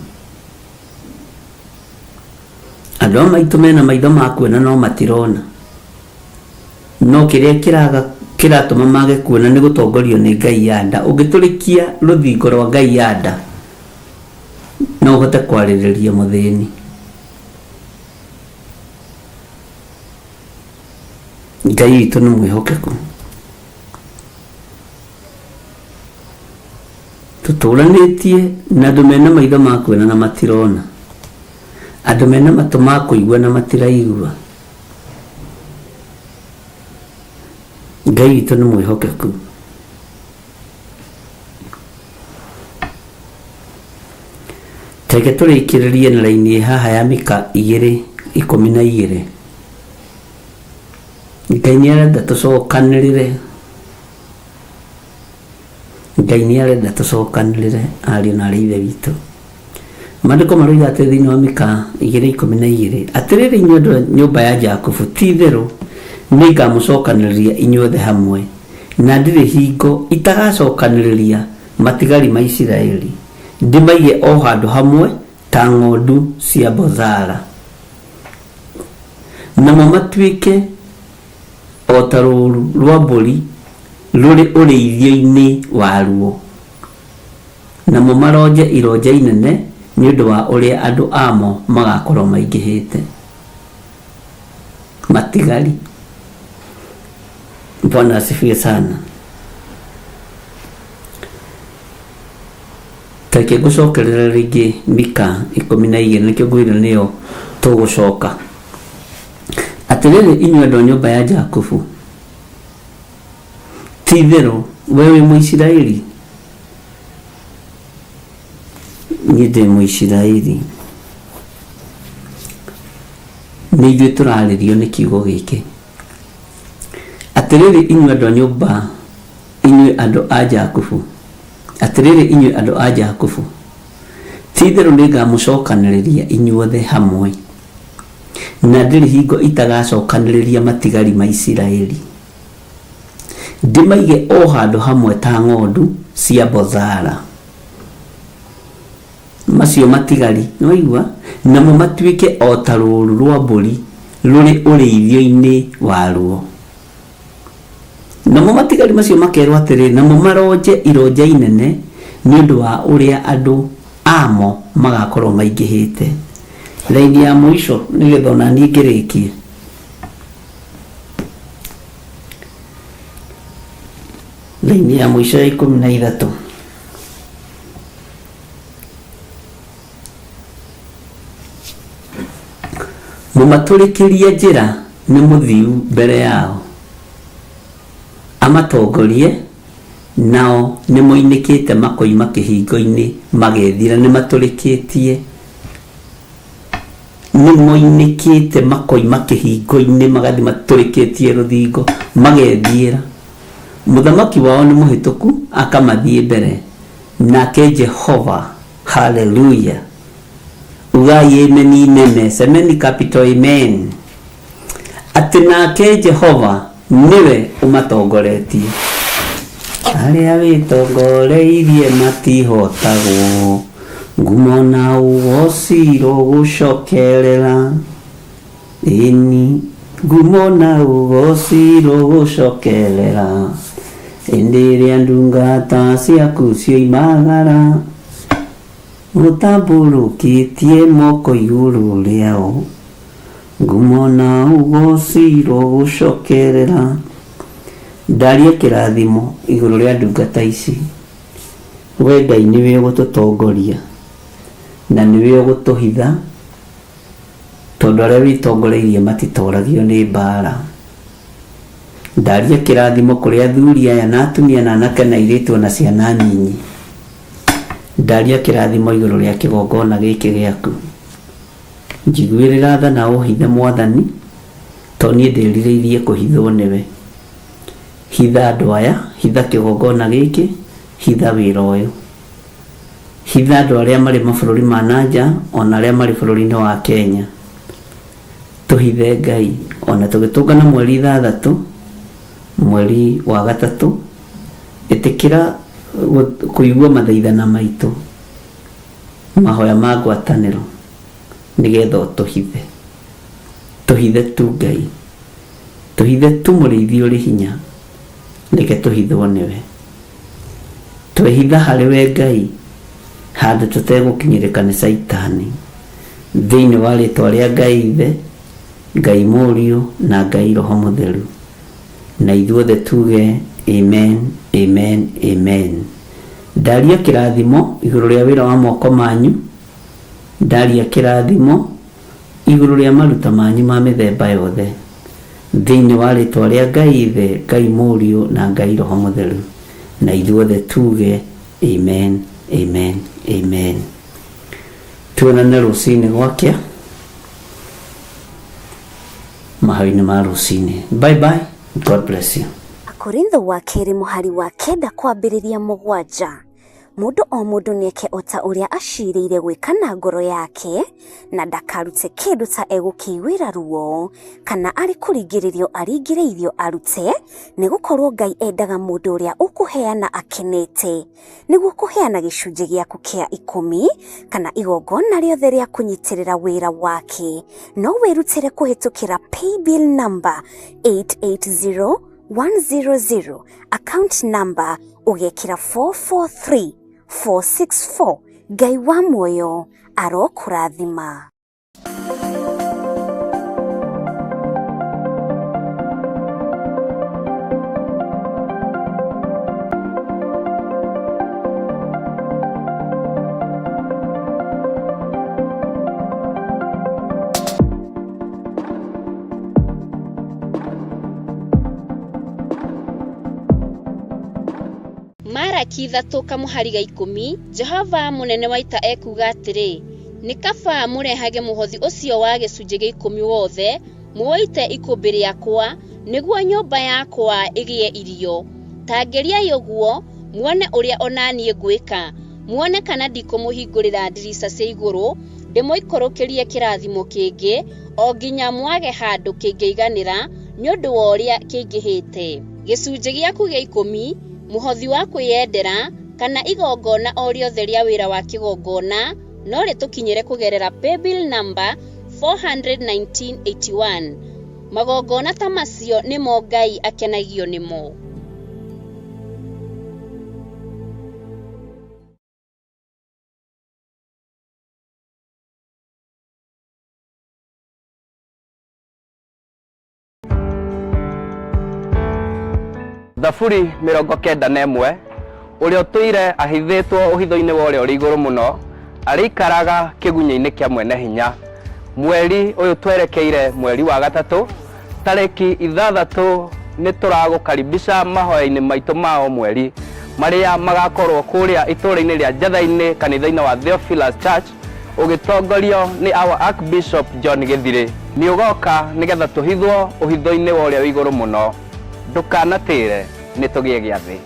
andũ a maitũ mena maitho ma kuona no matirona no kĩrĩa kĩraga kĩratũma mage kuona nĩ gũtongorio nĩ ngai ya nda ũngĩtũrĩkia rũthingo rwa ngai ya nda no ũhote kwarĩrĩria mũthĩni Ngai witũ nĩ mwĩhokeku. Tũtũranĩtie na andũ mena maitho ma kuona na matirona, andũ mena matũ ma kũigua na matiraigua. Ngai witũ nĩ mwĩhokeku. Reke tũrĩkĩrĩrie na raini ĩ haha ya Mika 2:12. Ngai nĩ arenda tũcokanĩrĩre. Ngai nĩ arenda tũcokanĩrĩre ariũ na arĩ ithe witũ. Maandĩko maroiga atĩ thĩinĩ wa Mika 2:12 atĩrĩrĩ inyuĩ andũ a nyũmba ya Jakubu, ti itherũ nĩngamũcokanĩrĩria inyuothe hamwe, na ndirĩ hingo itagacokanĩrĩria matigari ma Isiraeli, ndĩmaige o handũ hamwe ta ng'ondu cia Bozara, namo matuĩke o ta rũũru rwa mbũri rũrĩ ũrĩithio-inĩ waruo. Namo maronje ironja inene nĩ ũndũ wa ũrĩa andũ amo magakorwo maingĩhĩte. Matigari. Bwana asifiwe sana. Reke ngũcokerere rĩngĩ Mika 12 nĩkĩo ngwĩra nĩyo tũgũcoka. Atĩrĩrĩ inyuĩ andũ a nyũmba ya Jakubu, ti itherũ we wĩ Mũisiraeli? Niĩ ndĩ Mũisiraeli. Nĩ ithuĩ tũrarĩrio nĩ kiugo gĩkĩ. Atĩrĩrĩ inyuĩ andũ a nyũmba, inyuĩ andũ a Jakubu, atĩrĩrĩ inyuĩ andũ a Jakubu, ti itherũ nĩngamũcokanĩrĩria inyuothe hamwe, na ndirĩ hingo itagacokanĩrĩria matigari ma Isiraeli, ndĩmaige o handũ hamwe ta ng'ondu cia Bozara. Macio matigari, nĩwaigua, namo matuĩke o ta rũũru rwa mbũri rũrĩ ũrĩithio-inĩ waruo. Namo matigari macio makerwo atĩrĩ, namo maronje ironja inene nĩ ũndũ wa ũrĩa andũ amo magakorwo maingĩhĩte. Raini ya mũico nĩgetha ona niĩ ngĩrĩkie. Raini ya mũico ya 13. Mũmatũrĩkĩrie njĩra nĩ mũthiu mbere yao, amatongorie, nao nĩmoinĩkĩte makoima kĩhingo-inĩ magethira, nĩmatũrĩkĩtie, nĩmoinĩkĩte makoima kĩhingo-inĩ magathiĩ matũrĩkĩtie rũthingo magethiĩra. Mũthamaki wao nĩ mũhĩtũku akamathiĩ mbere, nake Jehova, haleluya, ugai amen inene, semeni capital amen, atĩ nake Jehova nĩwe ũmatongoretie. Arĩa wĩtongoreirie matihotagwo, ngumo na ũgoci rũgũcokerera. Ĩni, ngumo na ũgoci rũgũcokerera. Hĩndĩ ĩrĩa ndungata ciaku cioimagara, ũtambũrũkĩtie moko igũrũ rĩao, ngumo na ũgoci rũgũcokerera. Ndaria kĩrathimo igũrũ rĩa ndungata ici. We Ngai nĩwe ũgũtũtongoria na nĩwe ũgũtũhitha, tondũ arĩa wĩtongoreirie matitoragio nĩ mbara. Ndaria kĩrathimo kũrĩ athuri aya na atumia na anake na airĩtu ona ciana nyinyi. Ndaria kĩrathimo igũrũ rĩa kĩgongona gĩkĩ gĩaku. Njiguĩrĩra tha na ũhithe Mwathani, to niĩ ndĩrirĩirie kũhithwo nĩwe. Hitha andũ aya, hitha kĩgongona gĩkĩ, hitha wĩra ũyũ. Hitha andũ arĩa marĩ mabũrũri ma na nja ona arĩa marĩ bũrũri-inĩ wa Kenya. Tũhithe Ngai ona tũgĩtũngana mweri 6 mweri wa 3, ĩtĩkĩra kũigua mathaithana maitũ, mahoya ma ngwatanĩro, nĩgetha ũtũhithe. Tũhithe tu Ngai, tũhithe tu mũrĩithi ũrĩ hinya, reke tũhithwo nĩwe. Twehitha harĩ we Ngai, handũ tũtegũkinyĩrĩka nĩ Caitani. Thĩinĩ wa rĩtwa rĩa Ngai Ithe, Ngai Mũriũ na Ngai Roho Mũtheru. Na ithuothe tuge amen, amen, amen. Ndaria kĩrathimo igũrũ rĩa wĩra wa moko manyu, ndaria kĩrathimo igũrũ rĩa maruta manyu ma mĩthemba yothe. Thĩinĩ wa rĩtwa rĩa Ngai Ithe, Ngai Mũriũ na Ngai Roho Mũtheru. Na ithuothe tuge amen, amen, amen. Tuonane rũcinĩ gwakĩa mahoya-inĩ ma rũcinĩ. Bye bye, God bless you. Akorintho wa 2 mũhari wa 9 kwambĩrĩria 7. Mũndũ o mũndũ nĩeke o ta ũrĩa acirĩire gwĩka na ngoro yake, na ndakarute kĩndũ ta egũkĩiguĩra ruo, kana arĩ kũringĩrĩrio aringĩrĩirio arute, nĩgũkorwo Ngai endaga mũndũ ũrĩa ũkũheana akenete. Nĩguo kũheana gĩcunjĩ gĩaku kĩa 10 kana igongona rĩothe rĩa kũnyitĩrĩra wĩra wake, no wĩrutĩre kũhĩtũkĩra paybill number 880100, account number ũgekĩra 443464. Ngai wa muoyo arokũrathima. Maraki 3 kamũhari ga 10, Jehova mũnene wa ita ekuuga atĩrĩ, nĩ kaba mũrehage mũhothi ũcio wa gĩcunjĩ gĩa 10 wothe, mũũite ikũmbĩ rĩakwa, nĩguo nyũmba yakwa ĩgĩe irio. Ta ngeriai ũguo, muone ũrĩa o na niĩ ngwĩka, muone kana ndikũmũhingũrĩra ndirica cia igũrũ, ndĩmũikũrũkĩrie kĩrathimo kĩngĩ, o nginya mwage handũ kĩngĩiganĩra nĩ ũndũ wa ũrĩa kĩingĩhĩte. Gĩcunjĩ gĩaku gĩa 10, mũhothi wa kwĩyendera, kana igongona o rĩothe rĩa wĩra wa kĩgongona, no rĩtũkinyĩre kũgerera paybill number 41981. Magongona ta macio nĩmo Ngai akenagio nĩmo. Thaburi 91, ũrĩa ũtũire ahithĩtwo ũhitho-inĩ wa ũrĩa ũrĩ igũrũ mũno, arĩikaraga kĩgunyĩ-inĩ kĩa mwene hinya. Mweri ũyũ twerekeire mweri wa 3, tarĩki 6 nĩ tũragũkaribisha mahoya-inĩ maitũ ma o mweri, marĩa magakorwo kũrĩa itũũra-inĩ rĩa Njatha-inĩ kanitha-inĩ wa Theophilus Church, ũgĩtongorio nĩ our Archbishop John Gĩthirĩ. Nĩ ũgoka nĩgetha tũhithwo ũhitho-inĩ wa ũrĩa wĩ igũrũ mũno. Ndũkanatĩre, nĩ tũgĩe gĩathĩ.